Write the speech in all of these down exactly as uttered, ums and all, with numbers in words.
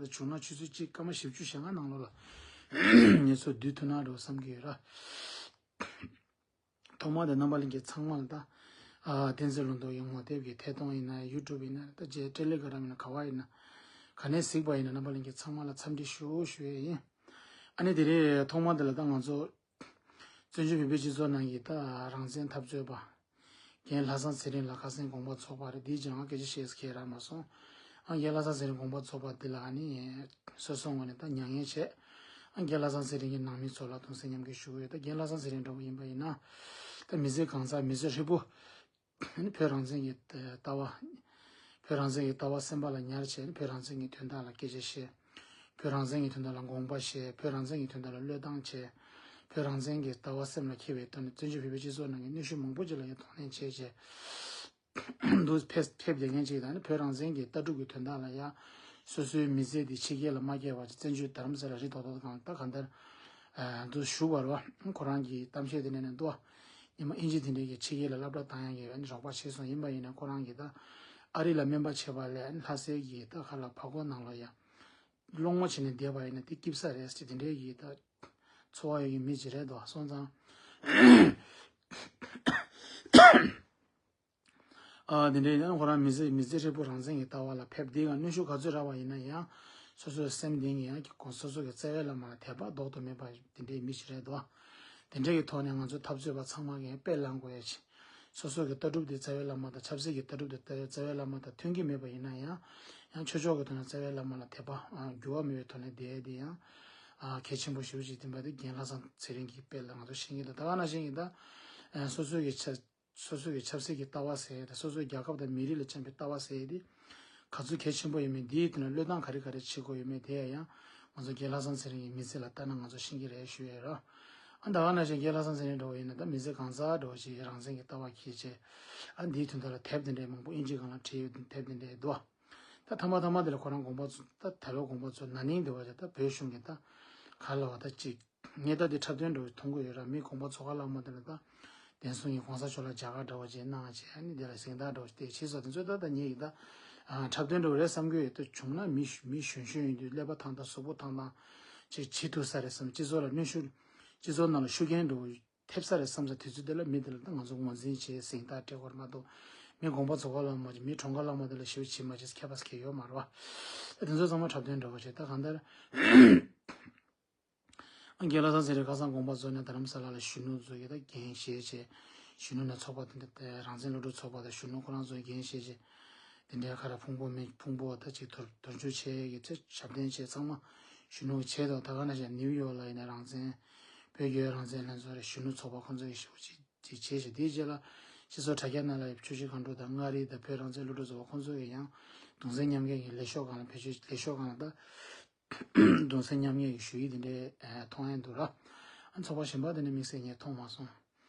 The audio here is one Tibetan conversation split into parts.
བྱུང་ན་ཆུ་ཚོད་གཅིག་སྐར་མ་བཞི་བཅུ་ཞེ་ལྔ་ནང་ལོགས་ལ་ངེད་ཚོ་བསྡུ་ཐུབ་ན་འགྲོ་བསམ་གྱི་ཡོད་ར། ཐོག་མར་དེ་རྣམ་པ་ལྷན་རྒྱས་ཚང་མ་ལ་ད་ཨ་བསྟན་འཛིན་ལུང་རྟོགས་ཀྱི་ངོ་དེབ་ཀྱི་ཐད་གཏོང་ཡིན་ན་ཡུ་ཊུབ་ཡིན་ན་ད་རྗེས་ཊེ་ལེ་གྷི་རམ་ཡིན་ན་ག་བ་ཡིན་ན་ག་ནས་གཟིགས་པ་ཡིན་ན་རྣམ་པ་ལྷན་རྒྱས་ཚང་མ་ལ་འཚམས་འདྲི་ཞུ་ཞུ་ཡས་ཡིན། ཨ་ནི་དེ་རིང་ཐོག་མར་དེ་ལ་ད་ང་ཚོ་བཙན་བྱོལ་བོད་པའི་སྤྱི་ཚོགས་ནང་གི་ད་རང་བཙན་འཐབ་རྩོད་པ་རྒན་ལྷ་བཟང་ཚེ་རིང་ལ་ཁ་སང་དགོངས་པ་ཚོགས་པ་རེད། འདིའི་རྗེས་ང་སྐད་ཆ་བཤད་ས་ཁེལ་རག་མ་སོང་། ཨ་རྒན་ལྷ་བཟང་ཚེ་རིང་དགོངས་པ་ཚོགས་པ་འདི་ལ་ཨ་ནི་སོ་སོ་ངོས་ནས་ད་མྱ་ངན་བྱས། ཨ་རྒན་ལྷ་བཟང་ཚེ་རིང་གི་ནང་མི་ཚོ་ལ་གདུང་སེམས་མཉམ་སྐྱེད་ཞུ་གི་ཡོད། ད་རྒན་ལྷ་བཟང་ཚེ་རིང་འདྲ་བོ་ཡིན་པ་ཡིན་ན་ད་མི་ཚེ་གང་ཟག་མི་ཚེ་ཧྲིལ་པོ་ཨ་ནི་བོད་རང་བཙན་གྱི་ལྟ་བ། བོད་རང་བཙན་གྱི་ལྟ་བ་སེམས་པ་ལ་ཉར་བྱས་ནས་བོད་རང་བཙན་གྱི་དོན་དག་ལ་སྐད་ཆ་བཤད། བོད་རང་བཙན་གྱི་དོན་དག་ལ་དགོངས་པ་བཞེས། བོད་རང་བཙན་གྱི་དོན་དག་ལ་བློས་བཏང་བྱས། བོད་རང་བཙན་གྱི་ལྟ་བ་སེམས་ལ་འཁྱེར་བའི་ཐོག་ནས་བཙན་བྱོལ་བོད་པའི་སྤྱི་ཚོགས་ནང་གི་གནོན་ཤུགས་མང་པོ་ཅིག་ལ་ཡང་གདོང་ལེན་བྱས་བྱས། འདུག་ཕེབས་ཕེབས་བསྡད་མཁན་ཅིག་དང་ནི་བོད་རང་བཙན་གྱི་ལྟ་གྲུབ་ཀྱི་དོན་དག་ལ་ཡང་སོ་སོའི་མི་ཚེ་འདི་ཕྱི་རྒྱལ་ལ་མ་བསྐྱལ་བར་བཙན་བྱོལ་རྡ་རམ་ས་ལ་རི་དོག་དོག་གང་ད་གང་ལྟར་འདུག་བཞུགས་པ་རེད་བ། ཁོ་རང་གི་གཏམ་བཤད་དེ་ནས་ནི་འདུག་བ། ཉི་མ་ཨིན་ཇི་དེ་འདྲས་ཀྱི་ཕྱི་རྒྱལ་ལ་སློབ་གྲྭ་བཏང་ཡག་གི་རོགས་པ་བྱས་སོང་། ཡིན་པ་ཡིན་ན་ཁོ་རང་གིས་ད་ཨ་རི་ལ་སྨན་པ་བྱེད་པ་ལས་ལྷ་སའི་གི་ད་ཁ་ལ་ཕ་གོ་ནང་ལ་ཡ་སློང་མོ་བྱས་ནས་བསྡད་པ་ཡིན་ན་དེ་སྐྱིད་ས་རེད་ཟེར་དེ་འདྲས་ཀྱི་ད་འཚོ་བ་ཡོད་ཀྱི་མི་ཅིག་རེད་འདུག་བ། སོང་ཙང་། ཨ་དེ་འདྲའི་ཡང་ཁོ་རང་མི་ཚེ་མི་ཚེ་ཧྲིལ་པོ་རང་བཙན་གྱི་ལྟ་བ་ལ་ཕེབས། དེའི་སྒང་གནོན་ཤུགས་ག་ཚོད་རག་པ་ཡིན་ན་ཡང་སོ་སོའི་སེམས་གཏིང་གི་ཡང་སོ་སོ་གི་རྩ་བའི་བླ་མ་ལ་དད་པ་ལྡོག་ཏུ་མེད་པ་དེ་འདྲའི་མི་ཞིག་རེད་འདུག་དེ་འདྲའི་གི་ཐོག་ནས་ང་ཚོ་འཐབ་རྩོད་པ་ཚང་མ་གིས་དཔེ་བླངས་དགོས་ཡ་ཆེ། སོ་སོ་གི་ལྟ་གྲུབ་དེ་རྩ་བའི་བླ་མ་དང་ཆབ་སྲིད་ཀྱི་ལྟ་གྲུབ་དེ་རྩ་བའི་བླ་མ་དང་མཐུན་གྱི་མེད་པ་ཡིན་ན་ཡང་ཡང་ཆོས་ཕྱོགས་ཀྱི་ཐོག་ནས་རྩ་བའི་བླ་མ་ལ་དད་པ་འགྱུར་བ་མེད་པའི་ཐོག་ནས་བསྡད་ཡ་དེ་ཡང་གལ་ཆེན་པོ་ཞེ་པོ་ཅིག་ཡིན་པ་དེ་རྒན་ལྷ་བཟང་ཚེ་རིང་གི་དཔེ་ལ་ང་ཚོ་ཤེས་ཀྱི་འདུག་ད་ག་ནང་བཞིན་གྱི་ད་སོ་སོ་གི་ཆ། སོ་སོ་གི་ཆབ་སྲིད་ཀྱི་ལྟ་བ་ཟེར་ཡས་དང་སོ་སོའི་རྒྱལ་ཁབ་དང་མི་རིགས་ལ་བཅངས་པའི་ལྟ་བ་ཟེར་ཡས་དེ་ག་ཚོད་གལ་ཆེན་པོ་ཡིན་མིན། དེའི་ཐད་ནས་བློས་བཏང་ག་རེ་ག་རེ་བྱེད་དགོས་ཡོད་མེད་དེ་ཡང་ང་ཚོ་རྒན་ལྷ་བཟང་ཚེ་རིང་གི་མི་ཚེ་ལ་ལྟ་ན་ང་ཚོ་ཤེས་ཀྱི་རེད་ཞུ་ཡས་ར། ཨ་ད་ག་ནང་བཞིན་རྒན་ལྷ་བཟང་ཚེ་རིང་འདྲ་བོ་ཡིན་ན་ད་མི་ཚེ་གང་ཟག་འདྲ་བོ་ཞིག་རང་བཙན་གྱི་ལྟ་བ་འཁྱེར་བྱས་ཨ་འདིའི་དོན་དག་ལ་དེབ་དེ་འདྲའི་མང་པོ་དབྱིན་ཇི་སྒང་ལ་བྲིས་ཡོད་དེབ་དེ་འདྲའི་འདུག་ད་ཐ་མ་ཐ་མ་དེ་ལ་ཁོ་རང་དགོངས་པ་ཚོ་ད་ད་ལོ་དགོངས་པ་ཚོ་ན་ནིང་དེ་བ་ཅིག་ད་བོད་གཞུང་གི་ད་ག་ལ་བ་ད་ཅིག་ངས་ད་འདི་འཁྲབ་སྟོན་འདྲ་བོ་མཐོང་གི་ཡོད་ར། མི་དགོངས་པ་ཚོ་ག་ལ་མ་དེ་ལ་ད་བདེན་སྲུང་གི་གོང་ས་མཆོག་ལ་མཇལ་ཁ་འདྲ་བོ་ཅིག་གནང་བྱས་ཨ་ནི་དེ་ལ་གཟེངས་རྟགས་འདྲ་བོ་ཅིག་དེ་བྱས་སོ། དེ་ཚོ་ད་ད་ངས་ཀྱི་ད་འཁྲབ་སྟོན་འདྲ་བོ་རེད་བསམ་གྱི་ཡོད། ད་བྱུང་ན་མི་མི་གཞོན་གཞོན་ཡིན་དུས་ཀླད་པ་ཐང་ཐང་གཟུགས་པོ་ཐང་ཐང་ཅིག་བྱེད་ཐུབ་ས་རེད་བསམ། སྤྱི་ཚོགས་ལ་གནོན་ཤུགས་སྤྱི་ཚོགས་ནང་ལ་ཤུགས་རྐྱེན་འདྲ་བོ་ཐེབས་ས་རེད་བསམ་ས་དུས་ཚོད་དེ་ལ་མི་དེ་ལ་ད་ང་ཚོ་ངོས་འཛིན་བྱས་གཟེངས་རྟགས་སྤྲད་དགོས་རེད་མ་གཏོགས་མི་དགོངས་པ་ཚོ་ག་ལ་མ་ཅིག་མི་གྲོངས་ག་ལ་མ་དེ་ལ་ཞེ་པོ་བྱེད་མ་བྱེད་ཁྱད་པར་གང་ཡོད་མ་རེད་བ། ད་དེ་ཚོ་ཚང་མ་འཁྲབ་སྟོན་འདྲ་བོ་བྱས་ད་གང་ལྟར། རྒན་ལྷ་བཟང་ཚེ་རིང་ཁ་སང་དགོངས་པ་རྫོགས་ནས་རྡ་རམ་ས་ལ་ལ་གཞོན་ནུ་ཚོ་གིས་ད་འགན་བཞེས་བྱས། གཞོན་ནུ་ནས་ཚོགས་པ་དེ་འདྲ་རང་བཙན་སློབ་ཕྲུག་ཚོགས་པ་དང་གཞོན་ནུ་ཁོ་རང་ཚོས་འགན་བཞེས་བྱས། དེ་འདྲའི་ཁ་ར་ཕུང་པོ་མེད་ཕུང་པོ་ད་ཅིག་དོར་དོར་འཇུག་བྱས་ཀྱི་ཚེ་ཞབས་བརྟན་བྱས་ཚང་མ་གཞོན་ནུ་གིས་བྱས་འདུག་ད་ག་ནང་བཞིན་ནིའུ་ཡོག་ལ་ཡིན་ན་རང་བཙན་བོད་རྒྱ་རང་བཙན་ལྷན་ཚོགས་རེད། གཞོན་ནུ་ཚོགས་པ་ཁོ་ཚོ་གིས་ཞེ་པོ་ཅིག་ཅིག་བྱས་བྱས་དེའི་རྗེས་ལ་སྤྱི་ཚོགས་དྲ་རྒྱ་ནང་ལ་ཆུ་བཞི་སྒང་དྲུག་དང་མངའ་རིས་དང་བོད་རང་བཙན་སློབ་ཕྲུག་ཚོགས་པ་ཁོ་ཚོ་གིས་ཡང་གདུང་སེམས་མཉམ་སྐྱེད་ཀྱི་ལས་ཤོག་སྒང་ལ་བེད་སྤྱོད་ལས་ཤོག་སྒང་ལ་ད། གདུང་སེམས་མཉམ་སྐྱེད་ཀྱི་ཞུ་ཡིག་དེ་འདྲའི་མཐོང་ཡས་འདུག་ར། ཨ་ཚོགས་པ་གཞན་པ་དེ་འདྲ་དམིགས་བསལ་ངས་མཐོང་མ་སོང་།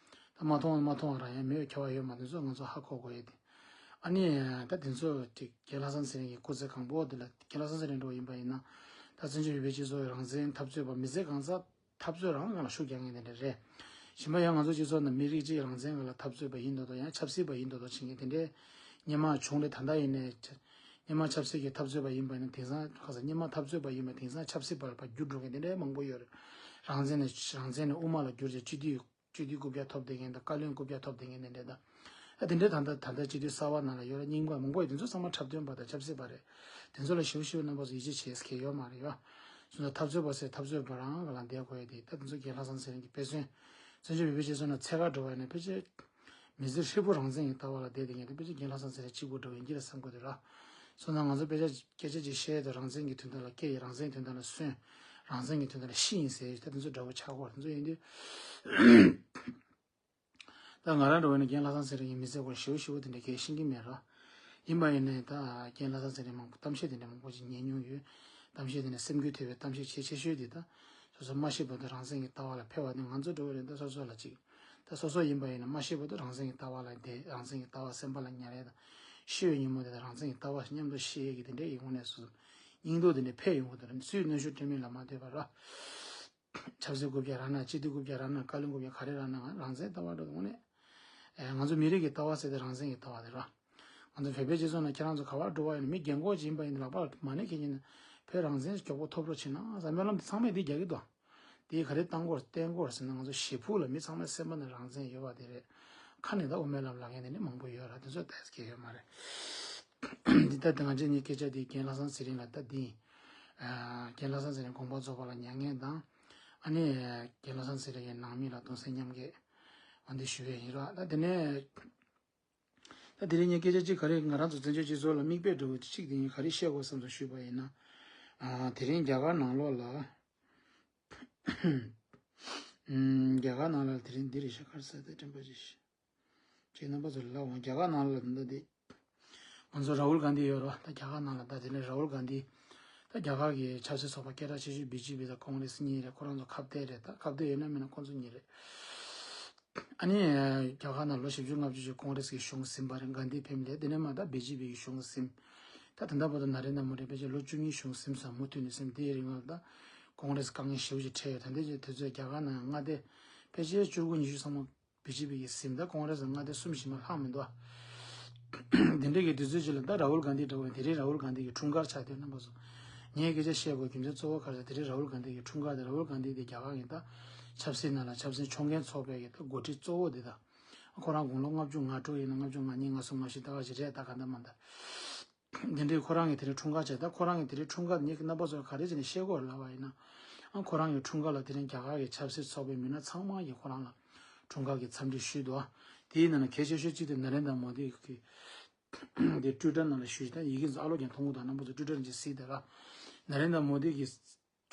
ད་མ་མཐོང་མ་མཐོང་བ་རང་ཡང་མེད་པའི་ཁྱད་པར་ཡོད་མ་རེད། དེ་ཚོ་ང་ཚོ་ཧ་གོ་དགོས་ཡས་དེ། ཨ་ནི་ད་དེ་ཚོ་དེ་རྒན་ལྷ་བཟང་ཚེ་རིང་གི་སྐུ་ཚེ་གང་པོ་དེ་ལ་རྒན་ལྷ་བཟང་ཚེ་རིང་འདྲ་བོ་ཡིན་པ་ཡིན་ན། ད་བཙན་བྱོལ་བོད་པའི་སྤྱི་ཚོགས་ཀྱི་རང་བཙན་འཐབ་རྩོད་པ་མི་ཚེ་གང་ཚ་འཐབ་རྩོད་རང་སྒང་ལ་ཤུགས་རྒྱག་མཁན་དེ་འདྲ་རེད། གཞན་པ་ཡང་ང་ཚོ་སྤྱི་ཚོགས་ནང་མི་རིགས་གཅིག་རང་བཙན་སྒང་ལ་འཐབ་རྩོད་པ་ཡིན་མདོག་མདོག་ཡང་ཆབ་སྲིད་པ་ཡིན་མདོག་མདོག་བྱེད་མཁན་དེ་འདྲའི་སྔོན་མ་བྱུང་རེད། ད་ལྟ་ཡིན་ནའི་སྔོན་མ་ཆབ་སྲིད་ཀྱི་འཐབ་རྩོད་པ་ཡིན་པ་ནི་དེང་སང་ཁ་སང་སྔོན་མ་འཐབ་རྩོད་པ་ཡིན་པ་དེང་སང་ཆབ་སྲིད་པར་ཕར་འགྱུར་འགྲོ་མཁན་དེ་འདྲའི་མང་པོ་ཡོད་རེད། རང་བཙན་ནས་རང་བཙན་ནས་དབུ་མ་ལ་བསྒྱུར་བྱས་སྤྱི་འཐུས་སྤྱི་འཐུས་རྐུབ་བཀྱག་ཐོབ་བསྡད་མཁན་དང་བཀའ་བློན་རྐུབ་བཀྱག་ཐོབ་བསྡད་མཁན་དེ་འདྲ་དང་། ཨ་དེ་འདྲའི་ད་ལྟ་ད་ལྟ་སྤྱི་འཐུས་གསར་པ་ནང་ལ་ཡོད་རེད། རྙིང་པ་མང་པོ་ཡོད། དེ་ཚོ་ཚང་མ་འཁྲབ་སྟོན་པ་དང་ཆབ་སྲིད་པ་རེད། དེ་ཚོ་ལ་ཞེ་པོ་ཞེ་པོ་རྣམ་པ་ཚོ་ཡིད་ཆེས་བྱེད་ས་གང་ཡང་ཡོད་མ་རེད་ཡ། སོང་ཙང་འཐབ་རྩོད་པ་ཟེར་འཐབ་རྩོད་པ་རང་སྒང་ལ་བསྡད་དགོས་ཡ་དེ་ད་དེ་ཚོ་རྒན་ལྷ་བཟང་ཚེ་རིང་གི་དཔེ་མཚོན། བཙན་བྱོལ་བོད་པའི་སྤྱི་ཚོགས་ནང་འཚོ་ག་འགྲོ་བ་ཡིན་ན་ཕལ་ཆེར་མི་ཚེ་ཧྲིལ་པོ་རང་བཙན་གྱི་ལྟ་བ་ལ་བསྡད་བསྡད་མཁན་དེ་ཕལ་ཆེར་རྒན་ལྷ་བཟང་ཚེ་རིང་གཅིག་པུ་འདྲ་བོ་ཡིན་གྱི་རེད་བསམ་གྱི་འདུག་ར། སོང་ཙང་ང་ཚོ་དཔེ་ཆ་སྐད་ཆ་ཅིག་བཤད་དུས་རང་བཙན་གྱི་དོན་དག་ལ་སྐད་ཡིག་རང་བཙན་གྱི་དོན་དག་ལ་སོན། རང་བཙན་གྱི་དོན་དག་ལ་ཤི་ཡིན་ཟེར་ད་དེ་ཚོ་འདྲ་བོ་ཆགས་ཀྱི་ཡོད་རེད། དེ་ཚོ་ཡིན་དུས། ད་ང་རང་འདྲ་བོ་ཡིན་ན་རྒན་ལྷ་བཟང་ཚེ་རིང་གི་མི་ཚེ་སྐོར་ཞེ་པོ་ཞེ་པོ་དེ་འདྲ་གས་ཤེས་ཀྱི་མེད་ར། ཡིན་པ་ཡིན་ནའི་ད་རྒན་ལྷ་བཟང་ཚེ་རིང་མང་པོ་གཏམ་བཤད་དེ་འདྲ་མང་པོ་ཅིག་ཉན་མྱོང་ཡོད། གཏམ་བཤད་དེ་འདྲ་སེམས་འགུལ་ཐེབས་པའི་གཏམ་བཤད་ཆེ་ཆེ་ཤོས་དེ་ད་སོ་སོ་མ་ཤི་བར་དུ་རང་བཙན་གྱི་ལྟ་བ་ལ་ཕེབས་པ་དེ་ང་ཚོ་འདྲ་བོ་རེད། ད་སོ་སོ་ལ་ཅིག་ད་སོ་སོ་ཡིན་པ་ཡིན་ན་མ་ཤི་བར་དུ་རང་བཙན་གྱི་ལྟ་བ་ལ་བསྡད། རང་བཙན་གྱི་ལྟ་བ་སེམས་པ་ལ་ཉར་ཡས་དང་། ཤི་བའི་ཉིན་མོ་དེ་དང་རང་བཙན་གྱི་ལྟ་བ་མཉམ་དུ་ཤི་ཡས་ཀྱི་དེ་འདྲའི་ཡིན་དངོས་གནས་སོ་སོ་སྙིང་སྟོབས་དེ་འདྲ་འཕེལ་ཡོང་གི་འདུག་ར། སུས་གནོན་ཤུགས་སྤྲད་མིན་ལ་མ་ལྟོས་པར་ར། ཆབ་སྲིད་རྐུབ་བཀྱག་རག་ན། སྤྱི་འཐུས་རྐུབ་བཀྱག་རག་ན། བཀའ་བློན་རྐུབ་བཀྱག་ག་རེ་རག་ན་ང་རང་བཙན་ལྟ་བ་འགྲོ་དགོས་ནས། ཨེ་ང་ཚོ་མི་རིགས་ཀྱི་ལྟ་བ་ཟེར་ཏེ་རང་བཙན་གྱི་ལྟ་བ་དེ་ར། ང་ཚོ་བོད་པའི་སྤྱི་ཚོགས་ནང་ཁྱེད་རང་ཚོ་ག་བར་འགྲོ་བ་ཡིན་ན་མི་རྒན་གོག་ཅིག་ཡིན་པ་ཡིན་ན་ལག་པ་ལ་མ་ཎི་འཁྱེར་མཁན་ནི་ བོད་རང་བཙན་མགྱོགས་པོ་ཐོབ་རོགས་བྱེད་གནང་ཟེར་སྨོན་ལམ་དེ་ཚང་མས་དེ་རྒྱག་གི་འདུག་དེ་ག་རེ་བཏང་དགོས་བསྟན་དགོས་ཟེར་ན། ང་ཚོ་ཞེ་ཕུག་ལ་མི་ཚང་མའི་སེམས་པ་ནང་རང་བཙན་ཡོད་པ་དེ་རེད། ཁ་ནས་ད་དབུ་མའི་ལམ་ལབ་མཁན་དེ་ནི་མང་པོ་ཡོད་ར། དེ་ཚོ་ད་སྐད་ཡོད་མ་རེད། འདི་ལྟར་དེ་ང་ཚོའི་ངའི་སྐད་ཆ་འདི་རྒན་བློ་བཟང་ཚེ་རིང་ལ་ད་འདི་ཡིན། རྒན་བློ་བཟང་ཚེ་རིང་དགོངས་པ་རྫོགས་པ་ལ་མྱ་ངན་དང་། ཨ་ནི་རྒན་བློ་བཟང་ཚེ་རིང་གི་ནང་མི་ལ་གདུང་སེམས་མཉམ་སྐྱེད་འོ་འདི་ཞུ་བའི་ཡིན་ར། ད་དེ་ནས་ད་དེ་རིང་ངའི་སྐད་ཆ་གཅིག་ག་རེ་ང་རང་ཚོ་བཙན་བྱོལ་སྤྱི་ཚོགས་ལ་མིག་དཔེ་འདྲ་བོ་གཅིག་དེ་ཡིན་ག་རེ་བཤད་དགོས་བསམ་སོང་ཞུས་པ་ཡིན་ན། དེ་རིང་རྒྱ་གར་ནང་ལོགས་ལ་རྒྱ་གར་ནང་ལ་དེ་རིང་འདི་རེད་ཤག་ཁར་ས་དེ་དྲན་པ་ཅིག་ཅིག་རྣམ་པ་ཚོ་ལ་འོང་། རྒྱ་གར་ནང་ལ་འདི་འདི་ང་ཚོ་རཱ་ཧུལ་གྷན་དྷི་ཡོད་རོ། ད་རྒྱ་གར་ནང་ལ་ད་དེ་ནས་རཱ་ཧུལ་གྷན་དྷི་ད་རྒྱ་གར་གི་ཆབ་སྲིད་ཚོགས་པ་སྐད་གྲགས་ཆེ་ཤོས་བི་ཇེ་པི་དང་ཀོང་རེ་སི་གཉིས་རེད། ཁོ་རང་ཚོ་ཁ་གཏད་རེད། ད་ཁ་གཏད་ཡོད་ན་མེད་ན་ཁོང་ཚོ་གཉིས་རེད། ཨ་ནི་རྒྱ་གར་ནང་ལོ་བཞི་བཅུ་ལྔ་བཅུ་ཅིག་ཀོང་རེ་སི་གི་གཞུང་ཟིན་པ་རེད། གྷན་དྷི་ཕེ་མི་ལི་དེ་ནས་མ་ད་བི་ཇེ་པི་གི་གཞུང་ཟིན། ད་ད་ལྟ་བར་དུ་ན་རེན་དྲ་མོ་དི་ཕལ་ཆེར་ལོ་བཅུ་གཉིས་གཞུང་ཟིན་ས་མུ་མཐུད་ནས་ཟིན། དེའི་རིང་ལ་ད་ཀོང་རེ་སི་དཀའ་ངལ་ཞེ་པོ་ཅིག་འཕྲད་ཡོད། ད་ལྟའི་ཆར་དུས་ཚོད་རྒྱ་གར་ནང་མངའ་སྡེ་ཕལ་ཆེར་བཅུ་དགུ་ཉི་ཤུ་ཚང་མ་བི་ཇེ་པི་གིས་ཟིན། ད་ཀོང་རེ་སི་མངའ་སྡེ་གསུམ་བཞི་མ་ལྷག་མི་འདུག་དེ་འདྲ་གི་དུས་ཚོད་ཅིག་ལ་ད་རཱ་ཧུལ་གྷན་དྷི་འདྲ་བོ་དེ་རིང་རཱ་ཧུལ་གྷན་དྷི་གི་འཁྲུངས་སྐར་ཆགས་དུས་རྣམ་པ་ཚོ་ངས་སྐད་ཆ་བཤད་དགོས་རྒྱུ་མཚན་གཙོ་བོ་ག་རེ་ཟེར། དེ་རིང་རཱ་ཧུལ་གྷན་དྷི་གི་འཁྲུངས་སྐར་དེ། རཱ་ཧུལ་གྷན་དྷི་དེ་རྒྱ་གར་གི་ད་ཆབ་སྲིད་ནང་ལ་ཆབ་སྲིད་ཕྱོགས་འགལ་ཚོགས་པའི་གི་ད་འགོ་ཁྲིད་གཙོ་བོ་དེ། ད་ཁོ་རང་དགུང་ལོ་ལྔ་བཅུ་ང་དྲུག་ཡིན་ན་ལྔ་བཅུ་ང་གཉིས་ང་གསུམ་ང་བཞི་ད་ག་ཞིག་རེད། ད་ག་འདྲ་མ་འདྲ། དེ་འདྲའི་ཁོ་རང་གི་དེ་རིང་འཁྲུངས་སྐར་བྱས། ད་ཁོ་རང་གི་དེ་རིང་འཁྲུངས་སྐར་ངས་རྣམ་པ་ཚོར་ག་རེ་བྱས་ནས་བཤད་དགོས་ལབ་པ་ཡིན་ན། ཨ་ཁོ་རང་གི་འཁྲུངས་སྐར་ལ་དེ་རིང་རྒྱ་གར་གྱི་ཆབ་སྲིད་ཚོགས་པའི་མི་སྣ་ཚང་མ་གིས་ཁོ་རང་ལ་འཁྲུངས་སྐར་གྱི་འཚམས་འདྲི་ཞུས་འདུག་དེའི་ནང་ནས་གལ་ཆེ་ཤོས་གཅིག་དེ་ན་རེན་དྲ་མོ་དི་གི་དེ་ཊུའི་ཊར་ནང་ལ་ཞུས། ད་ཡི་གེ་ཚོ་ཨ་ལོ་ཀྱང་མཐོང་གི་འདུག་རྣམ་པ་ཚོ་ཊུའི་ཊར་ནང་ཅིག་གཟིགས་དང་། ན་རེན་དྲ་མོ་དི་གིས་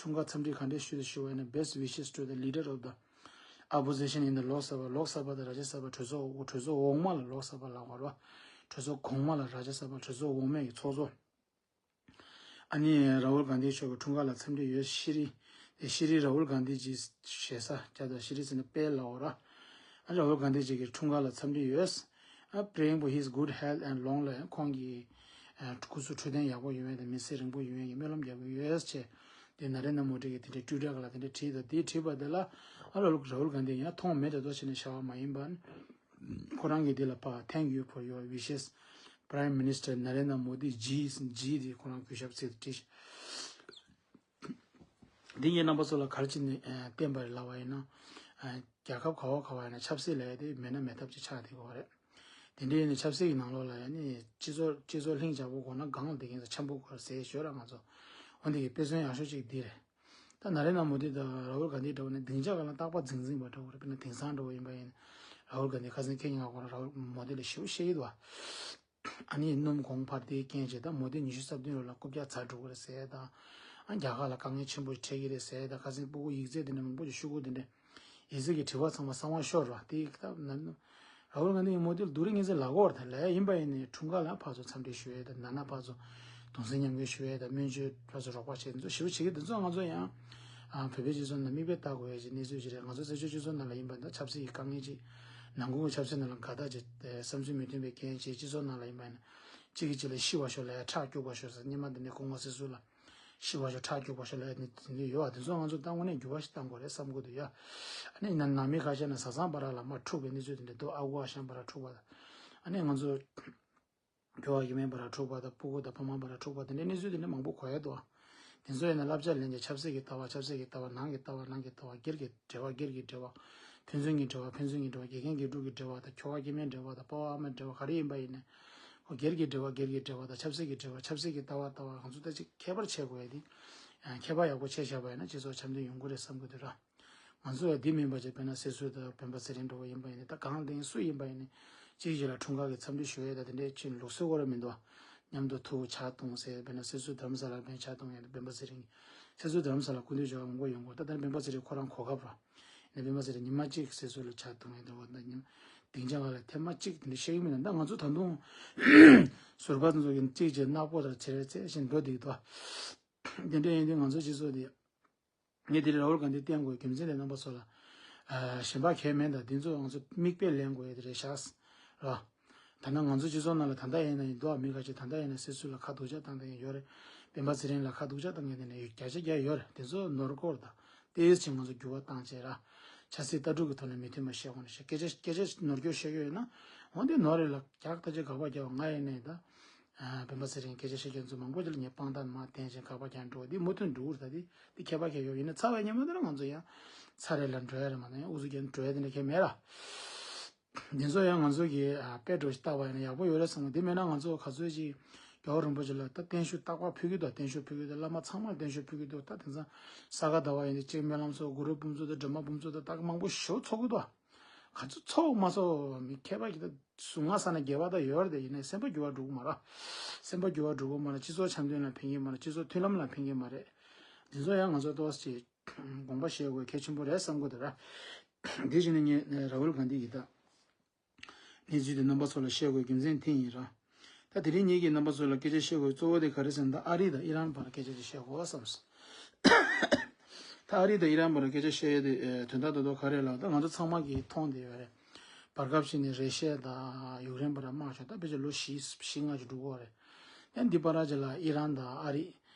འཁྲུངས་སྐར་འཚམས་འདྲི་ག་འདྲས་ཞུས་ཞུ་བ་ཡིན་ན། Best wishes to the leader of the opposition in the Lok Sabha. ལོག་ས་བྷ་དང་ར་ཇ་ས་བྷ་གྲོས་ཚོགས་འོག་གྲོས་ཚོགས་འོག་མ་ལ་ལོག་ས་བྷ་ལབ་དགོས་རེད་བ། གྲོས་ཚོགས་གོང་མ་ལ་ར་ཇ་ས་བྷ། གྲོས་ཚོགས་འོག་མའི་གི་ཚོགས་གཙོ། ཨ་ནི་རཱ་ཧུལ་གྷན་དྷི་མཆོག་གི་འཁྲུངས་སྐར་ལ་འཚམས་འདྲི་ཡོད། ཤི་རི། དེ་ཤི་རི་རཱ་ཧུལ་གྷན་དྷི་ཇི་ཞེ་ས་རྒྱ་དང་ཤི་རི་ཟེར་ན་དཔལ་ལབ་དགོས་རེད་བ། ཨ་རཱ་ཧུལ་གྷན་དྷི་ཇི་གི་འཁྲུངས་སྐར་ལ་འཚམས་འདྲི་ཡོད། ཨ་praying for his good health and long life. ཁོང་གི་ཨ་སྐུ་གཟུགས་འཕྲོད་བསྟེན་ཡག་པོ་ཡོང་བའི་དང་མི་ཚེ་རིང་པོ་ཡོང་བའི་གི་སྨོན་ལམ་རྒྱག་གི་ཡོད་ཅེས་དེ་ན་རེན་དྲ་མོ་དི་གིས་དེ་འདྲའི་ཊུའི་ཊར་ལ་དེ་འདྲ་བྲིས་དང་། དེ་བྲིས་པ་དེ་ལ་ཨ་རཱ་ཧུལ་རཱ་ཧུལ་གྷན་དྷི་ཡང་མཐོང་མེད་དེ་འདྲ་བྱས་ནས་བཞག་པ་མ་ཡིན་པ། ཁོ་རང་གིས་དེ་ལ་ཕར། Thank you for your wishes, Prime Minister Narendra Modi ji. ཇི་དེ་ཁོ་རང་གུས་ཞབས་ཚིག་བྲིས། འདི་ངས་རྣམ་པ་ཚོ་ལ་ག་རེ་བྱས་ནས་ཨ་བསྟན་པ་རེད་ལབ་པ་ཡིན་ན། ཨ་རྒྱལ་ཁབ་ག་བ་ག་བ་ཡིན་ན་ཆབ་སྲིད་ལབ་ཡ་དེ་མེད་ན་མེད་ཐབས་ཅིག་ཆགས་བསྡད་ཡོད་རེད། དེ་འདྲ་ཡིན་ན་ཆབ་སྲིད་ཀྱི་ནང་ལོགས་ལ་ཡ་ནི་སྤྱི་ཚོགས་སྤྱི་ཚོགས་ལྷིང་འཇགས་པོ་དགོས་ན་སྒང་ལ་བསྡད་མཁན་ཚོ་འཆམ་པོ་དགོས་རེད་ཟེར་ཞོར་ལ་ང་ཚོ་འོ་འདི་གི་དཔེ་མཚོན་ཡག་ཤོས་ཅིག་འདི་རེད། ད་ན་རེན་དྲ་མོ་དི་དང་རཱ་ཧུལ་གྷན་དྷི་འདྲ་བོ་ནི་སྡིངས་ཆ་སྒང་ལ་རྟག་པར་འཛིང་འཛིང་བ་འདྲ་བོ་རེད། དཔེར་ན་དེང་སང་འདྲ་བོ་ཡིན་པ་ཡིན། རཱ་ཧུལ་གྷན་དྷི་ཁ་སང་ཁེ་ཉིན་ང་ཁོ་རང་རཱ་ཧུལ་མོ་དི་ལ་ཞེ་པོ་བཤད་ཀྱི་འདུག་བ། ཨ་ནི་སྣུམ་གོང་འཕར་དེའི་རྐྱེན་བྱས་ད་མོ་དི་ཉི་ཤུ་རྩ་བདུན་ལོ་ལ་རྐུབ་བཀྱག་ཚར་འགྲོ་གི་རེད་ཟེར་ད། ཨ་རྒྱ་གར་ལ་དཀའ་ངལ་ཆེན་པོ་འཕྲད་ཀྱི་རེད་ཟེར་ད། ཁ་སང་སྤུ་གུ་ཡིག་ཚད་དེ་འདྲ་མང་པོ་ཞིག་ཤོག་གུ་དེ་འདྲ་ཡིག་ཚད་ཀྱི་དྲི་བ་ཚང་མ་གསང་བ་ཤོར་བ་དེ་ད་ན། རཱ་ཧུལ་གྷན་དྷི་ཡིས་མོ་དི་ལ་སྡུག་རུས་ངན་ཚད་ལབ་ཀྱི་ཡོད་རེད། ད་ལབ་ཡིན་པ་ཡིན་ནའི་འཁྲུངས་སྐར་ལ་ཕར་ཚུར་འཚམས་འདྲི་ཞུ་ཡས་དང་། ན་ན་ཕར་ཚུར་གདུང་སེམས་མཉམ་སྐྱེད་ཞུ་ཡས་དང་། སྨན་བཅོས་ཕར་ཚུར་རོགས་པ་བྱེད་དེ་ཚོ་ཞེ་པོ་བྱེད་ཀྱི། དེ་ཚོ་ང་ཚོ་ཡང་ཨ་བོད་པའི་སྤྱི་ཚོགས་ནང་མིག་དཔེ་ལྟ་དགོས་ཡས་ཀྱི་གནས་ཚུལ་ཅིག་རེད། ང་ཚོ་བཙན་བྱོལ་སྤྱི་ཚོགས་ནང་ལ་ཡིན་པ་ཡིན་ན་ཆབ་སྲིད་ཀྱི་དཀའ་ངལ་ཅིག་ནང་ཁུལ་གྱི་ཆབ་སྲིད་ནང་ལ་དགའ་རྟགས་ཅིག་བསམ་ཚུལ་མི་མཐུན་པའི་རྐྱེན་བྱས་སྤྱི་ཚོགས་ནང་ལ་ཡིན་པ་ཡིན་ན་གཅིག་གིས་གཅིག་ལ་ཤི་བ་ཤོར་ལབ་ཡ་ཁྲག་སྐྱུག་པ་ཤོར་ཟེར། སྔོན་མ་འདི་ནས་སྐུ་ངོ་སྲིད་ཟུར་ལ་ཤི་བ་ཤོར་ཁྲག་སྐྱུག་པ་ཤོར་ལབ་ཡ་དེ་འདྲ་ཡོད་བ། དེ་ཚོ་ང་ཚོ་ད་དངོས་གནས་འགྱུར་བ་ཞིག་གཏང་དགོས་རེད་བསམ་གྱི་འདུག་ཡ། ཨ་ནི་ན་ནང་མི་ཁ་ཤས་ན་བཟའ་ཚང་བར་ལ་མར་འཁྲུག་པའི་གནས་ཚུལ་དེ་འདྲ་འདུག་ཨ་ཁུ་ཨ་ཞང་བར་འཁྲུག་པ་དང་། ཨ་ནི་ང་ཚོ་ཁྱོ་ག་ཁྱི་མེད་བར་འཁྲུག་པ་དང་། སྤུ་གུ་དང་ཕ་མ་བར་འཁྲུག་པ་དེ་འདྲའི་གནས་ཚུལ་དེ་འདྲ་མང་པོ་གོ་ཡ་འདུག་དེ་ཚོ་ཡིན་ན་བསླབ་བྱ་ལེན་བྱ་ཆབ་སྲིད་ཀྱི་ལྟ་བ། ཆབ་སྲིད་ཀྱི་ལྟ་བ། ནང་གི་ལྟ་བ། ནང་གི་ལྟ་བ། སྒེར་གྱི་འབྲེལ་བ། སྒེར་གྱི་འབྲེལ་བ། ཕན་ཚུན་གྱི་འབྲེལ་བ། ཕན་ཚུན་གྱི་འབྲེལ་བ། དགེ་རྒན་དགེ་ཕྲུག་གི་འབྲེལ་བ་དང་། ཁྱོ་ག་སྐྱེ་དམན་འབྲེལ་བ་དང་། ཕ་བ་ཨ་མའི་འབྲེལ་བ། ག་རེ་ཡིན་པ་ཡིན་ནའི་ཁོ་སྒེར་གྱི་འབྲེལ་བ། སྒེར་གྱི་འབྲེལ་བ་དང་ཆབ་སྲིད་ཀྱི་འབྲེལ་བ། ཆབ་སྲིད་ཀྱི་ལྟ་བ། ལྟ་བ་ང་ཚོ་ད་ཅིག་ཁྱད་པར་ཕྱེ་དགོས་ཡ་དེ། ཁྱད་པར་ཡག་པོ་ཕྱེ་བཞག་པ་ཡིན་ན་སྤྱི་ཚོགས་འཆམ་མཐུན་ཡོང་གི་རེད་བསམ་གྱི་འདུག་ར། ང་ཚོ་ཡང་འདི་མིན་པ་ཅིག་དཔེར་ན་སྲིད་ཟུར་དང་སྤེན་པ་ཚེ་རིང་འདྲ་བོ་ཡིན་པ་ཡིན་ནའི། ད་གང་དེང་སུ་ཡིན་པ་ཡིན་ནའི་གཅིག་གཅིག་ལ་འཁྲུངས་སྐར་གྱི་འཚམས་འདྲི་ཞུ་ཡས་དང་དེ་འདྲའི་ཆེད་ལུགས་སྲོལ་གོ་ར་མི་འདུག་མཉམ་དུ་ཐུག་ཕྱག་གཏོང་ཟེར། དཔེར་ན་སྲིད་ཟུར་རྡ་རམ་ས་ལར་ཕྱག་གཏོང་ཡས་དང་། སྤེན་པ་ཚེ་རིང་སྲིད་ཟུར་རྡ་རམ་ས་ལ་སྐུ་མདུན་ཕྱོགས་ལ་འོང་དགོས་ཡོང་དགོས། ད་ལྟ་སྤེན་པ་ཚེ་རིང་ཁོ་རང་གོ་སྐབས་ར། ནས་སྤེན་པ་ཚེ་རིང་ཉི་མ་གཅིག་སྲིད་ཟུར་ལ་ཕྱག་གཏོང་ཡས་འདྲ་བོ་ད་ཉིན་སྡིངས་ཆ་ཁ་ལ་ཐེངས་མ་གཅིག་དེ་འདྲ་བཤད་ཀྱི་མིན་ན། ད་ང་ཚོ་ད་དུང་ཟུར་པ་ཚོ་གི་གཅིག་བྱས་ནག་པོ་དང་བྱེད་རེས་ཚད་བཞིན་འགྲོ་བསྡད་འདུག་དེ་འདྲ་ཡིན་དུས་ང་ཚོ་སྤྱི་ཚོགས་འདི། ངས་དེ་རིང་རཱ་ཧུལ་གྷན་དྷི་བསྟེན་དགོས་རྒྱུ་མཚན་དེ་རྣམ་པ་ཚོ་ལ། ཨ་གཞན་པ་གང་ཡང་མིན། ད་འདི་ཚོ་ང་ཚོ་མིག་དཔེ་ལེན་དགོས་ཡ་དེ་རེད་ཤག་ར། ད་ནང་ང་ཚོ་སྤྱི་ཚོགས་ནང་ལ་ད་ལྟ་ཡིན་ན་ཡིན་འདུག་མི་ཁ་ཤས་ད་ལྟ་ཡིན་ན་སྲིད་ཟུར་ལ་ཁ་སྡུག་ཅག་བཏང་མཁན་ཡོད་རེད། སྤེན་པ་ཚེ་རིང་ལ་ཁ་སྡུག་ཅག་བཏང་མཁན་དེ་ནས་བརྒྱ་ཆ་བརྒྱ་ཡོད་རེད། དེ་ཚོ་ནོར་སྐོར་དང་ཏོག་ཙམ་ང་ཚོ་འགྱུར་བ་བཏང་བྱས་ར། ཆབ་སྲིད་ལྟ་གྲུབ་ཀྱི་ཐོག་ནས་མི་མཐུན་པ་བཤད་དགོས་ན་བཤད། སྐད་ཆ་སྐད་ཆ་ནོར་སྐྱོན་བཤད་ཀྱི་ཡོད་ན་འོ་དེ་ནོར་རེད་ལ། རྒྱག་ད་ཆ་དགག་པ་རྒྱག་པ་ང་ཡིན་ནའི་ད། ཨ་སྤེན་པ་ཚེ་རིང་སྐད་ཆ་བཤད་མཁན་ཚོ་མང་པོ་ཅིག་ལ་ངས་དཔང་རྟགས་མར་བསྟན་ཅིང་ཁ་པར་ཀྱང་འགྲོ་འདི་མུ་མཐུད་འགྲོ་གི་རེད། ད་འདི་འདི་ཁྱད་པར་གལ་ཡོད། ཡིན་ན་ཚར་བའི་ཉིན་མོ་དེ་ལ་ང་ཚོ་ཡང་ཚར་རེ་ལ་འགྲོ་ཡ་རེད། མ་ན་ཡང་ཨུ་ཚུགས་རྒྱག་འགྲོ་ཡ་དེ་འདྲ་གལ་མེད་ར། འདི་ཚོ་ཡང་ང་ཚོ་གི་ཨ་དཔེ་འགྲོ་ཞིག་བལྟ་བ་ཡིན་ན་ཡག་པོ་ཡོད་རེད་བསམ་གི། འདི་མེད་ན་ང་ཚོ་ག་ཚོད་ཅིག་རྒྱལ་བ་རིན་པོ་ཆེ་ལ་ད་བརྟན་བཞུགས་རྟག་པར་ཕུལ་གི་འདུག་བརྟན་བཞུགས་ཕུལ་གི་འདུག་བླ་མ་ཚང་མར་བརྟན་བཞུགས་ཕུལ་གི་འདུག་ད་དེང་སང་ས་ག་ཟླ་བ་ཡིན་དུས་གཅིག་སྨོན་ལམ་ཚོགས། གུ་རུ་སྤུན་ཚོགས་དང་སྒྲོལ་མ་སྤུན་ཚོགས་དང་ད་མང་པོ་ཞེ་པོ་ཚོགས་གི་འདུག་ག་ཚོད་ཚོགས་མ་ཚོགས་མི་ཁྱད་པར་གྱི་ད་གཟུངས་སྔགས་ས་ན་རྒྱས་པ་ད་ཡོད་རེད། དེ་ཡིན་ནའི་སེམས་པ་འགྱུར་བ་འགྲོ་གི་མ་རེད། སེམས་པ་འགྱུར་བ་འགྲོ་གི་མ་རེད། སྤྱི་ཚོགས་འཆམ་མཐུན་ལ་ཕན་གྱི་མ་རེད། སྤྱི་ཚོགས་མཐུན་ལམ་ལ་ཕན་གྱི་མ་རེད། འདི་ཚོ་ཡང་ང་ཚོ་ཏོག་ཙམ་དགོངས་པ་བཞེས་དགོས་གལ་ཆེན་པོ་རེད་བསམ་གི་འདུག་ར། དེ་བཞིན་ནི་ངས་ར་ཧུལ་གྷན་དྷི་ཡི་ད་གནས་ཚུལ་དེ་རྣམ་པ་ཚོ་ལ་བཤད་དགོས་རྒྱུ་མཚན་དེ་ཡིན་ར། ད་དེ་རིང་ངེད་ཀྱིས་རྣམ་པ་ཚོ་ལ་སྐད་ཆ་བཤད་དགོས་གཙོ་བོ་དེ་ག་རེ་ཟེར་ན། ད་ཨ་རི་དང་ཨི་རན་བར་སྐད་ཆ་དེ་བཤད་དགོས་བསམ་སོང་། ད་ཨ་རི་དང་ཨི་རན་བར་སྐད་ཆ་བཤད་ཡས་དེ་ཨེ་དོན་དག་རྡོག་རྡོག་ག་རེ་ལབ། ད་ང་ཚོ་ཚང་མ་གིས་མཐོང་བསྡད་ཡོད་རེད། བར་སྐབས་ཤིག་ནས་རེ་ཤ་དང་ཡུཀ་རེན་བར་དམག་ཤོར། ད་ཕལ་ཆེར་ལོ་བཞི་བཞི་ལྔ་ཅིག་འགྲོ་གི་ཡོད་རེད། ཡང་འདི་བར་ཅིག་ལ་ཨི་རན་དང་ཨ་རི།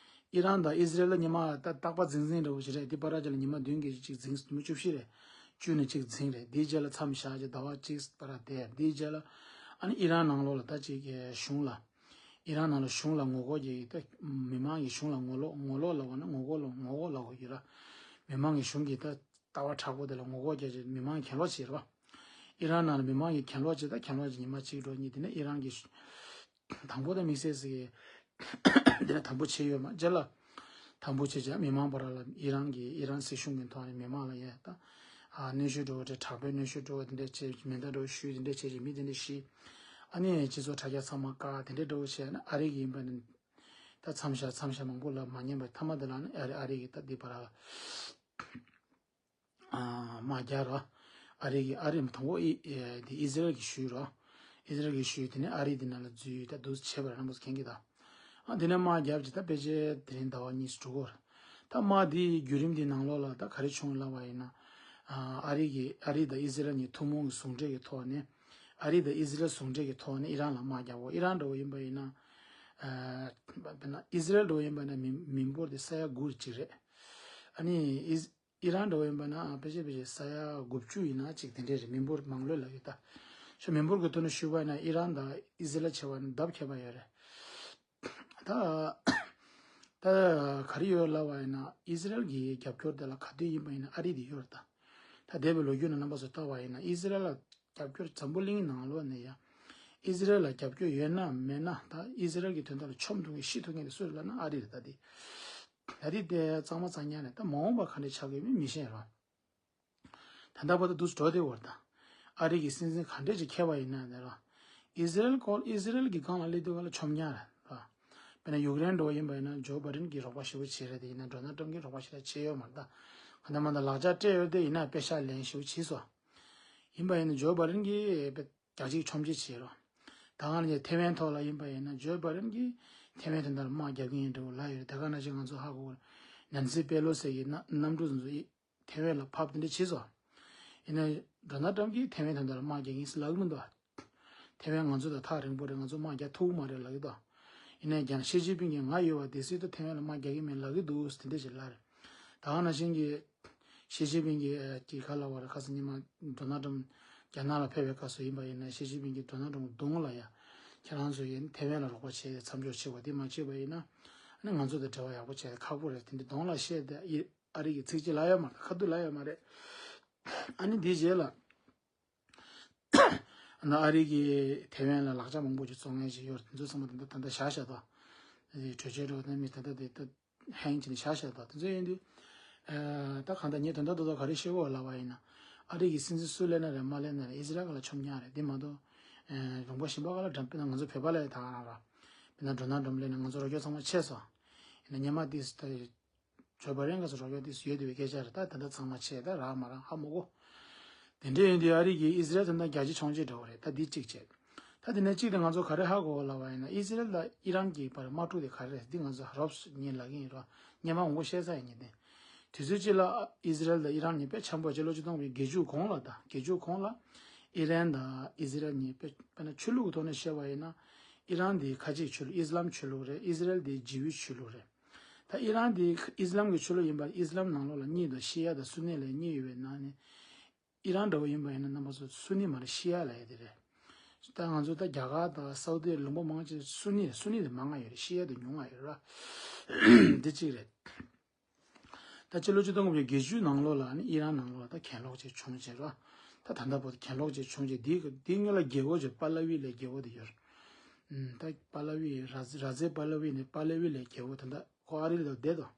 ཨི་རན་དང་ཨི་ཟི་རལ་ལ་ཉི་མ་ད་རྟག་པར་འཛིང་འཛིང་འདྲ་བོ་ཞིག་རེད། འདི་བར་ཅིག་ལ་ཉི་མ་བདུན་བརྒྱད་ཅིག་འཛིང་། ཉི་མ་བཅུ་བཞི་རེད། བཅུ་ནས་གཅིག་འཛིང་རེད། འདིའི་རྗེས་ལ་མཚམས་བཞག་ཅིག་ཟླ་བ་གཅིག་བར་བསྡད། འདིའི་རྗེས་ལ་ཨ་ནི་ཨི་རན་ནང་ལོགས་ལ་ད་ཅིག་གི་གཞུང་ལ། ཨི་རན་ནང་ལ་གཞུང་ལ་ངོ་རྒོལ་རྒྱག་གི། ད་མི་མང་གི་གཞུང་ལ་ངོ་ལོག་ངོ་ལོག་ལབ་དགོས་ན་ངོ་རྒོལ་ལ་ངོ་རྒོལ་ལབ་དགོས་ཀྱི་ར། མི་མང་གི་གཞུང་གི་ད་ལྟ་བ་དྲག་པོ་དེ་ལ་ངོ་རྒོལ་རྒྱག་ཅིག་མི་མང་གི་གྱེན་ལོག་བྱེད་ར། ཨི་རན་ནང་ལ་མི་མང་གི་གྱེན་ལོག་བྱེད། ད་གྱེན་ལོག་བྱེད་ཉི་མ་གཅིག་འགྲོ་གཉིས། དེ་ནས་ཨི་རན་གི་དང་པོ་ད་དམིགས་བསལ་ཟེར་གི། དེ་ནས་དམ་པོ་བྱེད་ཡོད་མ་རེད་ལ། དམ་པོ་བྱེད་བྱས་མི་མང་བར་ལ་ཨི་རན་གྱི་ཨི་རན་སྲིད་གཞུང་གི་ཐོག་ནས་མི་མང་ལ་ཡ་ད་ཨ་གནོན་ཤུགས་འགྲོ་བ་དེ། དྲག་པོའི་གནོན་ཤུགས་འགྲོ་བ་དེ་འདྲ་བྱས། མེ་མདའ་འདྲ་བོ་གཞུས། དེ་འདྲ་བྱས་བྱས་མི་དེ་འདྲ་ཤི། ཨ་ནི་སྤྱི་ཚོགས་དྲ་རྒྱ་ཚང་མ་བཀག་དེ་འདྲ་འདྲ་བོ་བྱས་ན། ཨ་རི་གི་ཡིན་པ་ནི་ད་མཚམས་བཞག་མཚམས་བཞག་མང་པོ་ལ་མ་ཉན་པ་མཐའ་མ་དེ་ལ་ནི་ཨ་རི་ཨ་རི་གི་ད་འདི་བར་ལ་དམག་རྒྱག་ར། ཨ་རི་གི་ཨ་རི་དང་པོ་ཨི་ཨེ་དེ་ཨི་ཟི་རལ་གྱིས་གཞུས་ར། ཨི་ཟི་རལ་གྱིས་གཞུས། དེ་ནས་ཨ་རི་དེ་ནང་ལ་འཛུལ། ད་འདུག་བྱས་པ་ར་རྣམ་པ་ཚོ་མཁྱེན་གྱི་ད། ཨ་དེ་ནས་དམག་རྒྱབ་ཅིག་ད་ཕལ་ཆེར་དེ་རིང་ཟླ་བ་གཉིས་སུ་འགྲོ་གི་རེད། ད་དམག་དེའི་བརྒྱུད་རིམ་དེའི་ནང་ལོགས་ལ་ད་ག་རེ་བྱུང་ལབ་པ་ཡིན་ན། ཨ་རི་གི་ཨ་རི་དང་ཨི་ཟི་རལ་གཉིས་ཐུན་མོང་གི་ཟུང་འབྲེལ་གྱི་ཐོག་ནས། ཨ་རི་དང་ཨི་ཟི་རལ་ཟུང་འབྲེལ་གྱི་ཐོག་ནས་ཨི་རན་ལ་དམག་རྒྱབ་འོ། ཨི་རན་འདྲ་བོ་ཡིན་པ་ཡིན་ན། ཨ་དཔེར་ན་ཨི་ཟི་རལ་འདྲ་བོ་ཡིན་པ་ཡིན་ན་མི་མི་འབོར་དེ་ས་ཡ་དགུ་རེ་གཅིག་རེད། ཨ་ནི་ཨི་ཨི་རན་འདྲ་བོ་ཡིན་པ་ན་ཕལ་ཆེར་ཕལ་ཆེར་ས་ཡ་དགུ་བཅུ་ཡིན་ན་གཅིག་དེ་འདྲས་རེད། མི་འབོར་མང་ལོས་ལབ་ཡོད་ད། ཤོ་མི་འབོར་གྱི་ཐོག་ནས་ཞུས་པ་ཡིན་ན་ཨི་རན་དང་ཨི་ཟི་རལ་བྱས་པ་ན་ལྡབ་ཁྱད་པར་ཡོད་རེད། ད་ད་ག་རེ་ཡོད་ལབ་པ་ཡིན་ན་ཨི་ཟི་རལ་གྱི་རྒྱབ་སྐྱོར་དེ་ལ་ག་དུས་ཡིན་པ་ཡིན་ན་ཨ་རི་དེ་ཡོད་རེད་ད། ད་འདས་པའི་ལོ་རྒྱུས་ནང་རྣམ་པ་ཚོས་བལྟ་བ་ཡིན་ན་ཨི་ཟི་རལ་ལ་རྒྱབ་སྐྱོར་འཛམ་བུ་གླིང་ནང་ལོགས་ནས་ཡང་ཨི་ཟི་རལ་ལ་རྒྱབ་སྐྱོར་ཡོད་ན་མེད་ན། ད་ཨི་ཟི་རལ་གྱི་དོན་དག་ལ་མཆོང་ཐུབ་མཁན་ཤི་ཐུབ་མཁན་དེ་སུ་རེད་ལབ་ན་ཨ་རི་རེད་ད་དེ། ད་དེ་དེ་གཙང་མ་གཙང་རྐྱང་རེད། ད་མ་འོངས་པ་ག་འདྲས་ཆགས་ཀྱི་ཡོད་མེད་མི་ཤེས་རོགས། ད་ལྟ་བར་དུ་འདུག་འགྲོ་བསྡད་ཡོད་རེད་ད། ཨ་རི་གི་སྲིད་འཛིན་ག་འདྲས་ཅིག་འཁྱེར་བ་ཡིན་ན་ནས་རོགས། ཨི་ཟི་རལ་སྐོར་ཨི་ཟི་རལ་གྱི་སྒང་ལ་སླེབས་དུས་ག་ལ་མཆོང་རྐྱང་རེད་རོགས། དཔེར་ན་ཡུཀ་རེན་འདྲ་བོ་ཡིན་པ་ཡིན་ན་ཇོ་བྷའི་ཌེན་གྱིས་རོགས་པ་ཞེ་པོ་བྱས་རེད། དེ་ཡིན་ན་ཌོ་ནལ་ཊམ་གྱིས་རོགས་པ་ཞེ་དྲག་བྱས་ཡོད་མ་རེད་ད། ག་འདྲ་མ་འདྲ་ལག་ཆ་སྤྲད་ཡོད་དེ་ཡིན་ན་པེ་ཤག་ལེན་ཞེ་པོ་བྱས་སོང་། ཡིན་པ་ཡིན་ན་ཇོ་བྷའི་ཌེན་གྱིས་དཔེ་རྒྱག་ཅིག་མཆོང་ཅིག་བྱས་རོགས། ད་ག་ནང་བཞིན་ཐེ་ཝན་ཐོག་ལ་ཡིན་པ་ཡིན་ན་ཇོ་བྷའི་ཌེན་གྱིས་ཐེ་ཝན་དོན་དག་ལ་དམག་རྒྱག་གི་ཡིན་འདྲ་བོ་ལབ་ཡོད་རེད། དེ་ག་ནང་བཞིན་ང་ཚོ་ཧ་གོ་གི་རེད། ནན་སི་པེ་ལོ་སི་གི་གནམ་གྲུ་ཚོ་ཐེ་ཝན་ལ་ཕབ་དེ་འདྲ་བྱས་སོང་། ཡིན་ན་ཌོ་ནལ་ཊམ་གྱིས་ཐེ་ཝན་དོན་དག་ལ་དམག་རྒྱག་གི་ཡིན་ཟེར་ལབ་གི་མི་འདུག་ཐེ་ཝན་ང་ཚོ་དང་ཐག་རིང་པོ་རེད། ང་ཚོ་དམག་རྒྱག་ཐུབ་ཀྱི་མ་རེད་ལབ་ཀྱི་འདུག་ཡིན་ན་ཡང་ཞི་ཅིན་ཕིང་གིས་ང་ཡོད་པ་དེ་སྲིད་དུ་ཐེ་ཝན་ལ་དམག་རྒྱག་གི་མེད་ལབ་ཀྱི་འདུག་དེ་འདྲ་ཞིག་ལབ་རེད། ད་ག་ནང་བཞིན་གྱི་ཞི་ཅིན་ཕིང་གིས་ཨ་གི་ག་ལབ་པ་རེད། ཁ་སང་ཉི་མ་ཌོ་ནལ་ཊམ་རྒྱ་ནག་ལ་ཕེབས་པའི་སྐབས་སུ་ཡིན་པ་ཡིན་ན་ཞི་ཅིན་ཕིང་གིས་ཌོ་ནལ་ཊམ་གདོང་ལ་ཡ་ཁྱེད་རང་ཚོ་ཡིན་ཐེ་ཝན་ལ་རོགས་པ་བྱས་ཏེ་མཚམས་འཇོག་བྱེད་པ་དེ་མ་བྱས་པ་ཡིན་ན་ཨ་ནི་ང་ཚོ་དང་འབྲེལ་བ་ཡག་པོ་བྱས་ཏེ་ཁག་པོ་རེད། དེ་འདྲ་གདོང་ལ་བཤད་དེ་ཨི་ཨ་རི་གི་ཚིག་གཅིག་ལབ་ཡོད་མ་རེད། ཁ་ཐུག་ལབ་ཡོད་མ་རེད། ཨ་ནི་དེའི་རྗེས་ལ་ཨ་ནི་ཨ་རི་གིས་ཐེ་ཝན་ལ་ལག་ཆ་མང་པོ་ཅིག་བཙོང་མཁན་ཅིག་ཡོད་རེད། དེ་ཚོ་ཚང་མ་ད་ལྟ་ད་ལྟ་བཞག་བཞག་ད། གྲོས་ཆོད་འགྲོ་ནས་མི་ད་ལྟ་དེ་ད་ཧེང་བྱས་ནས་བཞག་བཞག་ད། དེ་ཚོ་ཡིན་དུས་ཨ་ད་གང་ལྟར་ངས་དོན་དག་རྡོག་རྡོག་ག་རེ་བཤད་དགོས་ལབ་པ་ཡིན་ན་ཨ་རི་གི་སྲིད་འཛིན་སུ་སླེབས་ན་རེད་མ་སླེབས་ན་རེད་ཨི་ཟི་རལ་ག་ལ་མཆོང་རྐྱང་རེད། དེ་མ་གཏོགས་ལུང་པ་གཞན་པ་ག་ལ་འགྲམ་དཔེར་ན་ང་ཚོ་བོད་པ་ལ་ཡང་ད་ག་རང་ར། དཔེར་ན་ཌོ་ནལ་ཊམ་སླེབས་ན་ང་ཚོ་རོགས་སྐྱོར་ཚང་མ་ཆད་སོང་། ཡིན་ན་སྔོན་མ་དེ་ད་ཇོ་བྷའི་ཌེན་ག་ཚོད་རོགས་སྐྱོར་དེ་ཚོ་ཡོད་བསྡད་པའི་སྐད་ཆ་རེད། ད་ད་ལྟ་ཚང་མ་ཆད་ད་རག་མ་རག་ཧ་མ་གོ། དེ་འདྲ་ཡིན་དུས་ཨ་རི་གིས་ཨི་ཟི་རལ་དེ་འདྲ་རྒྱ་ཆེ་མཆོང་ཆེ་འདྲ་བོ་རེད། ད་འདི་གཅིག་བྱས། ད་དེ་ནས་གཅིག་དེ་ང་ཚོ་ག་རེ་ཧ་གོ་ལབ་པ་ཡིན་ན་ཨི་ཟི་རལ་དང་ཨི་རན་གྱི་བར་དམག་འཁྲུག་དེ་ག་རེ་རེད། འདི་ང་ཚོ་རོབ་ཉིན་ལབ་ཀྱི་ཡིན་རོགས། སྔོན་མ་མང་པོ་བཤད་ཚར་ཡིན་ངེས་ཏེ། དུས་ཚོད་གཅིག་ལ་ཨི་ཟི་རལ་དང་ཨི་རན་གཉིས་དཔེ་འཆམ་པོ་བྱས་ལོ་ཆིག་སྟོང་དགུ་བརྒྱད་ཅུ་གོང་ལ་ད་བརྒྱད་ཅུ་གོང་ལ་ཨི་རན་དང་ཨི་ཟི་རལ་གཉིས་དཔེ་དཔེར་ན་ཆོས་ལུགས་ཀྱི་ཐོག་ནས་བཤད་པ་ཡིན་ན་ཨི་རན་དེ་ཁ་ཆེའི་ཆོས་ལུགས་ཨི་སི་ལམ་ཆོས་ལུགས་རེད། ཨི་ཟི་རལ་དེ་ཇིའུ་ཤི་ཆོས་ལུགས་རེད། ད་ཨི་རན་དེ་ཨི་སི་ལམ་གྱི་ཆོས་ལུགས་ཡིན་པ་ཨི་སི་ལམ་ནང་ལོགས་ལ་གཉིས་དང་ཤི་ཡ་དང་སུ་ནི་ལབ་གཉིས་ཡོད་པའི་ནང་ནས་ཨི་རན་འདྲ་བོ་ཡིན་པ་ཡིན་ན་རྣམ་པ་ཚོ་སུ་ནི་མ་རེད་ཤི་ཡ་ལབ་ཡ་དེ་རེད། ད་ང་ཚོ་ད་རྒྱ་གར་དང་སའུ་ཏི། ལུང་པ་མང་ཆེ་སུ་ནི་སུ་ནི་དེ་མང་ང་ཡོད་རེད། ཤི་ཡ་དེ་ཉུང་ང་ཡོད་རེད་བ། འདི་གཅིག་རེད། ད་ཕྱི་ལོ་ཆིག་སྟོང་དགུ་བརྒྱ་བརྒྱད་ཅུ་ནང་ལོགས་ལ་ནི་ཨི་རན་ནང་ལོགས་ད་གྱེན་ལོག་ཅིག་བྱུང་བྱས་ར། ད་ད་ལྟ་བར་དུ་གྱེན་ལོག་ཅིག་བྱུང་བྱས། འདི་འདི་སྔོན་ལ་རྒྱལ་པོ་ཅིག་པ་ལ་ཝི་ལབ་རྒྱལ་པོ་དེ་ཡོད་རེད། ཨུམ། ད་པ་ལ་ཝི། ར་ར་ཛེ་པ་ལ་ཝི་ནི་པ་ལ་ཝི་ལབ་རྒྱལ་པོ་དེ་འདྲ་ཁོ་ཨ་རི་ལ་བསྡད་དོ།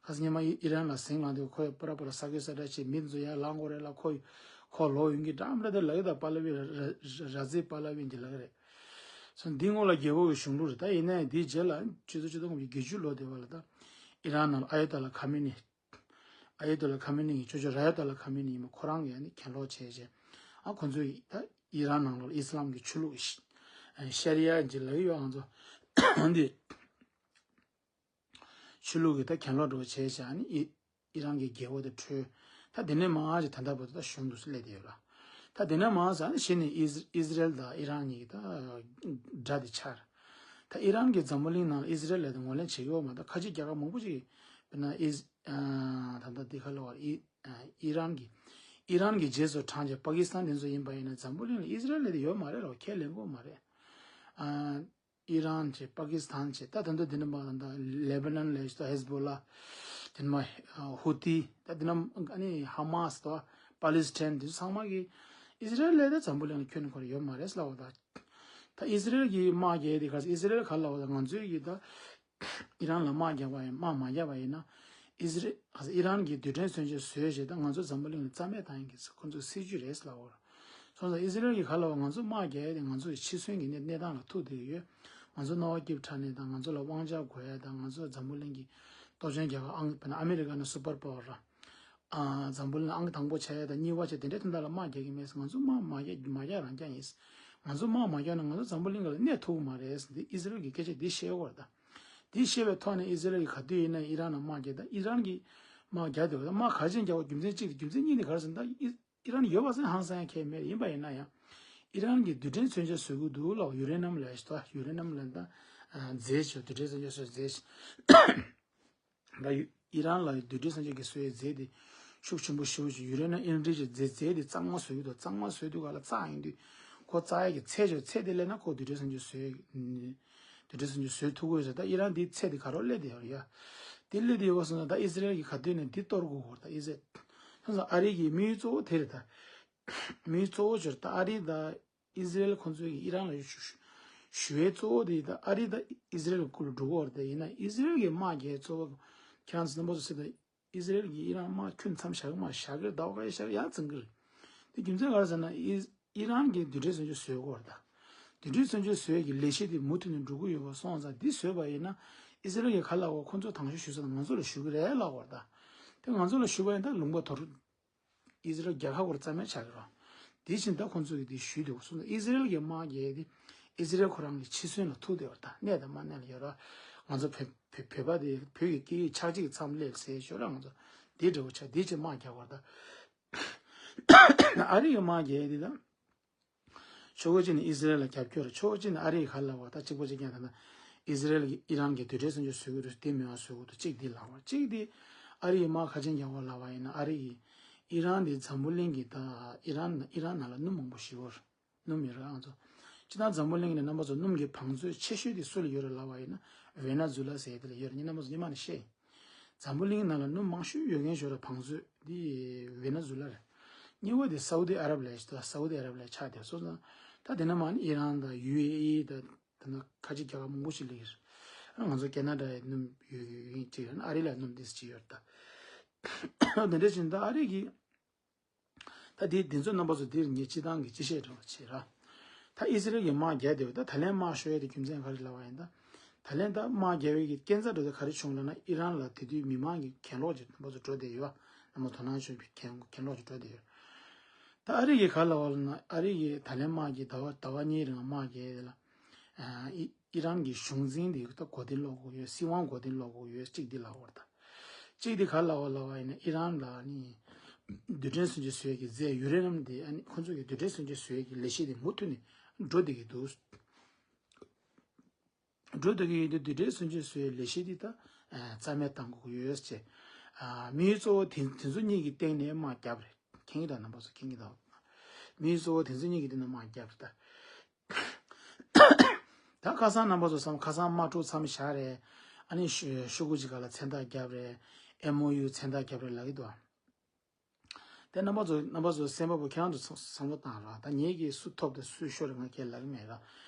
ཁ་སང་ཉི་མ་ཨི་ཨི་རན་ལ་ཟིང་ལངས་དུས་ཁོས་པ་ར་པ་ར་ས་ཁོས་ས་འདྲ་བྱས། མི་ཚོ་ཡར་ལངས་དགོས་རེད་ལ། ཁོ་ཁོ་ལོག་ཡོང་གི་འདྲ་མི་འདྲ་དེ་ལབ་ཡོད། ད་པ་ལ་ཝི། ར་ར་ར་ཛེ་པ་ལ་ཝི་འདི་ལབ་ཀྱི་རེད། སོ་འདི་སྔོན་ལ་རྒྱལ་པོ་གི་གཞུང་ལུགས་རེད། ད་ཡིན་ནའི་འདིའི་རྗེས་ལ་ཆུ་ཚོད་ཆིག་སྟོང་དགུ་བརྒྱ་བརྒྱད་ཅུ་ལོ་དེ་བ་ལ་ད་ཨི་རན་ནང་ལ་ཨ་ཡ་ཏོ་ལ་ཁ་མེ་ནི། ཨ་ཡ་ཏོ་ལ་ཁ་མེ་ནི་གི་ཅོ་ཅོ་ར་ཡ་ཏོ་ལ་ཁ་མེ་ནི་ཡིན་པ། ཁོ་རང་གིས་ནི་གྱེན་ལོག་བྱས་བྱས། ཨ་ཁོ་ཚོས་ད་ཨི་རན་ནང་ལོགས་ཨི་སི་ལམ་གྱི་ཆོས་ལུགས་ཤ་རི་ཡ་ཅིག་ལབ་ཀྱི་ཡོད། ང་ཚོ་འདི་ཆོས་ལུགས་ཀྱི་ད་གྱེན་ལོག་འགྲོ་བྱས་བྱས། ཨ་ནི་ཨི་ཨི་རན་གྱི་རྒྱལ་པོ་དེ་བྲོས། ད་དེ་ནས་མར་ཅིག་ད་ལྟ་བར་དུ་ད་གཞུང་དུ་སླེབས་བསྡད་ཡོད་ར། ད་དེ་ནས་མར་ཟ་ནི་གཞི་ནས་ཨིས་ཨིས་རལ་དང་ཨི་རན་གཉིས་ཀྱི་ད་དགྲ་དེ་ཆགས་ར། ད་ཨི་རན་གྱིས་འཛམ་བུ་གླིང་ནང་ལ་ཨིས་རལ་ལ་ད་ངོས་ལེན་བྱེད་ཀྱི་ཡོད་མ་གཏོགས། ཁ་ཆེ་རྒྱལ་ཁབ་མང་པོ་ཅིག་དཔེར་ན་ཨིས་ཨ་ད་ལྟ་འདི་ག་ལབ་དགོས་རེད། ཨི་ཨ་ཨི་རན་གྱི་ཨི་རན་གྱི་རྗེས་སུ་འབྲངས་བྱས་པ་ཀི་སི་ཐན་དེ་ཚོ་ཡིན་པ་ཡིན་ན། འཛམ་བུ་གླིང་ལ་ཨིས་རལ་ལས་དེ་ཡོད་མ་རེད་ལ། ཁས་ལེན་གྱི་ཡོད་མ་རེད། ཨ་ཨི་རན་བྱས། པ་ཀི་སི་ཐན་བྱས། ད་ད་ལྟ་འདི་ནས་མར་ད་ལེ་བྷ་ནན་ལ་ད་ཧེ་ཟ་བྷོ་ལ། དེ་ནས་མར་ཧུ་ཐི། ད་དེ་ནས་ཨ་ནི་ཧ་མ་སི་དང་པ་ལི་སི་ཐན། དེ་ཚོ་ཚང་མ་གིས་ཨིས་རལ་ལས་ད་འཛམ་བུ་གླིང་ལ་ཁྱོན་ནས་ཁོ་རང་ཡོད་མ་རེད་ལབ་པ། ད་ད་ཨིས་རལ་གྱིས་དམག་རྒྱག་དེ་ག་ཨིས་རལ་ག་ལབ་པ། ད་ང་ཚོས་ཀྱིས་ད་ཨི་རན་ལ་དམག་རྒྱག་པ་ཡིན། དམག་མ་རྒྱག་པ་ཡིན་ན། ཨིས་རལ་ཨི་རན་གྱིས་རྡུལ་ཕྲན་མཚོན་ཆ་བཟོས་བྱས། ད་ང་ཚོ་འཛམ་བུ་གླིང་ལ་རྩ་མེད་བཏང་ཡག་གི་ཁོ་ཚོའི་སྲིད་ཇུས་རེད་ལབ་པ། སོང་ཙང་ཨི་ཟི་རལ་གྱིས་ག་ལབ་པ། ང་ཚོ་དམག་རྒྱག་ཡག་དེ་ང་ཚོ་ཡི་འཆི་གསོན་གྱི་གནས་གནས་སྟངས་ལ་ཐུག་བསྡད་ཡོད། ང་ཚོ་རྣ་བ་སྐྱིབས་ཁྲ་ནས་དང་། ང་ཚོ་ལ་དབང་ཆ་དགོས་ཡག་དང་། ང་ཚོ་འཛམ་བུ་གླིང་གི་སྟོབས་ཆེན་རྒྱལ་ཁབ་ཨང་། དཔེར་ན་ཨ་མེ་རི་ཀ་ནི་སུ་པར་པ་ཝར་ར། ཨ་འཛམ་བུ་གླིང་ཨང་དང་པོ་ཆགས་ཡག་དང་གཉིས་པ་ཆགས། དེ་འདྲ་དེ་འདྲ་ལ་དམག་རྒྱག་གི་མེད། ང་ཚོ་དམག་མ་རྒྱག་མ་རྒྱག་རང་རྐྱང་ཡིན། ང་ཚོ་དམག་མ་རྒྱག་ན་ང་ཚོ་འཛམ་བུ་གླིང་ག་ལ་གནས་ཐུབ་ཀྱི་མ་རེད་ཟེར་ཏེ་ཨི་ཟི་རལ་གྱི་སྐད་ཆ་འདི་བཤད་ཡོད་རེད་ད། འདི་བཤད་པའི་ཐོག་ནས་ཨི་ཟི་རལ་གྱིས་ག་དུས་ཡིན་ན་ཨི་རན་ལ་དམག་རྒྱག་ད། ཨི་རན་གྱིས་དམག་རྒྱག་བསྡད་པ་ད། དམག་ག་རེ་བྱས་རྒྱག་པ་རྒྱུ་མཚན་གཅིག་རེད། རྒྱུ་མཚན་གཉིས་ནི་ག་རེ་ཟེར་ན། ད་ཨི་ཨི་རན་ཡོད་པ་ཟེར་ཧང་སང་ཡག་གང་ཡང་མེད། ཡིན་པ་ཡིན་ན་ཡང་ཨི་རན་གྱིས་རྡུལ་ཕྲན་མཚོན་ཆ་བཟོ་གི་འདུག་ལབ། ཡུ་རེ་ནམ་ལབ་ཡག་ད། ཡུ་རེ་ནམ་ལབ་ད། རྫས་ཆེ། རྡུལ་ཕྲན་མཚོན་ཆ་བཟོ་རྫས་ཆེ། ད་ཡུ་ཨི་རན་ལ་རྡུལ་ཕྲན་མཚོན་ཆ་གི་བཟོ་ཡག་རྫས་དེ་ཤུགས་ཆེན་པོ་ཞེ་པོ་ཅིག་ཡུ་རེ་ནམ་ཨེ་ནར་ཇི་ཟེར་རྫས་དེ་གཙང་མ་བཟོ་གི་འདུག་གཙང་མ་བཟོ་དུས་ག་ལ་བཙགས་ཡོང་དུས་ཁོ་བཙགས་ཡག་གི་ཚད་ཆེ། ཚད་དེ་སླེབས་ན་ཁོ་རྡུལ་ཕྲན་མཚོན་ཆ་བཟོ་ཡག་རྡུལ་ཕྲན་མཚོན་ཆ་བཟོ་ཐུབ་ཀྱི་ཡོད་ཟེར། ད་ཨི་རན་དེའི་ཚད་དེ་ག་རེ་སླེབས་བསྡད་ཡོད་རེད་ཡ། དེ་སླེབས་བསྡད་ཡོད་པ་སོང་ཙང་ད་ཨི་ཟི་རལ་གྱིས་ག་དུས་ནས་འདི་གཏོར་དགོས་ཀྱི་ཡོད་རེད་ད། ཨི་ཟི་རལ། སོང་ཙང་ཨ་རི་གི་དམིགས་ཡུལ་གཙོ་བོ་དེ་རེད་ད། དམིགས་ཡུལ་གཙོ་བོ་ཅིག་རེད་ད། ཨ་རི་ད་ཨི་ཟི་རལ་ཁོང་ཚོས་ཀྱིས་ཨི་རན་ལ་ཞུ་ཞུ་ཞུ་ཡག་གཙོ་བོ་དེ་ད་ཨ་རི་ད་ཨི་ཟི་རལ་གྱི་སྐུ་ལ་འགྲོ་གི་ཡོད་རེད་ད། ཡིན་ན་ཨི་ཟི་རལ་གྱི་དམག་རྒྱག་ཡག་གཙོ་བོ་ཁྱེད་རང་ཚོ་རྣམ་པ་ཚོ་སེམས་ད། ཨི་ཟི་རལ་གྱིས་ཨི་རན་དམག་ཁྱོན་མཚམས་བཞག་གི་མ་བཞག་གི་རེད། ཟླ་བ་ཁ་ཤས་བཞག་གི་ཡང་བརྩི་གི་རེད། དེ་རྒྱུ་མཚན་ག་རེ་ཟེར་ན་ཨི་ཨི་རན་གྱིས་རྡུལ་ཕྲན་མཚོན་ཆ་བཟོ་གི་ཡོད་རེད་ད། རྡུལ་ཕྲན་མཚོན་ཆ་བཟོ་ཡག་གི་ལས་གཞི་དེ་མུ་མཐུད་ནས་འགྲོ་གི་ཡོད་པ་སོང་ཙང་། འདི་བཟོས་པ་ཡིན་ན་ཨི་ཟི་རལ་གྱིས་ག་ལབ་པ། ཁོང་ཚོས་དང་ཤོས་ཞུ་ས་ང་ཚོ་ལ་ཞུ་གི་རེད་ལབ་པ་རེད་ད། དེ་ང་ཚོ་ལ་ཞུས་པ་ཡིན་ན་ད་ལུང་པ་དོར། ཨི་ཟི་རལ་རྒྱལ་ཁབ་ཁོ་རང་རྩ་མེད་ཆགས་ཀྱི་རེད། དེ་བཞིན་ད་ཁོང་ཚོ་གིས་དེ་ཞུས་འདུག་སོང་ཙང་ཨི་ཟི་རལ་གྱི་དམག་རྒྱག་ཡག་དེ་ཨི་ཟི་རལ་ཁོ་རང་གི་འཆི་གསོན་ལ་ཐུག་བསྡད་ཡོད་རེད་ད། གནས་དང་མ་གནས་ལ་ཡོད་རེད། ང་ཚོ་བོད་བོད་བོད་པ་དེ་བོད་ཀྱི་སྐད་ཡིག་ཆག་འཇིག་གི་མཚམས་སླེབས་ཟེར་ཞོར་ལ་ང་ཚོ་དེ་འདྲ་བོ་ཆགས། དེ་ཅིག་དམག་རྒྱག་པ་རེད་ད། ཨ་རི་གི་དམག་རྒྱག་ཡག་དེ་ད། ཕྱོགས་གཅིག་ནས་ཨི་ཟི་རལ་ལ་རྒྱབ་སྐྱོར། ཕྱོགས་གཅིག་ནས་ཨ་རི་གིས་ག་ལབ་པ། ད་གཅིག་པ་གཅིག་རྐྱང་། ད་ལྟ་ཨི་ཟི་རལ་གྱིས་ཨི་རན་གྱི་རྡུལ་ཕྲན་མཚོན་ཆ་བཟོ་གི་འདུག་དེ་མེད་པ་བཟོ་གི་འདུག་གཅིག་དེ་ལབ་པ། གཅིག་དེ་ཨ་རི་ཡིས་དམག་ག་རེ་བྱས་རྒྱག་པ་ལབ་པ་ཡིན་ན། ཨ་རི་ཡིས་ཨི་རན་དེ་འཛམ་བུ་གླིང་གི་ད་ཨི་རན་ཨི་རན་ནང་ལ་སྣུམ་མང་པོ་ཞེ་པོ་རེད། སྣུམ་ཡོད་རེད་ང་ཚོ། སྤྱིར་བཏང་འཛམ་བུ་གླིང་ནས་རྣམ་པ་ཚོ་སྣུམ་གྱི་བང་མཛོད་ཆེ་ཤོས་དེ་སུ་ལ་ཡོད་རེད་ལབ་པ་ཡིན་ན། ཝེ་ན་ཛུ་ལ་ཟེར་དེ་ལ་ཡོད་རེད། ངས་རྣམ་པ་ཚོ་སྔོན་མ་ནས་བཤད་ཡིན། འཛམ་བུ་གླིང་ནང་ལ་སྣུམ་མང་ཤོས་ཡོད་མཁན་ཞིག་རེད། བང་མཛོད་འདི་ཝེ་ན་ཛུ་ལ་རེད། གཉིས་པ་དེ་སའུ་དི་ཨ་རབ་ལབ་ཡག་ཅིག་འདུག་སའུ་དི་ཨ་རབ་ལབ་ཡག་ཆགས་བསྡད་སོང་ཙང་། ད་དེ་ནས་མར་ནི་ཨི་རན་དང་ཡུ་ཨེ་ཨི་དང་། དེ་ནས་ཁ་ཆེ་རྒྱལ་ཁབ་མང་པོ་ཞིག་སླེབས་ཀྱི་རེད། ང་ཚོ་ཁེ་ན་ཌ་ཡི་སྣུམ་ཡོད་ཡོད་མཁན་ཅིག་ཡོད། ཨ་རི་ལ་སྣུམ་ཏོག་ཙམ་ཅིག་ཡོད་རེད་ད། དེ་འདྲ་བྱས་ནས་ད་ཨ་རི་གི། ད་དེ་དེ་ཚོ་རྣམ་པ་ཚོ་འདིར་ངས་སྤྱིར་བཏང་གི་སྤྱི་བཤད་འདྲ་བོ་བྱས་ར། ད་ཨི་ཟི་རལ་གྱིས་དམག་རྒྱག་བསྡད་པ་ད། ད་ལན་དམག་ཤོར་ཡག་དེ་རྒྱུ་མཚན་ག་རེ་ལབ་པ་ཡིན་ད། ད་ལན་ད་དམག་རྒྱག་པའི་གི་རྐྱེན་རྩ་འདྲ་བོ་དེ་ག་རེ་བྱུང་ལབ་ན། ཨི་རན་ལ་དེ་དུས་མི་མང་གི་གྱེན་ལོག་ཅིག་རྣམ་པ་ཚོ་འགྲོ་བསྡད་ཡོད། རྣམ་པ་དོ་སྣང་ཆེན་པོས་གྱེན་གྱེན་ལོག་ཅིག་འགྲོ་བསྡད་ཡོད། ད་ཨ་རི་གིས་ག་ལབ་པ་ལབ་ན། ཨ་རི་གིས་ད་ལན་དམག་གི་ཟླ་བ་ཟླ་བ་གཉིས་རིང་དམག་རྒྱག་ཡག་དེ་ལ། ཨ་ཨི་ཨི་རན་གྱི་གཞུང་འཛིན་དེ་ད་མགོ་རྟིང་སློག་དགོས་ཡོད། སྲིད་དབང་མགོ་རྟིང་སློག་དགོས་ཡོད། གཅིག་འདི་ལབ་པ་རེད་ད། གཅིག་འདི་ག་ལབ་པ་ལབ་པ་ཡིན་ན། ཨི་རན་ལ་ནི་རྡུལ་ཕྲན་མཚོན་ཆ་བཟོ་ཡག་གི་རྫས་ཡུ་རེ་ནམ་དེ། ཨ་ནི་ཁོང་ཚོ་གི་རྡུལ་ཕྲན་མཚོན་ཆ་བཟོ་ཡག་གི་ལས་གཞི་དེ་མུ་མཐུད་ནས་འགྲོ་བསྡད་ཀྱི་འདུག་འགྲོ་བསྡད་ཀྱི་ཡོད་དུས་རྡུལ་ཕྲན་མཚོན་ཆ་བཟོ་ཡག་ལས་གཞི་འདི་ད་རྩ་མེད་བཏང་དགོས་ཀྱི་ཡོད་ཅེས། དམིགས་ཡུལ་གཙོ་བོ་དེ་དེ་ཚོ་གཉིས་ཀྱི་སྟེང་ནས་དམག་རྒྱབ་རེད། མཁྱེན་གྱི་འདུག་རྣམ་པ་ཚོ་མཁྱེན་གྱི་འདུག་དམིགས་ཡུལ་གཙོ་བོ་དེ་ཚོ་གཉིས་ཀྱི་སྟེང་ནས་དམག་རྒྱབ་རེད་ད། ད་ཁ་སང་རྣམ་པ་ཚོ་བསམ། ཁ་སང་དམག་འཁྲུག་མཚམས་བཞག་རེད། ཨ་ནི་ཤོ་ཤོག་གུ་ཅིག་སྒང་ལ་མཚན་རྟགས་བརྒྱབ་རེད། ཨེམ་ཨོ་ཡུ་མཚན་རྟགས་བརྒྱབ་རེད་ལབ་ཀྱི་འདུག་དེ་རྣམ་པ་ཚོ་རྣམ་པ་ཚོ་སེམས་པ་པོ་ཁྱེད་རང་ཚོ་བསམ་བསམ་བློ་བཏང་ར། ད་ངེད་ཀྱིས་སུ་ཐོབ་དང་སུ་ཤོར་ང་ཁས་ལེན་གྱི་མེད་ར།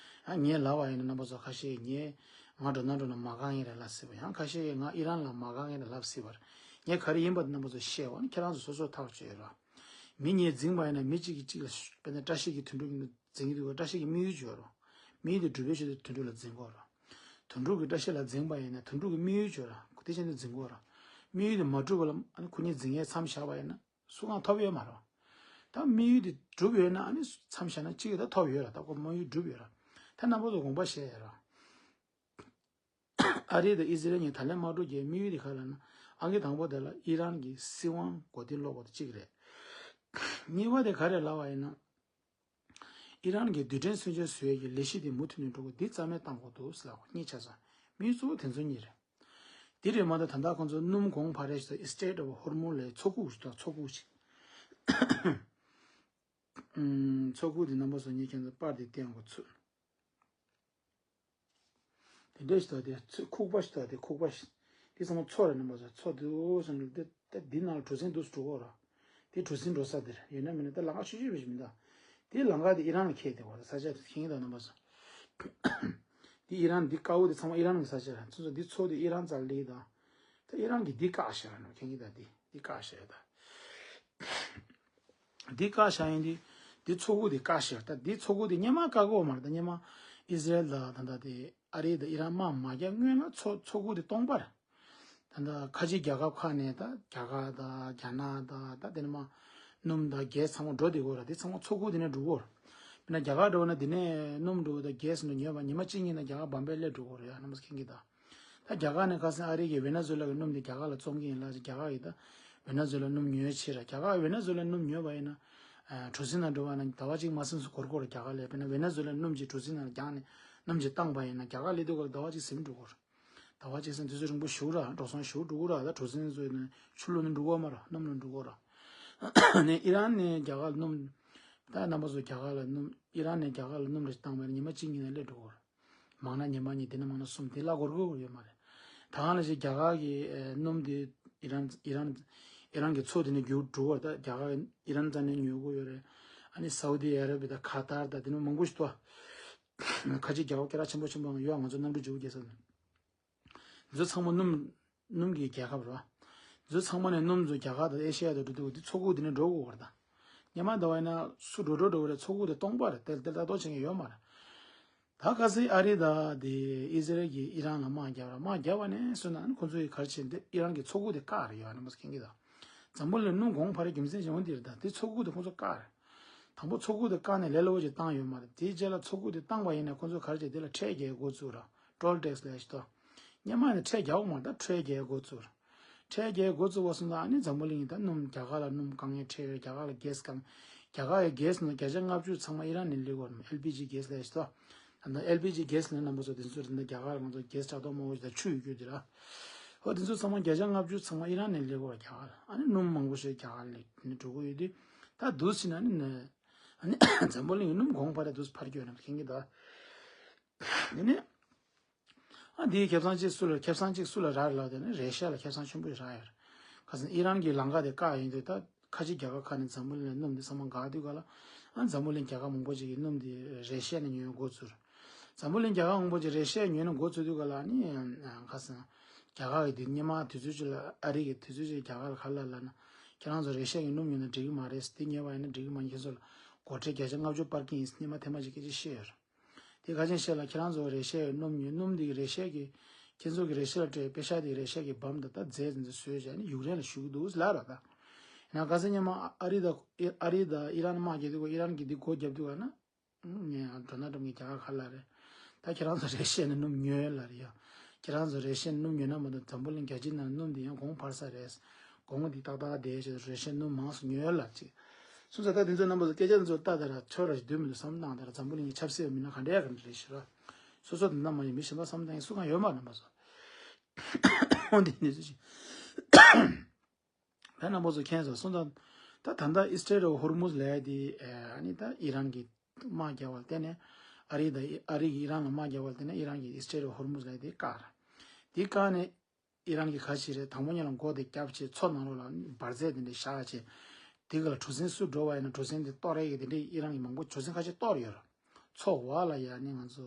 ཡང་ངས་ལབ་པ་ཡིན་ན་རྣམ་པ་ཚོ་ཁ་ཤས་ངས་ང་འགྲོ་ན་འགྲོ་ན་མ་དགའ་ངེས་རེད་ལབ་སྲིད་པ། ཡང་ཁ་ཤས་ང་ཨི་རན་ལ་མ་དགའ་ངེས་རེད་ལབ་སྲིད་པ། ངས་ག་རེ་ཡིན་པ་རྣམ་པ་ཚོ་ཤེས་པ་ནི་ཁྱེད་རང་ཚོ་སོ་སོ་ཐག་གཅོད་ར། མི་གཉིས་འཛིང་བ་ཡིན་ན་མི་གཅིག་གིས་གཅིག་ལ་དཔེར་ན་བཀྲ་ཤིས་ཀྱི་དོན་གྲུབ་ཀྱི་འཛིང་གི་འདུག་བ། བཀྲ་ཤིས་ཀྱི་དམིགས་ཡུལ་བརྗོད་རོགས། དམིགས་ཡུལ་དེ་འགྲུབ་པའི་ཆེད་དུ་དོན་གྲུབ་ལ་འཛིང་དགོས་རོགས། དོན་གྲུབ་ཀྱིས་བཀྲ་ཤིས་ལ་འཛིང་བ་ཡིན་ན་དོན་གྲུབ་ཀྱི་དམིགས་ཡུལ་བརྗོད་རོགས། དེ་བཞིན་དུ་འཛིང་དགོས་རོགས། དམིགས་ཡུལ་དེ་མ་འགྲུབ་པ་ལ་ཨ་ནི་ཁོ་གཉིས་འཛིང་ཡས་མཚམས་བཞག་པ་ཡིན་ན་སུ་གང་ཐོབ་ཡོད་མ་རེད། ད་དམིགས་ཡུལ་དེ་འགྲུབ་ཡོད་ན་ཨ་ནི་མཚམས་བཞག་ན་གཅིག་ད་ཐོབ་ཡོད་ར། ད་ཁོ་དམིགས་ཡུལ་འགྲུབ་ཡོད་ར། ད་རྣམ་པ་ཚོ་དགོངས་པ་བཞེས་ཡས་ར། ཨ་རི་དང་ཨི་ཟི་རལ་གཉིས་ད་ལན་དམག་འཁྲུག་རྒྱག་དམིགས་ཡུལ་དེ་ག་རེ་ལབ་ན། ཨང་ཀི་དང་པོ་དེ་ལ་ཨི་རན་གྱི་སྲིད་དབང་མགོ་རྟིང་སློག་པ་དེ་གཅིག་རེད། གཉིས་པ་དེ་ག་རེ་ལབ་པ་ཡིན་ན། ཨི་རན་གྱི་རྡུལ་ཕྲན་མཚོན་ཆ་བཟོ་ཡས་ཀྱི་ལས་གཞི་དེ་མུ་མཐུད་ནས་འགྲོ་དགོས། འདི་རྩ་མེད་བཏང་དགོས་འདུག་ཟེར་ལབ་པ་གཉིས་ཆགས་སོང་། དམིགས་ཡུལ་གཙོ་བོ་དེ་ཚོ་གཉིས་རེད། དེ་རེད་མ་གཏོགས་ད་ལྟ་ཁོང་ཚོ་སྣུམ་གོང་འཕར་རེད་ཟེར་Strait of Hormuz ལབ་མཚོ་ཁུག་ཅིག་དང་མཚོ་ཁུག་ཅིག་ཨུམ། མཚོ་ཁུག་དེ་རྣམ་པ་ཚོ་གཉིས་ཁྱེད་ཚོ་པར་དེ་བསྟན་དགོས་ཚུལ། དེ་འདྲ་ཞིག་དང་དེ་ཚོ་ཁུག་པ་ཞིག་དང་དེ་ཁུག་པ་ཞིག་དེ་ཚང་མ་མཚོ་རེད། རྣམ་པ་ཚོ་མཚོ་འདུག་སེ་འདུག་དེ་དེ་འདི་ནང་ལ་གྲུ་གཟིངས་འདུག་སེ་འགྲོ་གི་ར། དེ་གྲུ་གཟིངས་འགྲོ་ས་དེ་རེད། ཡོད་ན་མེད་ན་ད་ལམ་ཁ་ཆུང་ཆུང་རེད་ཞིག་མི་འདུག་དེ་ལམ་ཁ་དེ་ཨི་རན་ལ་འཁེལ་བསྡད་པ་རེད། ས་ཆ་དེ་མཁྱེན་གྱི་འདུག་རྣམ་པ་ཚོ། དེ་ཨི་རན་འདི་དཀར་པོ་དེ་ཚང་མ་ཨི་རན་གྱི་ས་ཆ་རེད། ཚོ་ཚོ་འདི་མཚོ་དེ་ཨི་རན་རྩ་ལ་སླེབས་ད། ད་ཨི་རན་གྱིས་འདི་བཀག་བཞག་ནོ་མཁྱེན་གྱི་འདུག་དེ་འདི་བཀག་བཞག་ཡོད་ད། འདི་བཀག་བཞག་ཡིན་དུས། འདི་མཚོ་ཁུག་དེ་བཀག་བཞག་ད་འདི་མཚོ་ཁུག་དེ་སྔོན་མ་བཀག་གི་ཡོད་མ་རེད། ད་སྔོན་མ་ཨི་ཟི་རལ་དང་ད་ལྟ་དེ་ཨ་རི་དང་ཨི་རན་དམག་མ་རྒྱག་སྔོན་ལ་མཚོ་མཚོ་ཁུག་དེ་སྟོང་པ་རེད། ད་ལྟ་ཁ་ཆེ་རྒྱལ་ཁབ་ཁག་ནས་ད་རྒྱ་གར་དང་རྒྱ་ནག་དང་ད་དེ་ནས་མ་སྣུམ་དང་གྷེ་སི་ཚང་མ་འགྲོ་བསྡད་ཀྱི་ཡོད་རེད། དེ་ཚང་མ་མཚོ་ཁུག་དེ་ནས་འགྲོ་གི་ཡོད་རེད། དཔེར་ན་རྒྱ་གར་འགྲོ་ན་དེ་ནས་སྣུམ་འགྲོ་དང་གྷེ་སི་འགྲོ་ཉོས་པ་ཉི་མ་གཅིག་གཉིས་ན་རྒྱ་གར་བམ་པེ་སླེབས་འགྲོ་གི་ཡོད་རེད་ཡ། རྣམ་པ་ཚོ་མཁྱེན་གྱི་འདུག་ད་རྒྱ་གར་ནས་ཁ་སང་ཨ་རི་གིས་ཝེ་ནེ་ཛུ་ལ་གི་སྣུམ་དེ་རྒྱ་གར་ལ་བཙོང་གི་ཡིན་ལབ་ཅིག་རྒྱ་གར་གིས་ད་ཝེ་ནེ་ཛུ་ལ་སྣུམ་ཉོས་ཕྱིར་ར། རྒྱ་གར་ཝེ་ནེ་ཛུ་ལ་སྣུམ་ཉོས་པ་ཡིན་ན། ཨ། གྲུ་གཟིངས་ནང་འགྲོ་བ་ན་ཟླ་བ་གཅིག་མ་ཟིན་ཙམ་འགོར་གྱི་ཡོད་རེད། རྒྱ་གར་ལ་དཔེར་ན་ཝེ་ནེ་ཛུ་ལ་སྣུམ་གྱི་གྲུ་གཟིངས་ནང་བརྒྱངས་ནས་སྣུམ་གྱི་བཏང་པ་ཡིན་ན་རྒྱ་གར་སླེབས་དུས་སྐབས་ཟླ་བ་གཅིག་ཟིན་འགྲོ་གི་ཡོད་རེད། ཟླ་བ་གཅིག་ཟིན་དུས་ཚོད་རིང་པོ་ཞེ་པོ་ར། འགྲོ་སོང་ཞེ་པོ་འགྲོ་གི་རེད། ད་གྲུ་གཟིངས་བཟོས་ནས་ཆུ་ལོག་ནས་འགྲོ་གི་ཡོད་མ་རེད། སྣུམ་ལོག་འགྲོ་གི་ཡོད་རེད། ནས་ཨི་རན་ནས་རྒྱ་གར་ལ་སྣུམ། ད་རྣམ་པ་ཚོ་རྒྱ་གར་ལ་སྣུམ། ཨི་རན་ནས་རྒྱ་གར་ལ་སྣུམ་རེ་བཏང་པ་ཡིན་ན་ཉི་མ་གཅིག་གཉིས་ནང་སླེབས་འགྲོ་གི་ཡོད་རེད། མང་ན་ཉི་མ་གཉིས། དེ་ནས་མང་ན་གསུམ། དེ་ལ་འགོར་དགོས་ཡོད་མ་རེད། ད་ག་ནང་བཞིན་རྒྱ་གར་གྱི་ཨེ་སྣུམ་དེ་ཨི་རན་ཨི་རན་ཨི་རན་གྱི་མཚོ་དེ་ནས་རྒྱུག་འགྲོ་གི་ཡོད་རེད། ད་རྒྱ་གར་ཨི་རན་རྩ་ནས་ཉོ་གི་ཡོད་རེད། ཨ་ནི་སའུ་དི་ཨ་ར་བི་དང་ཁ་ཏར་དང་དེ་ནས་མང་པོ་ཞིག་འདུག་ཁ་ཆེ་རྒྱལ་ཁབ་སྐད་གྲགས་ཆེན་པོ་ཆེན་པོ་ཡོད། ང་ཚོ་གནམ་གྲུ་བརྗེ་པོ་རྒྱག་ས་ནས། འདི་ཚོ་ཚང་མ་སྣུམ་སྣུམ་གྱི་རྒྱལ་ཁབ་རེད། འདི་ཚོ་ཚང་མ་ནས་སྣུམ་ཚོ་རྒྱ་གར་དང་ཨེ་ཤེ་ཡ་དང་འགྲོ་དུས་འདི་མཚོ་ཁུག་འདི་ནས་འགྲོ་དགོས་པ་རེད་ད། སྔོན་མ་འདྲ་བ་ཡིན་ན་སུ་འགྲོ་འགྲོ་འགྲོ་གི་རེད། མཚོ་ཁུག་དེ་སྟོང་པ་རེད། དེ་དེ་ལྟ་རྟོག་བྱེད་མཁན་ཡོད་མ་རེད། ད་ཁ་སང་ཨ་རི་དང་དེ་ཨི་ཟི་རལ་གྱིས་ཨི་རན་ལ་དམག་བརྒྱབ་ར། དམག་བརྒྱབ་པ་ནས་བཟུང་ན་ཨ་ནི་ཁོང་ཚོ་ཡི་ག་རེ་བྱས་འདི་ཨི་རན་གྱི་མཚོ་ཁུག་དེ་བཀག་རེད་ཡོད། ཨ་ནི་མོ་མཁྱེན་གྱི་ད། འཛམ་བུ་གླིང་སྣུམ་གོང་འཕར་རེ་རྒྱུ་མཚན་བྱུང་འདི་རེད་ད། དེ་མཚོ་ཁུག་དེ་ཁོང་ཚོ་བཀག་རེད། དང་པོ་མཚོ་ཁུག་དེ་བཀག་ནས་ལས་སླ་པོ་ཅིག་བཏང་ཡོད་མ་རེད། དེའི་རྗེས་ལ་མཚོ་ཁུག་དེ་བཏང་པ་ཡིན་ན་ཁོང་ཚོ་ག་རེ་བྱས་དེ་ལ་ཁྲལ་རྒྱག་འགོ་བཙུགས་ར། ཊོལ་ཊེག་སི་ལབ་ཡ་ཞིག་འདུག་སྔོན་མ་ནས་ཁྲལ་རྒྱག་གི་མ་རེད། ད་ཁྲལ་རྒྱག་འགོ་བཙུགས་ར། ཁྲལ་རྒྱག་འགོ་བཙུགས་པ་སོང་ཙང་ཨ་ནི་འཛམ་བུ་གླིང་གི་ད་སྣུམ། རྒྱ་གར་ལ་སྣུམ་དཀའ་ངལ་འཕྲད་ཡོད། རྒྱ་གར་ལ་གྷེ་སི་དཀའ་ངལ། རྒྱ་གར་ཡི་གྷེ་སི་ནང་བརྒྱ་ཆ་ལྔ་བཅུ་ཚང་མ་ཨི་རན་ནས་སླེབས་ཀྱི་ཡོད་རེད། ཨེལ་པི་ཇི་གྷེ་སི་ལབ་ཡ་ཞིག་འདུག་ད་ལྟ་ཨེལ་པི་ཇི་གྷེ་སི་ལབ་ན་རྣམ་པ་ཚོ་དེ་ཚོ་རེད་ན་རྒྱ་གར་ལ་ང་ཚོ་གྷེ་སི་ཆགས་ཐོག་མང་པོ་ཞིག་དང་ཆུ་ཡོད་རྒྱུ་དེ་ར། ཧོ་དེ་ཚོ་ཚང་མ་བརྒྱ་ཆ་ལྔ་བཅུ་ཚང་མ་ཨི་རན་ནས་སླེབས་ཀྱི་ཡོད་རེད། རྒྱ་གར་ལ། ཨ་ནི་སྣུམ་མང་པོ་ཞིག་རྒྱ་གར་ལ་སླེབས་ནས་འགྲོ་གི་ཡོད་དུས། ད་འདུག་ཟིན་ན་ནི་ནི་ཨ་ནི་འཛམ་བུ་གླིང་གི་སྣུམ་གོང་འཕར་རེ་འདུག་འཕར་གྱི་ཡོད་རེད་མཁྱེན་གྱི་འདུག་དེ་ནས། ཨ་འདིའི་ཁེ་བཟང་གཅིག་སུ་ལ་ཁེ་བཟང་གཅིག་སུ་ལ་རག་ལབ་དེ་ནི་རེ་ཤ་ལ་ཁེ་བཟང་ཆེན་པོ་ཞིག་རག་ཡོད་རེད། ཁ་སང་ཨི་རན་གྱི་ལམ་ཁ་དེ་བཀག་ཡིན་དུས་ད་ཁ་ཆེ་རྒྱལ་ཁབ་ཁག་ནས་འཛམ་བུ་གླིང་ལ་སྣུམ་དེ་ཚང་མ་འགག་དུས་ག་ལ། ཨ་འཛམ་བུ་གླིང་རྒྱལ་ཁབ་མང་པོ་ཅིག་གིས་སྣུམ་དེ་རེ་ཤ་ནས་ཉོ་འགོ་བཙུགས། འཛམ་བུ་གླིང་རྒྱལ་ཁབ་མང་པོ་ཅིག་རེ་ཤ་ཉོས་ནས་འགོ་བཙུགས་དུས་ག་ལ་ནི་ཁ་སང་རྒྱ་གར་གྱི་དེ་སྔོན་མ་དུས་ཚོད་ཅིག་ལ་ཨ་རི་གི་དུས་ཚོད་ཅིག་རྒྱ་གར་ལ་ག་ལ་ལབ་ན། ཁྱེད་རང་ཚོ་རེ་ཤ་གི་སྣུམ་ཉོས་ན་འགྲིག་གི་མ་རེད། དེ་ཉོས་པ་ཡིན་ན་འགྲིག་གི་མ་རེད། ཁྱེད་ཚོ་ལ་སྒོ་ཁྲལ་བརྒྱ་ཆ་ལྔ་བཅུ་སྤར་གི་ཡིན། སྔོན་མ་ཐེངས་མ་ཅིག་སྐད་ཆ་བཤད་ཡོད་རེད། དེ་ག་ཅན་བཤད་ལ་ཁྱེད་རང་ཚོ་རེ་ཤ་ཡི་སྣུམ་ཉོས། སྣུམ་དེ་གི་རེ་ཤ་གི་ཁྱེད་ཚོ་གི་རེ་ཤ་ལ་སྤྲད་པེ་ཤ་དེ་གི་རེ་ཤ་གི་བམ་དང་ད་རྫས་དེ་ཚོ་བཟོས་བྱས་ནས་ཡུཀ་རེན་ལ་ཞུ་གི་འདུག་ལབ་ར། ད་ཡིན་ན་ག་ས་སྔོན་མ་ཨ་རི་དང་ཨ་རི་དང་ཨི་རན་དམག་རྒྱག་དུས་ཨི་རན་གྱིས་འདི་སྒོ་བརྒྱབ་དུས་ག་ན། ངས་ཌོ་ནལ་ཊམ་གྱིས་རྒྱ་གར་ཁ་ལ་རེད། ད་ཁྱེད་རང་ཚོ་རེ་ཤ་ནས་སྣུམ་ཉོས་ལབ་རེད་ཡ། ཁྱེད་རང་ཚོ་རེ་ཤ་ནས་སྣུམ་ཉོས་ན་མ་གཏོགས་འཛམ་བུ་གླིང་རྒྱལ་སྤྱིའི་ནང་སྣུམ་འདི་ཡང་གོང་འཕར་ས་རེད། གོང་འདི་ཏག་ཏག་བསྡད་བྱས་རེ་ཤ་སྣུམ་མང་སུ་ཉོས་ལབ་ཅིག་སོང་ཙང་ད་དེ་ཚོ་རྣམ་པ་ཚོ་སྐད་ཆ་དེ་ཚོ་ལྟ་དེ་ར་ཆོས་ར་ཞིག་འདོད་མི་འདུག་བསམ་བློ་བཏང་དེ་ར། འཛམ་བུ་གླིང་གི་ཆབ་སྲིད་མི་སྣ་ག་འདྲ་ཡ་ག་འདྲ་རེད་ཤི་ར། སོ་སོ་དེ་འདྲ་མ་ཡིན་མི་གཞན་པ་བསམ་བློ་བཏང་ཡ་སུ་གང་ཡོད་མ་རེད་རྣམ་པ་ཚོ། འོ་འདི་ནས་ཚུལ་ཅིག་ད་རྣམ་པ་ཚོ་མཁྱེན་སོང་། སོང་ཙང་ད་ད་ལྟ་Strait of Hormuz ལབ་ཡ་དེ་ཨ་ནི་ད་ཨི་རན་གྱིས་དམག་རྒྱག་པ་ལ་བརྟེན་ནས་ ཨ་རི་དང་ཨི་ཨ་རི་གིས་ཨི་རན་ལ་དམག་རྒྱག་པ་ལ་བརྟེན་ནས་ཨི་རན་གྱིས་Strait of Hormuz ལབ་དེ་བཀག་རེད། དེ་བཀག་ནས་ཨི་རན་གྱིས་ག་བྱས་རེད། དང་པོ་ཉིད་ལ་མགོ་དེ་བརྒྱབ་བྱས་མཚོ་ནང་ལོགས་ལ་འབར་རྫས་དེ་འདྲ་བཞག་བྱས། དེ་ག་ལ་གྲུ་གཟིངས་སུ་འགྲོ་བ་ཡིན་ན་གྲུ་གཟིངས་དེ་གཏོར་ཡས་ཀྱི་དེ་འདྲའི་ཨི་རན་གྱིས་མང་པོ་གྲུ་གཟིངས་ཁ་ཤས་གཏོར་ཡོད་རེད། མཚོ་འོག་ལ་ཡ་ནི་ང་ཚོ་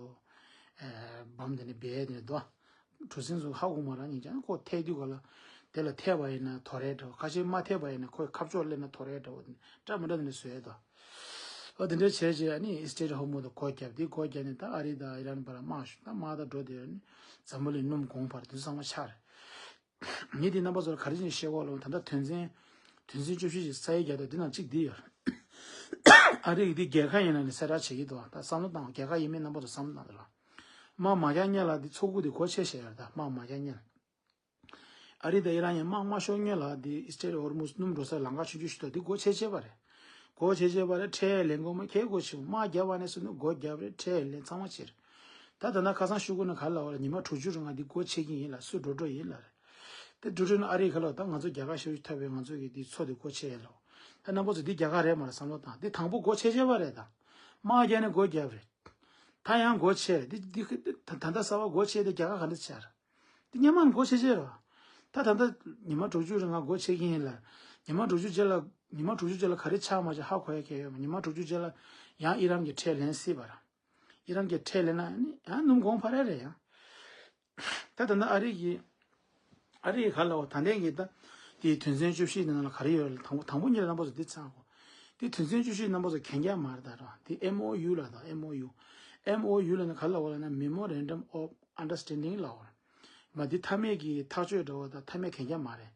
ཨེ་བམ་དེ་འདྲ་སྦས་དེ་འདྲ་འདུག་གྲུ་གཟིངས་སུ་ཧ་གོ་མ་རང་ཉིད་ཀྱང་ཁོ་ཐེག་དུས་ག་ལ་དེ་ལ་ཐེག་པ་ཡིན་ན་དོ་རེད་འདྲ་བོ། ཁ་ཤས་མ་ཐེག་པ་ཡིན་ན་ཁོས་ཁ་ཕྱོགས་སླེབས་ན་དོ་རེད་འདྲ་བོ། འདྲ་མི་འདྲ་དེ་འདྲ་བཟོས་ཡོད་དོ། ཨོ་དེ་འདྲ་བྱས་རྗེས་ཨ་ནི་Strait of Hormuz དེ་སྒོ་བརྒྱབ། དེ་སྒོ་བརྒྱབ་ནས་ད་ཨ་རི་དང་ཨི་རན་བར་དམག་ཤོར། ད་དམག་ད་འགྲོ་དེ་ཨ་ནི་འཛམ་བུ་གླིང་སྣུམ་གོང་འཕར་དུས་ཚང་མ་ཆགས་རེད། ངས་དེ་རྣམ་པ་ཚོར་ག་རེ་བྱས་ནས་བཤད་གོ་ལབ་ན། ད་ལྟ་དོན་ཚན་དོན་ཚན་བཅུ་བཞི་ཞིག་ས་ཡིག་རྒྱག་འདུག་དེ་ནང་གཅིག་འདི་ཡོད། ཨ་རི་གི་འདི་རྒྱལ་ཁ་ཡིན་ན་ནི་གསལ་བསྒྲགས་བྱེད་ཀྱི་འདུག་ད་བསམ་བློ་བཏང་། རྒྱལ་ཁ་ཡིན་མིན་རྣམ་པ་ཚོ་བསམ་བློ་བཏང་དང་། དམག་མ་རྒྱག་སྔོན་ལ་འདི་མཚོ་ཁུག་འདི་སྒོ་ཕྱེ་བཞག་ཡོད་རེད། ད་དམག་མ་རྒྱག་སྔོན་ལ། ཨ་རི་དང་ཨི་རན་གཉིས་དམག་མ་ཤོར་སྔོན་ལ་འདི་Strait of Hormuz སྣུམ་འགྲོ་ས་ལམ་ཁ་ཆུང་ཆུང་ཞིག་འདུག་འདི་སྒོ་ཕྱེ་བྱས་པ་རེད། སྒོ་ཕྱེ་བྱས་པ་རེད། ཁྲལ་ལེན་དགོས་མ་ཁེལ་སྒོ་ཕྱེ། དམག་བརྒྱབ་པ་ནས་བཟུང་ནས་སྒོ་བརྒྱབ་རེད། ཁྲལ་ལེན་ཚང་མ་བྱས་རེད། ད་ད་ལྟ་ཁ་སང་ཤོག་གུ་ནང་ག་ལབ་པ་རེད། ཉི་མ་དྲུག་ཅུ་རིང་ང་འདི་སྒོ་ཕྱེ་གི་ཡིན་ལབ། སུ་འགྲོ་འགྲོ་ཡིན་ལབ་རེད། དེ་འགྲོ་འགྲོ་ན་ཨ་རི་ག་ལབ། ད་ང་ཚོ་རྒྱལ་ཁ་ཤོར་ཐབས་པའི་ང་ཚོ་གི་འདི་མཚོ་འདི་སྒོ་ཕྱེ་ཡིན་ལབ། ད་རྣམ་པ་ཚོ་འདི་རྒྱལ་ཁ་རེད་མ་རེད་བསམ་བློ་བཏང་། འདི་དང་པོ་སྒོ་ཕྱེ་བྱས་པ་རེད། ད་དམག་རྒྱག་ནས་སྒོ་བརྒྱབ་རེད། ད་ཡང་སྒོ་ཕྱེ་རེད། འདི་འདི་ད་ད་ལྟ་གསར་པ་སྒོ་ཕྱེ་དེ་རྒྱལ་ཁ་ག་འདྲ་ཆགས་རེད། འདི་སྔོན་མ་ནས་སྒོ་ཕྱེ་བྱས་རེད། ད་ད་ལྟ་ཉི་མ་དྲུག་ཅུ་རིང་ང་སྒོ་ཕྱེ་གི་ཡིན་ལབ། ཉི་མ་དྲུག་ཅུ་རྗེས་ལ་ཉི་མ་དྲུག་ཅུ་རྗེས་ལ་ག་རེ་ཆགས་མ་ཆགས་ཧ་གོ་ཡ་གང་ཡོད་མ། ཉི་མ་དྲུག་ཅུ་རྗེས་ལ་ཡང་ཨི་རན་གྱིས་ཁྲལ་ལེན་སྲིད་པ་རེད། ཨི་རན་གྱིས་ཁྲལ་ལེན་ན་ནི་ཡང་སྣུམ་གོང་འཕར་ཡ་རེད་ཡ། ད་ད་ལྟ་ཨ་རི་གི་ཨ་རི་ག་ལབ་པ། ད་ལྟའི་གི་ད་དེའི་དོན་ཚན་བཅུ་བཞི་ནང་ལ་ག་རེ་ཡོད་ལབ། དང་པོ་དང་པོ་ཉིད་ལ་རྣམ་པ་ཚོ་འདི་ཚང་གོ། དེ་དོན་ཚན་བཅུ་བཞི་རྣམ་པ་ཚོ་གན་རྒྱ་མ་རེད་ད་ར། དེ་ཨེམ་ཨོ་ཡུ་ལབ་ད། ཨེམ་ཨོ་ཡུ། ཨེམ་ཨོ་ཡུ་ལབ་ན་ག་ལབ་པ་ལབ་ན་Memorandum of Understanding ལབ་པ་རེད། མ་དེ་མཐའ་མའི་གི་ཐག་གཅོད་འདྲ་བོ་དང་མཐའ་མའི་གན་རྒྱ་མ་རེད།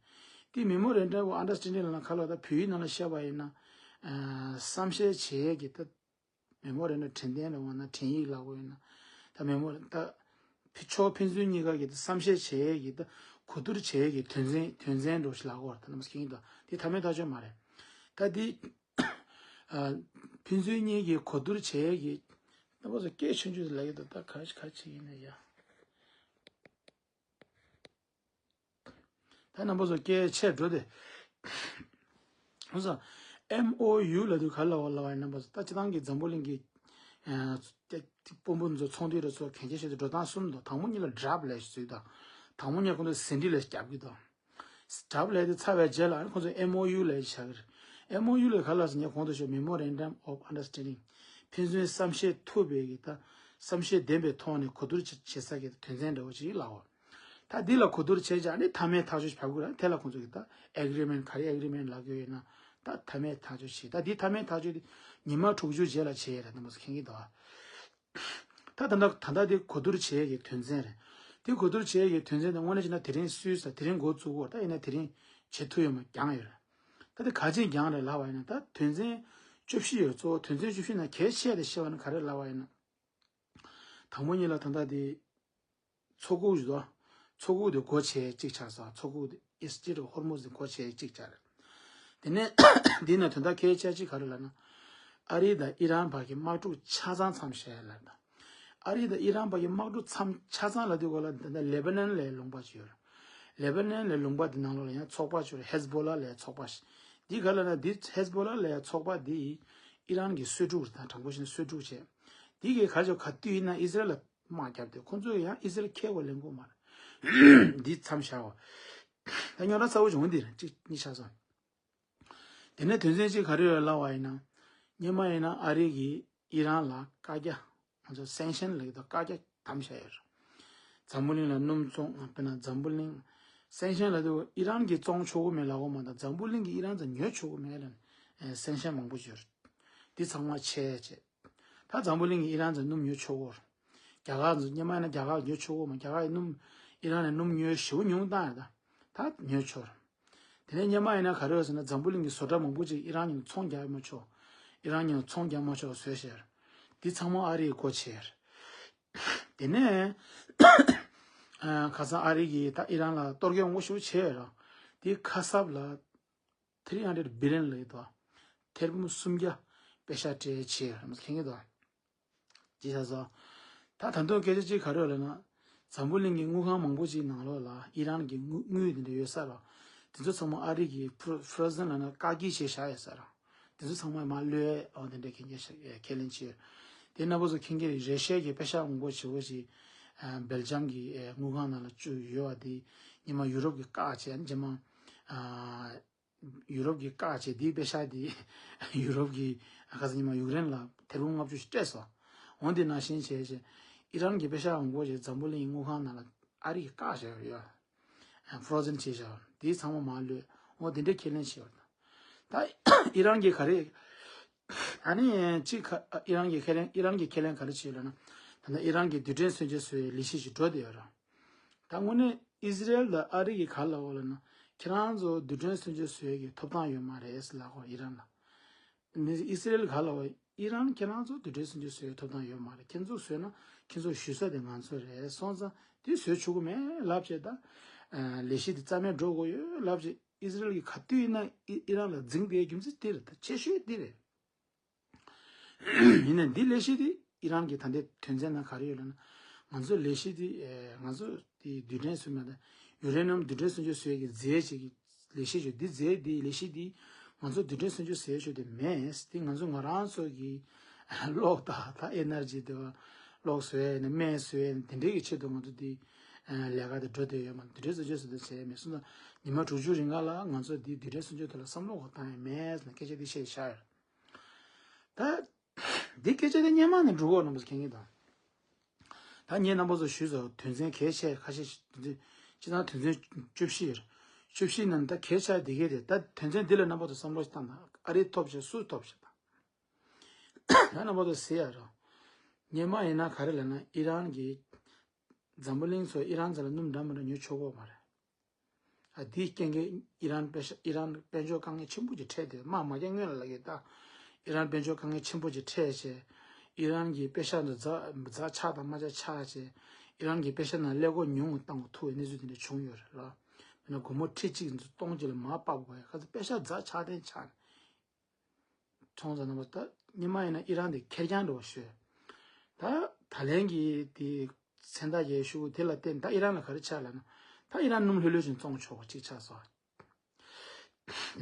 དེ་Memorandum of Understanding ལབ་ན་ག་ལབ་ད། བོད་ཡིག་ནང་ལ་བཤད་པ་ཡིན་ན་ཨ་བསམ་ཤེས་བྱེད་ཡས་ཀྱི་ད་མི་མོ་རེད་ན་དྲན་རྟེན་རེད་འོ་ན་དྲན་ཡིག་ལབ་དགོས་ཡོད་ན། ད་མི་མོ་རེད་ད། ཕི་ཕྱོགས་ཕན་ཚུན་གཉིས་ཀ་གི་ད་བསམ་ཤེས་བྱེད་ཡས་ཀྱི་ད་གོ་བསྡུར་བྱེད་ཡས་ཀྱི་དོན་ཚན་དོན་ཚན་འགྲོ་ཞིག་ལབ་དགོས་རེད། ད་རྣམ་པ་ཚོ་མཁྱེན་གྱི་འདུག་དེ་མཐའ་མའི་ཐག་གཅོད་མ་རེད། ད་དེ་ཨ་ཕན་ཚུན་གཉིས་ཀྱི་གོ་བསྡུར་བྱེད་ཡས་ཀྱི་རྣམ་པ་ཚོ་སྐད་ཆུང་ཆུང་ལབ་ཡོད་དོ། ད་ག་ག་ཅིག་ཡིན་ན་ཡ། ད་རྣམ་པ་ཚོ་སྐད་ཆེར་འགྲོ་དེ། ཧུ་སང་། ཨེམ་ཨོ་ཡུ་ལབ་དུས་ག་ལབ་པ་ལབ་པ་ཡིན། རྣམ་པ་ཚོ་ད་སྤྱི་བཏང་གི་འཛམ་བུ་གླིང་གི་ཨ་དཔོན་པོ་ཚོ་ཚོང་འདུས་རེད་ཚོ་གན་རྒྱ་བཤད་དུས་འགྲོ་སྟངས་གསུམ་འདུག་དང་པོ་ཉིད་ལ་draft ལབ་ཞིག་བཟོས་དང་། དང་པོ་ཉིད་ཁོང་ཚོ་ཟིན་བྲིས་ལ་རྒྱབ་ཀྱི་དང་། draft ལབ་དེ་ཚར་བའི་རྗེས་ལ་ཨ་ནི་ཁོང་ཚོ་ཨེམ་ཨོ་ཡུ་ལབ་ཡས་བྱ་གི་རེད། ཨེམ་ཨོ་ཡུ་ལབ་ག་ལབ་ཟེར་ན་གོང་དུ་ཞུས་Memorandum of Understanding ཕན་ཚུན་བསམ་ཤེས་ཐུབ་པའི་གི་ད་བསམ་ཤེས་ལྡན་པའི་ཐོག་ནས་གོ་བསྡུར་བྱེད་བྱེད་ས་གི་དོན་ཚན་འདྲ་བོ་ཅིག་ལབ་པ། ད་འདི་ལ་གོ་བསྡུར་བྱས་ཀྱང་ནི་མཐའ་མའི་ཐག་གཅོད་ཕབ་དགོས་ར། དེ་ལ་ཁོང་ཚོ་གི་ད་agreement ག་རེ་agreement ལབ་དགོས་ཡོད་ན་ད་མཐའ་མའི་ཐག་གཅོད་བྱེད། ད་འདི་མཐའ་མའི་ཐག་གཅོད་འདི་ཉི་མ་དྲུག་ཅུ་རྗེས་ལ་བྱེད་ཡས་རེད། རྣམ་པ་ཚོ་མཁྱེན་གྱི་འདུག་ཨ། ད་ད་ད་ད་ད་འདི་གོ་བསྡུར་བྱེད་ཡས་ཀྱི་དོན་ཚན་རེད། འདི་གོ་བསྡུར་བྱེད་ཡས་ཀྱི་དོན་ཚན་དེ་དངོས་གནས་བྱས་ན་དེ་རིང་སུས་ས་དེ་རིང་འགོ་བཙུགས་དགོས། ད་ཡིན་ན་དེ་རིང་བྱེད་ཐུབ་ཡོད་མ་རྐྱང་ཡོད་རེད། ད་དེ་ག་ཅིག་རྐྱང་རེད་ལབ་པ་ཡིན་ན། ད་དོན་ཚན་བཅུ་བཞི་ཡོད། གཙོ་བོ་དོན་ཚན་བཅུ་བཞི་ནང་གལ་ཆེ་བ་དེ་བཤད་པ་ནི་ག་རེ་ལབ་པ་ཡིན་ན། དང་པོ་ཉིད་ལ་ད་ལྟ་དེ་མཚོ་ཁུག་ཞིག་འདུག་མཚོ་ཁུག་དེ་སྒོ་ཕྱེ་གཅིག་ཆགས་སོང་། མཚོ་ཁུག་དེ་Strait of Hormuz དེ་སྒོ་ཕྱེ་གཅིག་ཆགས་རེད། དེ་ནས་འདི་ན་དོན་དག་གལ་ཆེ་གཅིག་ག་རེ་ལབ་ན། ཨ་རི་དང་ཨི་རན་བར་གྱི་དམག་འཁྲུག་ཆ་ཚང་མཚམས་བཞག་ལབ་ད། ཨ་རི་དང་ཨི་རན་བར་གྱི་དམག་འཁྲུག་མཚམས་ཆ་ཚང་ལབ་དུས་གོ་ལ་ད་ལྟ་ལེ་བྷ་ནན་ལའི་ལུང་པ་ཅིག་ཡོད་རེད། ལེ་བྷ་ནན་ལའི་ལུང་པ་དེ་ནང་ལོགས་ལ་ཡང་ཚོགས་པ་ཅིག་ཡོད་རེད། ཧེ་ཛ་བྷོ་ལ་ལའི་ཚོགས་པ་ཞིག་འདི་ག་ལབ་ན། འདི་ཧེ་ཛ་བྷོ་ལ་ལའི་ཚོགས་པ་འདི་ཨི་རན་གྱི་གསོས་ཕྲུག་རེད། ད་དྲང་པོ་བཤད་ན་གསོས་ཕྲུག་བྱས། འདི་གའི་ག་ཅོ་ག་དུས་ཡིན་ན་ཨི་ཟི་རལ་ལ་དམག་བརྒྱབ་སྟེ་ཁོང་ཚོས་ཡང་ཨི་ཟི་རལ་ཁྱེར་དགོས་ལེན་དགོས་མ་རེད། འདི་མཚམས་བཞག་པ། ད་རྙོག་དྲ་ཚ་བོ་བྱུང་འདི་རེད། གཅིག་གཉིས་ཆགས་སོང་། དེ་ནས་དོན་ཚན་གཅིག་ག་རེ་ཡོད་ལབ་པ་ཡིན་ན། སྔོན་མ་ཡིན་ན་ཨ་རི་གིས་ཨི་རན་ལ་བཀའ་རྒྱ། ང་ཚོ་སེང་ཤན་ལབ་ཀྱི་འདུག་བཀའ་རྒྱ་བསྡམས་བཞག་ཡོད་རེད། འཛམ་བུ་གླིང་ལ་སྣུམ་བཙོང་། དཔེར་ན་འཛམ་བུ་གླིང་སེང་ཤན་ལབ་དུས་ཨི་རན་གྱིས་བཙོང་ཆོག་གི་མེད་ལབ་དགོས་མ་གཏོགས་འཛམ་བུ་གླིང་གིས་ཨི་རན་ཚོ་ཉོ་ཆོག་གི་མེད་ལབ་ནས་སེང་ཤན་མང་པོ་ཅིག་ཡོད་རེད། འདི་ཚང་མ་ཆད་བྱས། ད་འཛམ་བུ་གླིང་གིས་ཨི་རན་ཚོ་སྣུམ་ཉོ་ཆོག་གོ། རྒྱ་གར་ཚོ་སྔོན་མ་ཡིན་ན་རྒྱ་གར་ཉོ་ཆོག་གོ་མ། རྒྱ་གར་གྱི་སྣུམ་ཨི་རན་ནས་སྣུམ་ཉོས་ཞེ་པོ་ཉུང་བཏང་ཡོད། ད་ད་ཉོ་ཆོག་རེད། དེ་ནས་སྔོན་མ་ཡིན་ན་ག་རེ་ཡོད་ཟེར་ན། འཛམ་བུ་གླིང་གི་བཟོ་གྲྭ་མང་པོ་ཅིག་ཨི་རན་ཉིད་ཚོང་རྒྱག་མ་ཆོག་ཨི་རན་ཉིད་ཚོང་རྒྱག་མ་ཆོག་བཟོས་བཞག་འདི་ཚང་མ་ཨ་རིས་སྒོ་ཕྱེ་རེད། དེ་ནས་ཁ་སང་ཨ་རི་གིས་ད་ཨི་རན་ལ་གཏོར་སྐྱོན་མང་པོ་ཞེ་པོ་བྱས་ཡོད་རེད། དེ་ཁ་གསབ་ལ་three hundred billion ལབ་ཀྱི་འདུག་ཐེར་འབུམ་སུམ་བརྒྱ་པེ་ཤ་སྤྲད་བྱས་རེད། མཁྱེན་གྱི་འདུག་ཅི་བྱ་སོ། ད་ད་དུང་སྐད་ཆ་གཅིག་ག་རེ་ཡོད་ལབ་ན། འཛམ་བུ་གླིང་གི་དངུལ་ཁང་མང་པོ་ཅིག་ནང་ལོགས་ལ་ཨི་རན་གྱི་དངུལ་དངུལ་དེ་འདྲ་ཡོད་ས་རེད། དེ་ཚོ་ཚང་མ་ཨ་རི་གིས་fro- frozen ལབ་ན་བཀག་སྐྱིལ་བྱས་བཞག་ཡོད་ས་རེད། དེ་ཚོ་ཚང་མ་མར་གློད་ཨོ་དེ་འདྲ་གན་རྒྱ་ཁས་ལེན་བྱས་ཡོད། དེ་རྣམ་པ་ཚོ་མཁྱེན་གྱི་རེད། རེ་ཤལ་གྱི་པེ་ཤག་མང་པོ་ཞེ་པོ་ཞིག་ཨ་སྦེལ་ཇམ་གྱི་ཨ་དངུལ་ཁང་ནང་ལ་བཅུག་ཡོད་པ་དེ་ཉི་མ་ཡུ་རོབ་ཀྱིས་བཀག་བྱས། ཨ་ནི་རྗེས་མ་ཨ་ཡུ་རོབ་ཀྱིས་བཀག་བྱས། དེའི་པེ་ཤག་དེ་ཡུ་རོབ་ཀྱིས་ཁ་སང་ཉི་མ་ཡུཀ་རེན་ལ་ཐེར་འབུམ་ལྔ་བཅུ་ཞིག་སྤྲད་སོང་། འོ་དེ་ནང་བཞིན་བྱས་བྱས་ཨི་རན་གྱི་པེ་ཤག་མང་པོ་ཞིག་འཛམ་བུ་གླིང་དངུལ་ཁང་ནང་ལ་ཨ་རི་གིས་བཀག་བཞག་ཡོད། ཕོ་རོ་ཛན་བྱས་བཞག་དེ་ཚང་མ་མར་ལུས། འོ་དེ་འདྲའི་ཁས་ལེན་བྱས་པ་དང་། ད་ཨི་རན་གྱིས་ག་རེ། ཨ་ནི་གཅིག་ཁ་ཨི་རན་གྱིས་ཁས་ལེན། ཨི་རན་གྱིས་ཁས་ལེན་ག་རེ་བྱས་ལབ་ན། ད་ལྟ་ཨི་རན་གྱིས་རྡུལ་ཕྲན་སུན་འབྱིན་བཟོ་བའི་ལས་གཞི་ཞིག་འགྲོ་བསྡད་ཡོད་རེད། ད་དངོས་གནས་ཨི་ཟི་རེལ་དང་ཨ་རི་གིས་ག་རེ་ལབ་པ་ལབ་ན། ཁྱེད་རང་ཚོ་རྡུལ་ཕྲན་སུན་འབྱིན་བཟོ་ཡས་ཀྱི་ཐོབ་ཐང་ཡོད་མ་རེད་ལབ་གོ་ཨི་རན་ལ། ཨི་ཟི་རེལ་ག་རེ་ལབ་པ། ཨི་རན་ཁྱེད་རང་ཚོ་རྡུལ་ཕྲན་སུན་འབྱིན་བཟོ་ཡས་ཐོབ་ཐང་ཡོད་མ་རེད། ཁྱེད་ཚོ་བཟོས་ན་ཁྱེད་ཚོ་ཞུ་ས་དེ་ང་ཚོ་རེད། སོང་ཙང་དེ་བཟོ་ཆོག་གི་མེད་ལབ་བྱས། ད་ལས་གཞི་དེ་རྩ་མེད་འགྲོ་དགོས་ཡོད་ལབ་བྱས། ཨི་ཟི་རེལ་གྱིས་ག་དུས་ཡིན་ན་ཨི་ཨི་རན་ལ་འཛིང་བསྡད་རྒྱུ་མཚན་དེ་རེད། ད་ཆེ་ཤོས་དེ་རེད། ཡིན་ནའི་འདི་ལས་གཞི་འདི་ཨི་རན་གྱི་ད་ལྟའི་དོན་ཚན་ནང་ག་རེ་ཡོད་ལབ་ན། ང་ཚོ་ལས་གཞི་འདི་ཨེ་ང་ཚོ་འདི་རྡུལ་ཕྲན་སུན་མ་དང་ཡུ་རེ་ནམ་རྡུལ་ཕྲན་སུན་འབྱིན་བཟོ་ཡས་ཀྱི་རྫས་ཅིག་གི་ལས་གཞི་ཡོད། འདི་རྫས་འདི་ལས་གཞི་འདི་ང་ཚོ་རྡུལ་ཕྲན་སུན་འབྱིན་བཟོ་ཡས་ཆོག་དེ་མེད། འདི་ང་ཚོ་ང་རང་ཚོ་གི་གློག་དང་ད་ཨེ་ནར་ཇི་དེ་གློག་བཟོ་ཡས་ནས་སྨན་བཟོ་ཡས་ནས་དེ་འདྲའི་གི་ཆེད་དུ་ང་ཚོ་འདི་ལས་ཀ་དེ་འགྲོ་བསྡད་ཡོད་མ། རྡུལ་ཕྲན་སུན་འབྱིན་བཟོ་དེ་བྱས་ཡས་མེད། སོང་ཙང་ཉི་མ་དྲུག་ཅུ་རིང་ག་ལ་ང་ཚོ་འདི་རྡུལ་ཕྲན་སུན་འབྱིན་ཐོག་ལ་བསམ་བློ་གང་བཏང་ཡས་མེད་ཟེར་ནས་སྐད་ཆ་འདི་བཤད་བཞག་ཡོད། ད། འདི་སྐད་ཆ་དེ་སྔོན་མ་ནས་འགྲོ་གི་ཡོད་རྣམ་པ་ཚོ་མཁྱེན་གྱི་རེད། ད་ངས་རྣམ་པ་ཚོ་ཞུས་ཚར། དོན་ཚན་གལ་ཆེ་ཁ་ཤས་ཤིག་དོན་ཚན་སྤྱིར་བཏང་དོན་ཚན་བཅུ་བཞི་ཡོད་རེད། བཅུ་བཞི་ནང་ད་གལ་ཆེ་བ་འདི་གས་རེད། ད་དོན་ཚན་འདི་ལ་རྣམ་པ་ཚོ་བསམ་བློ་ཞིག་བཏང་དང་། ཨ་རི་ཐོབ་བྱས་སུ་ཐོབ་བྱས་དང་། ད་རྣམ་པ་ཚོ་ཟེར་ཡ་རོ། སྔོན་མ་ཡིན་ན་ག་རེ་ལབ་ན་ཨི་རན་གྱི་འཛམ་བུ་གླིང་ཚོ་ཨི་རན་ཚོ་ལ་སྣུམ་འདྲ་མི་འདྲ་ཉོ་ཆོག་གི་ཡོད་མ་རེད། ཨ་དེའི་རྐྱེན་གྱིས་ཨི་རན་པེ་ཤ་ཨི་རན་དཔལ་འབྱོར་དཀའ་ངལ་ཆེན་པོ་ཅིག་འཕྲད་དེ། དམག་མ་རྒྱག་སྔོན་ལ་ལབ་ཀྱི་ད། ཨི་རན་དཔལ་འབྱོར་དཀའ་ངལ་ཆེན་པོ་ཅིག་འཕྲད་བྱས། ཨི་རན་གྱི་པེ་ཤ་འདི་ཛ་ཛ་ཆག་དང་མ་ཆག་ཆག་བྱས། ཨི་རན་གྱི་པེ་ཤ་ནང་ཀླད་ཀོར་ཉུང་ངུ་བཏང་དགོས་ཐུག་པའི་གནས་ཚུལ་དེ་འདྲ་བྱུང་ཡོད་རེད་ལ། དཔེར་ན་སྒོར་མོ་ཁྲི་གཅིག་ཙམ་སྟོང་གཅིག་ལ་མར་ཕབ་དགོས་ཡ། ཁ་ཚ་པེ་ཤ་ཛ་ཆག་ཐེངས་ཆག་ནས། ཁྱོད་ཚོ་རྣམ་པ་ད་སྔོན་མ་ཡིན་ན་ཨི་རན་དེ་ཁེར་རྐྱང་འགྲོ་བ་ཤོད། ད་ད་ལན་གྱི་དེ་མཚན་རྟགས་ཀྱི་ཤོག་གུ་དེ་ལ་བརྟེན་ད་ཨི་རན་ལ་ག་རེ་ཆགས་ལབ་ན། ད་ཨི་རན་སྣུམ་ལྷོད་ལྷོད་ཅིག་བཙོང་ཆོག་པ་ཅིག་ཆགས་སོང་།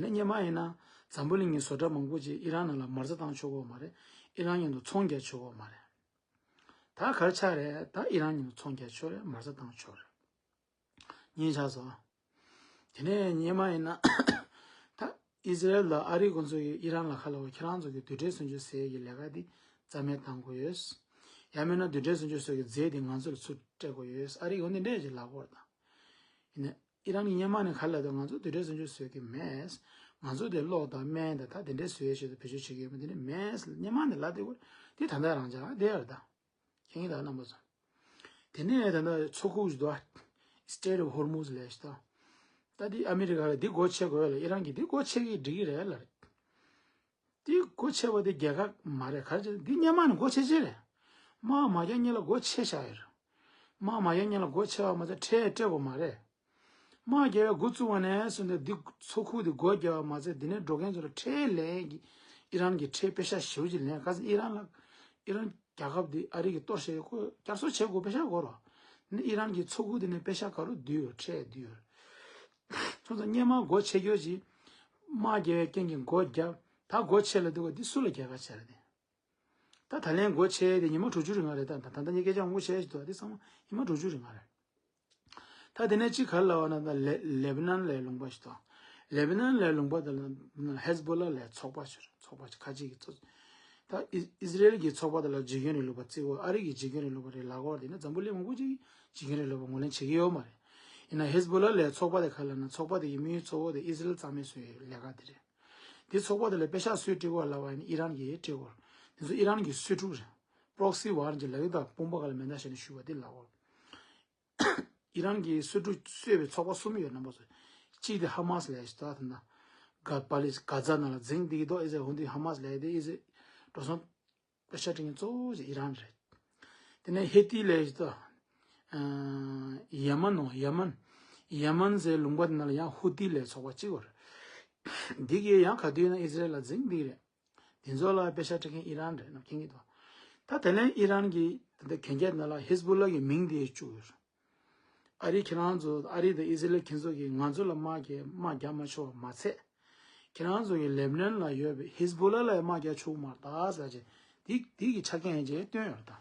དེ་ནས་སྔོན་མ་ཡིན་ན་འཛམ་བུ་གླིང་གི་བཟོ་གྲྭ་མང་པོ་ཅིག་ཨི་རན་ནང་ལ་མ་རྩ་བཏང་ཆོག་གི་ཡོད་མ་རེད། ཨི་རན་མཉམ་དུ་ཚོང་རྒྱག་ཆོག་གི་ཡོད་མ་རེད། ད་ག་རེ་ཆགས་རེད། ད་ཨི་རན་མཉམ་དུ་ཚོང་རྒྱག་ཆོག་རེད། མ་རྩ་བཏང་ཆོག་རེད། གཉིས་ཆགས་སོང་། དེ་ནས་སྔོན་མ་ཡིན་ན་ད་ཨི་ཟི་རེལ་དང་ཨ་རི་ཁོང་ཚོ་གིས་ཨི་རན་ལ་ག་རེ་ལབ་པ། ཁྱེད་རང་ཚོ་གི་རྡུལ་ཕྲན་སུན་འབྱིན་བཟོ་ཡས་ཀྱི་ལས་ཀ་འདི་རྩ་མེད་བཏང་དགོས་ཡོད། ཡང་མིན་ན་རྡུལ་ཕྲན་སུན་འབྱིན་བཟོ་ཡས་ཀྱི་རྫས་འདི་ང་ཚོ་ལ་ཚུར་སྤྲད་དགོས་ཡོད། ཨ་རི་གིས་འོ་འདི་འདྲས་ཅིག་ལབ་ཀྱི་ཡོད་རེད་ད། ཡིན་ནའི་ཨི་རན་གྱིས་སྔོན་མ་ནས་ག་རེ་ལབ་འདུག་ང་ཚོ་རྡུལ་ཕྲན་སུན་འབྱིན་བཟོ་གི་མེད། ང་ཚོ་དེ་གློག་དང་སྨན་དང་ད་དེ་འདྲས་བཟོ་ཡས་ཆེད་དུ་བེད་སྤྱོད་བྱེད་ཀྱི་ཡོད་མ། དེ་འདྲས་མེད། སྔོན་མ་ནས་ལབ་བསྡད་ཡོད་རེད། དེ་ད་ལྟ་རང་ཅག་ལ་བསྡད་ཡོད་རེད་ད། མཁྱེན་གྱི་རེད་རྣམ་པ་ཚོ། དེ་ནས་ད་ལྟ་མཚོ་ཁུག་ཅིག་འདུག་ཨ། Strait of Hormuz ལབ་ཡས་ཅིག་འདུག་ད་འདི་ཨ་མི་རི་ཀ་གིས་འདི་སྒོ་ཕྱེ་དགོས་ལབ། ཨི་རན་གྱིས་འདི་སྒོ་ཕྱེ་གི་འགྲིག་གི་རེད་ལབ་རེད། འདི་སྒོ་ཕྱེ་བ་དེ་རྒྱལ་ཁ་མ་རེད། ག་རེ་བྱས་ན་འདི་སྔོན་མ་ནས་སྒོ་ཕྱེ་ཕྱེ་རེད། དམག་མ་རྒྱག་སྔོན་ལ་སྒོ་ཕྱེ་བཞག་ཡོད་རེད། དམག་མ་རྒྱག་སྔོན་ལ་སྒོ་ཕྱེ་བ་མ་ཚད་ཁྲལ་སྤྲད་དགོས་མ་རེད། དམག་རྒྱག་པའི་འགོ་བཙུགས་པ་ནས་བཟུང་སྟེ་འདི་མཚོ་ཁུག་འདི་སྒོ་བརྒྱབ་པ་མ་ཚད་འདི་ནས་འགྲོ་མཁན་ཚོ་ལ་ཁྲལ་ལེན་གྱི། ཨི་རན་གྱིས་ཁྲལ་པེ་ཤག་ཞེ་པོ་ཅིག་ལེན། ག་ཚོད་ཨི་རན་ལ། ཨི་རན་རྒྱལ་ཁབ་འདི་ཨ་རི་གིས་གཏོར་བཤིག་ཡས་ཁོ་བསྐྱར་གསོ་བྱེད་དགོས། པེ་ཤག་དགོས་རེད། ནི་ཨི་རན་གྱི་མཚོ་ཁུག་འདི་ནས་པེ་ཤག་ག་རུ་བསྡུས་ཡོད། ཁྲལ་བསྡུས་ཡོད། སོང་ཙང་སྔོན་མ་སྒོ་ཕྱེ་རྒྱུ་ཅིག་དམག་རྒྱག་པའི་རྐྱེན་གྱིས་སྒོ་བརྒྱབ། ད་སྒོ་ཕྱེ་ལབ་འདུག་ག་འདི་སུ་ལ་རྒྱལ་ཁ་བྱས་རེད་དེ། ད་ད་ལན་སྒོ་ཕྱེ་དེ་ཉི་མ་དྲུག་ཅུ་རིང་ལ་རེད། ད་ད་ད་ལྟ་ངས་སྐད་ཆ་མང་པོ་བཤད་བཞིན་འདུག་འདི་ཚང་མ་ཉི་མ་དྲུག་ཅུ་རིང་ལ་རེད། ད་དེ་ནས་གཅིག་ག་རེ་ལབ་པ་ན། ད་ལེ་ལེ་བྷ་ནན་ལའི་ལུང་པ་ཞིག་དང་། ལེ་བྷ་ནན་ལའི་ལུང་པ་དེ་ལ་ཧེ་ཛ་བྷོ་ལ་ལའི་ཚོགས་པ་ཞིག་ཚོགས་པ་ཞིག་ཁ་ཅིག་གིས་ཚོགས། ད་ཨི་ཨི་ཟི་རེལ་གྱི་ཚོགས་པ་དེ་ལ་འཇིགས་སྐྱོང་རིང་ལུགས་པ་བརྩི་གི་ཡོད། ཨ་རི་གིས་འཇིགས་སྐྱོང་རིང་ལུགས་པ་རེད་ལབ་ཀྱི་ཡོད་རེད། དེ་ནས་འཛམ་བུ་གླིང་མང་པོ་ཅིག་གིས་འཇིགས་སྐྱོང་རིང་ལུགས་པ་ངོས་ལེན་བྱེད་ཀྱི་ཡོད་མ་རེད། ཡིན་ན་ཧེ་ཛ་བྷོ་ལ་ལའི་ཚོགས་པ་དེ་ག་རེ་ལབ་ན། ཚོགས་པ་དེ་གི་དམིགས་ཡུལ་གཙོ་བོ་དེ་ཨི་ཟི་རེལ་རྩ་མེད་བཟོ་ཡས་ལས་ཀ་དེ་རེད། དེ་ཚོགས་པ་དེ་ལ་པེ་ཤག་སུས་སྤྲད་ཀྱི་ཡོད་ལབ་པ་ཡིན་ན་ཨི་རན་གྱིས་སྤྲད་ཀྱི་ཡོད་རེད། དེ་ཚོ་ཨི་རན་གྱི་གསོས་ཕྲུག་རེད། པྲོག་སི་ཝར་ཅིག་ལབ་ཀྱི་འདུག་དཔུང་པ་སྒང་ལ་མེ་མདའ་བཞག་ནས་བཞུགས་པ་དེ་ལབ་ཀྱི་ཡོད་རེད། ཨི་རན་གྱི་གསོས་ཕྲུག་གསོས་པའི་ཚོགས་པ་གསུམ་ཡོད་རྣམ་པ་ཚོ། གཅིག་དེ་ཧ་མ་སི་ལབ་ཡས་ཞིག་འདུག་ད་ལྟ་ག་པ་ལི་གྷ་ཛ་ནང་ལ་འཛིང་བསྡད་ཀྱི་འདུག་ཨི་ཟི་རེལ་འོ་འདི་ཧ་མ་སི་ལབ་ཡས་དེ་ཨི་ཟི་རེལ་འགྲོ་སོང་པེ་ཤག་སྤྲད་མཁན་གཙོ་བོ་ཞིག་ཨི་རན་རེད། དེ་ནས་ཧེ་ཏི་ལབ་ཡས་ཞིག་འདུག་ཡེ་མན་ནོ། ཡེ་མན། ཡེ་མན་ཟེར་ལུང་པ་དེ་ནང་ལ་ཡང་ཧུ་ཏི་ལབ་ཚོགས་པ་གཅིག་ཡོད་རེད། འདི་གིས་ཡང་ག་དུས་ཡིན་ན་ཨི་ཟི་རེལ་ལ་འཛིང་བསྡད་ཀྱི་རེད། དེ་ཚོ་ལ་པེ་ཤག་སྤྲད་མཁན་ཨི་རན་རེད་རྣམ་པ་མཁྱེན་གྱི་འདུག་ད་དེ་ལན་ཨི་རན་གྱིས་ད་ལྟ་གན་རྒྱ་ནང་ལ་ཧེ་ཛ་བྷོ་ལ་གི་མིང་དེ་བཅུག་ཡོད། ཨ་རི་ཁྱེད་རང་ཚོ། ཨ་རི་དང་ཨི་ཟི་རེལ་ཁྱེད་ཚོ་གིས་ང་ཚོ་ལ་དམག་རྒྱག་དམག་རྒྱག་མ་ཆོག་པ་མ་ཚད། ཁྱེད་རང་ཚོ་གིས་ལེ་བྷ་ནན་ལ་ཡོད་པའི་ཧེ་ཛ་བྷོ་ལ་ལ་ཡང་དམག་རྒྱག་ཆོག་གི་མ་རེད་ད་ཟེར་བྱས། དེ་དེ་གི་ཆ་རྐྱེན་ཡིན་ཅེས་སྟོན་ཡོད་ད།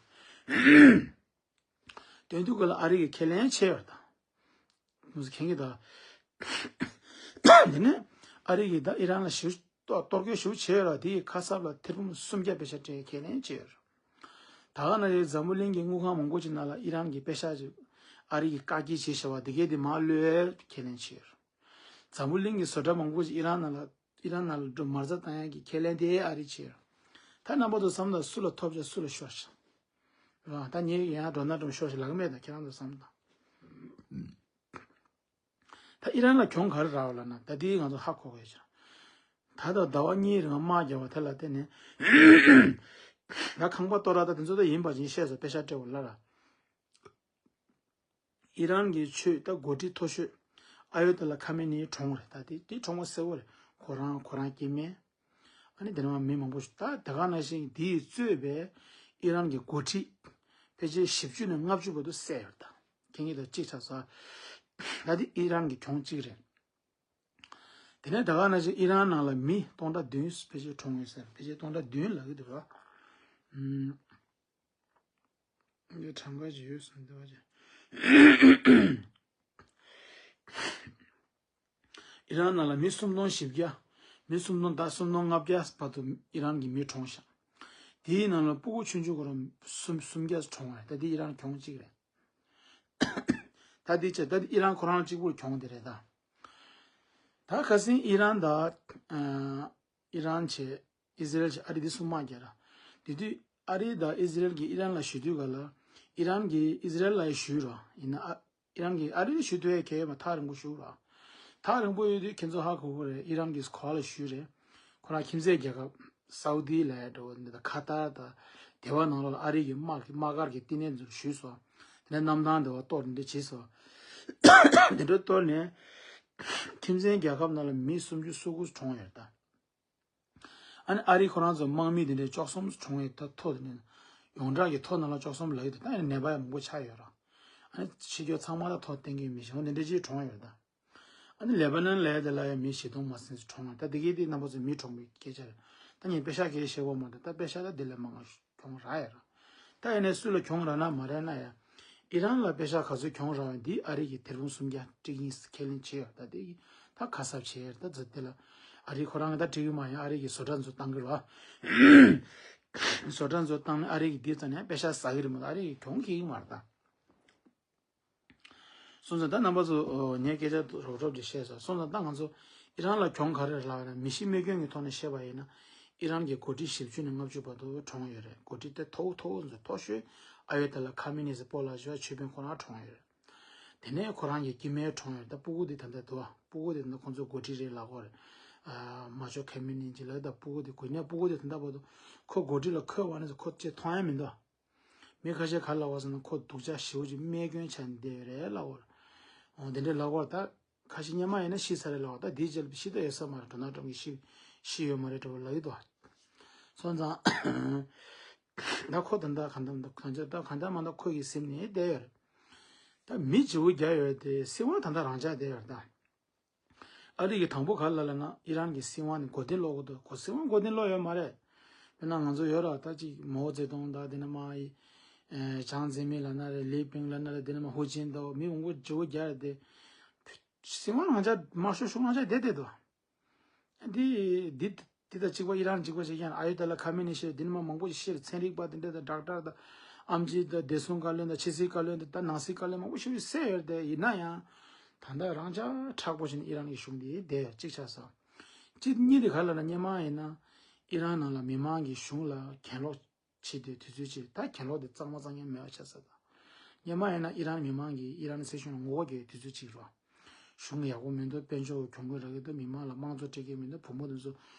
སྟོན་དུས་སྐབས་ལ་ཨ་རི་གི་ཁས་ལེན་བྱས་ཡོད་ད། མུ་ཟི་ཁེང་གི་ད། དེ་ནས་ཨ་རི་གི་ད་ཨི་རན་ལ་ཞུ་གཏོར་སྐྱོན་ཞུ་བྱས་ཡོད་ར། དེ་ཡི་ཁ་གསབ་ལ་ཐེར་འབུམ་སུམ་བརྒྱ་པེ་ཤ་སྤྲད་ཁས་ལེན་བྱས་ཡོད་ར། ད་ག་ན་རེ་འཛམ་བུ་གླིང་གི་དངུལ་ཁང་མང་པོ་ཅིག་ནང་ལ་ཨི་རན་གྱི་པེ་ཤ་ཅིག་ཨ་རི་གི་བཀག་སྐྱིལ་བྱས་བཞག་པ་དེ་གས་དེ་མར་གློད་ཁས་ལེན་བྱས་ཡོད་ར། འཛམ་བུ་གླིང་གི་བཟོ་གྲྭ་མང་པོ་ཅིག་ཨི་རན་ནང་ལ་ཨི་རན་ནང་ལ་འགྲོ་མ་རྩ་བཏང་ཡག་གི་ཁས་ལེན་དེ་ཨ་རི་བྱས་ཡོད་ར། ད་རྣམ་པ་ཚོ་བསམ་ད་སུ་ལ་ཐོབ་ཅེ་སུ་ལ་ཤོར་ཅེ། ར་ད་ངས་ཡང་འགྲོ་ན་འགྲོ་ཤོར་ཅེ་ལབ་ཀྱི་མེད་ད། ཁྱེད་རང་ཚོ་བསམ་ད། ད་ཨི་རན་ལ་གྱོང་ག་རེ་རག་ལབ་ན་ད་དེའི་ང་ཚོ་ཧ་གོ་དགོས་ཀྱི། ད་ད་ཟླ་བ་གཉིས་རིང་དམག་རྒྱབ་པ་དེ་ལ་བརྟེན་ནས་ད་ཁང་པ་གཏོར་ར་ད་དེ་ཚོ་ད་ཡིན་པ་ཅིན་བཤད་སོ་པེ་ཤ་སྤྲད་འོ་ལ་ར། ཨི་རན་གྱི་ཆོས་ད་འགོ་ཁྲིད་མཐོ་ཤོས་ཨ་ཡོ་ཏ་ལ་ཁ་མེ་ནིའི་གྲོངས་རེད། ད་དེ་དེ་གྲོངས་པ་གསལ་བོ་རེད། ཁོ་རང་ཁོ་རང་སྐྱེ་དམན། ཨ་ནི་དེ་ནས་མ་མི་མང་པོ་ཞིག་ད་དེ་ག་ནང་བཞིན་དེས་གཙོས་པའི་ཨི་རན་གྱི་འགོ་ཁྲིད་ཕལ་ཆེར་བཞི་བཅུ་ནས་ལྔ་བཅུ་བར་དུ་བསད་ཡོད་ད། ཁྱེད་ཉིད་དང་གཅིག་ཆགས་སོ། ད་དེ་ཨི་རན་གྱི་གྱོང་གཅིག་རེད། དེ་ནས་དེ་ག་ནང་བཞིན་ཨི་རན་ནང་ལ་མི་སྟོང་ཕྲག་བདུན་ཕལ་ཆེར་གྲོངས་ཡོད་ཟེར། ཕལ་ཆེར་སྟོང་ཕྲག་བདུན་ལབ་ཀྱི་འདུག་ར། ཨུམ། འདི་གྲངས་ཀ་ཅིག་ཡོད་སོང་འདི་བ་ཅིག་ཨི་རན་ནང་ལ་མི་སུམ་སྟོང་བཞི་བརྒྱ། མི་སུམ་སྟོང་དང་སུམ་སྟོང་ལྔ་བརྒྱ་བར་དུ་ཨི་རན་གྱི་མི་གྲོངས་ཤག་དེའི་ནང་ལ་སྤུ་གུ་ཆུང་ཆུང་ཁོ་རང་སུམ་སུམ་བརྒྱ་གྲོངས་པ་རེད། ད་འདི་ཨི་རན་གྱོང་གཅིག་རེད། ད་འདི་ཆ་ད་འདི་ཨི་རན་ཁོ་རང་གཅིག་པུར་གྱོང་དེ་རེད་ད། ད་ཁ་སང་ཨི་རན་ད་ཨ་ཨི་རན་བྱས། ཨི་ཟི་རེལ་གྱིས་ཨ་རི་འདི་སུ་དམག་རྒྱག་ར། དེ་དུས་ཨ་རི་དང་ཨི་ཟི་རེལ་གྱིས་ཨི་རན་ལ་ཞུ་དུས་ག་ལ། ཨི་རན་གྱིས་ཨི་ཟི་རེལ་ལ་ཞུས་ར། ཡིན་ན་ཨ་ཨི་རན་གྱིས་ཨ་རི་ལ་ཞུ་དུས་ཡ་ཁེ་མ་ཐག་རིང་པོ་ཞུ་ར། ཐག་རིང་པོ་ཡོད་དུས་ཁྱེད་ཚོ་ཧ་གོ་གོ་རེད། ཨི་རན་གྱིས་ག་ལ་ཞུས་རེད། ཁོ་རང་ཁྱིམ་མཚེས་རྒྱལ་ཁབ་སའུ་ཏི་ལ་ཡ་འགྲོ་འདི་དང་ཁ་ཏར་དང་། དེ་བ་ནང་ལོགས་ལ་ཨ་རི་གི་དམག་གི་དམག་སྒར་གྱི་བསྟི་གནས་ཚོར་ཞུས་སོ། དེ་ནས་གནམ་ཐང་དེ་བ་གཏོར་འདི་བྱས་སོ། དེ་འདྲ་གཏོར་ནས། ཁྱིམ་མཚེས་རྒྱལ་ཁབ་ནང་ལ་མི་སུམ་ཅུ་སོ་དགུ་གྲོངས་ཡོད་ད། ཨ་ནི་ཨ་རི་ཁོ་རང་ཚོ་དམག་མི་དེ་འདྲའི་བཅུ་གསུམ་གྲོངས་ཡོད་ད། ཐོ་དེ་ནས་ཡོངས་གྲགས་ཀྱི་ཐོ་ནང་ལ་བཅུ་གསུམ་ལབ་ཡོད་ད། ད་ཡང་ནད་པ་ཡང་མང་པོ་ཆགས་ཡོད་ར། ཨ་ནི་ཕྱི་རྒྱལ་ཚང་མ་ལ་ཐོ་བསྟན་གྱི་མི་ཞིག་འོ་དེ་འདྲ་ཅིག་གྲོངས་ཡོད་ད། ཨ་ནི་ལེ་བ་ནན་ལ་ཡ་དེ་ལ་ཡ་མི་བཞི་སྟོང་མ་ཟིན་ཙམ་གྲོངས་ཡོད་ད། དེ་གའི་དེ་རྣམ་པ་ཚོ་མི་གྲོངས་པའི་སྐད་ཆ་རེད། ད་ངས་པེ་ཤ་གའི་བཤད་གོ་མ་འདུག་ད་པེ་ཤ་ད་དེ་ལས་མང་བ་གྱོང་རག་ཡ་ར། ད་ཡིན་ནའི་སུ་ལ་གྱོང་རག་ན་མ་རག་ན་ཡ། ཨི་རན་ལ་པེ་ཤ་ག་ཚོད་གྱོང་རག་ཡོད་འདི་ཨ་རི་གི་ཐེར་འབུམ་སུམ་བརྒྱ་སྤྲད་ཀྱི་ཡིན་ཁས་ལེན་བྱས་ཡོད་ད། དེ་གི་ད་ཁ་གསབ་བྱས་ཡོད་ད། ཛ་དེ་ལ་ཨ་རི་ཁོ་རང་གི་ད་སྤྲད་ཀྱི་མ་ཡིན། ཨ་རི་གི་བཟོ་གྲྭ་ཚོ་བཏང་གི་རེད་བ། བཟོ་གྲྭ་ཚོ་བཏང་ནས་ཨ་རི་གི་དེ་ཙམ་ནས་པེ་ཤ་ཟ་གི་རེད་མ་གཏོགས་ཨ་རི་གི་གྱོང་ཁེལ་གྱི་མ་རེད་ད། སོང་ཙང་ད་རྣམ་པ་ཚོ་ངས་སྐད་ཆ་རོབ་རོབ་ཅིག་བཤད་ཚར། སོང་ཙང་ད་ང་ཚོ་ཨི་རན་ལ་གྱོང་ག་རེ་རག་ན་མི་ཤི་རྨས་སྐྱོན་གྱི་ཐོག་ནས་བཤད་པ་ཡིན་ན། ཨི་རན་གྱི་འགོ་ཁྲིད་བཞི་བཅུ་ནས་ལྔ་བཅུ་བར་དུ་གྲོངས་ཡོད་རེད། འགོ་ཁྲིད་དེ་མཐོ་བོ་མཐོ་བོ་ཚོ་མཐོ་ཤོས་ཨ་ཡོ་ཏ་ལ་ཁ་མི་ནི་སི་སྤོ་ལགས་ཞུ་བ་ཆོས་དཔོན་ཁོ་རང་གྲོངས་ཡོད་རེད། དེ་ནས་ཁོ་རང་གི་སྐྱེ་དམན་གྲོངས་ཡོད་རེད། ད་སྤུ་གུ་དེ་ད་ལྟ་འདུག་བ། སྤུ་གུ་དེ་ད་ལྟ་ཁོང་ཚོ་འགོ་ཁྲིད་རེད་ལབ་ཀྱི་ཡོད་རེད། མ་ཅོ་ཁ་མི་ནི་ཅི་ལབ་ད་སྤུ་གུ་དེ་དགོས་ནས་སྤུ་གུ་དེ་ད་ལྟ་བར་དུ་ཁོ་འགོ་ཁྲིད་ལ་འཁོད་པ་ནས་ཁོ་ཅིག་མཐོང་ཡ་མི་འདུག་མི་ཁ་ཤས་ག་ལ་བ་སོང་ན་ཁོ་སྡུག་ཅག་ཞེ་པོ་ཅིག་རྨས་སྐྱོན་ཆགས་བསྡད་ཡོད་རེད་ལབ་ཀྱི་ཡོད་རེད། འོ་དེ་འདྲའི་ལབ་ཀྱི་ཡོད་རེད། ད་ཁ་ཤས་སྔོན་མ་ཡིན་ན་ཤི་ཚར་རེད་ལབ་ཀྱི་ཡོད་རེད། ད་དེའི་རྗེས་ལ་ཤི་ད་ཡོད་ས་མ་རེད། ཌོ་ནལ་ཊམ་གྱིས་ཤི་ཤི་ཡོད་མ་རེད་འདྲ་པོ་ལབ་ཀྱི་འདུག་སོང་ཙང་ད་ཁོ་ད་ལྟ་གང་ལྟར་གང་ལྟར་ད་གང་ལྟར་མ་ལྟར་ཁོ་ཡི་སེམས་ནས་བསྡད་ཡོད་རེད། ད་མི་བརྗེ་པོ་རྒྱག་ཡོད་དེ་སྲིད་དབང་ད་ལྟ་རང་འཇགས་བསྡད་ཡོད་རེད་ད། ཨ་རི་གི་དང་པོ་ག་རེ་ལབ་ན་ཨི་རན་གྱི་སྲིད་དབང་ནི་མགོ་རྟིང་སློག་གི་འདུག་གོ་སྲིད་དབང་མགོ་རྟིང་སློག་ཡོད་མ་རེད། དཔེར་ན་ང་ཚོ་ཡོད་ར། ད་ཅིག་མའོ་ཙེ་ཏུང་དང་དེ་ནས་མ་ཡི་ཨེ་ཅང་ཙེ་མིན་ལབ་ན་རེད། ལི་པིང་ལབ་ན་རེད། དེ་ནས་མ་ཧུ་ཅིན་དང་མི་མང་པོ་བརྗེ་པོ་རྒྱག་རེད་དེ། སྲིད་དབང་རང་འཇགས་དམར་ཤོག་གཞུང་རང་འཇགས་བསྡད་བསྡད་འདུག་འདི་འདི་འདི་དང་གཅིག་པ་ཨི་རན་གཅིག་པ་བྱེད་ཀྱང་ཨ་ཡོ་ཏ་ལ་ཁ་མེ་ནི་ཤི་འདི་ནས་མ་མང་པོ་ཞིག་ཤི་རེད། ཚན་རིག་པ་དེ་འདྲ་དང་ཌོག་ཊར་དང་ཨེམ་ཆི་དང་བདེ་སྲུང་བཀའ་བློན་དང་ཕྱི་སྲིད་བཀའ་བློན་དང་ད་ནང་སྲིད་བཀའ་བློན་མང་པོ་ཞིག་བསད་ཡོད་རེད་དེ། ཡིན་ན་ཡང་ད་ལྟ་རང་འཇགས་མཁྲེགས་པོ་བྱས་ནས་ཨི་རན་གྱི་གཞུང་འདི་བསྡད་ཡོད་གཅིག་ཆགས་སོང་། གཅིག་གཉིས་དེ་ག་ལ་ན་སྔོན་མ་ཡིན་ན་ཨི་རན་ནང་ལ་མི་མང་གིས་གཞུང་ལ་གྱེན་ལོག་བྱེད་དུས་དུས་ཚོད་ཅིག་ད་གྱེན་ལོག་དེ་གཙང་མ་གཙང་རྐྱང་མེད་པ་ཆགས་ས་དང་། སྔོན་མ་ཡིན་ན་ཨི་རན་མི་མང་གིས་ཨི་རན་སྲིད་གཞུང་ལ་ངོ་རྒོལ་གྱི་དུས་ཚོད་ཅིག་རེད། གཞུང་ཡག་པོ་མི་འདུག་དཔལ་འབྱོར་གྱོང་གུན་རག་གི་འདུག་མི་མང་ལ་དམངས་གཙོ་སྤྲད་ཀྱི་མི་འདུག་བུ་མོ་དེ་ཚོ་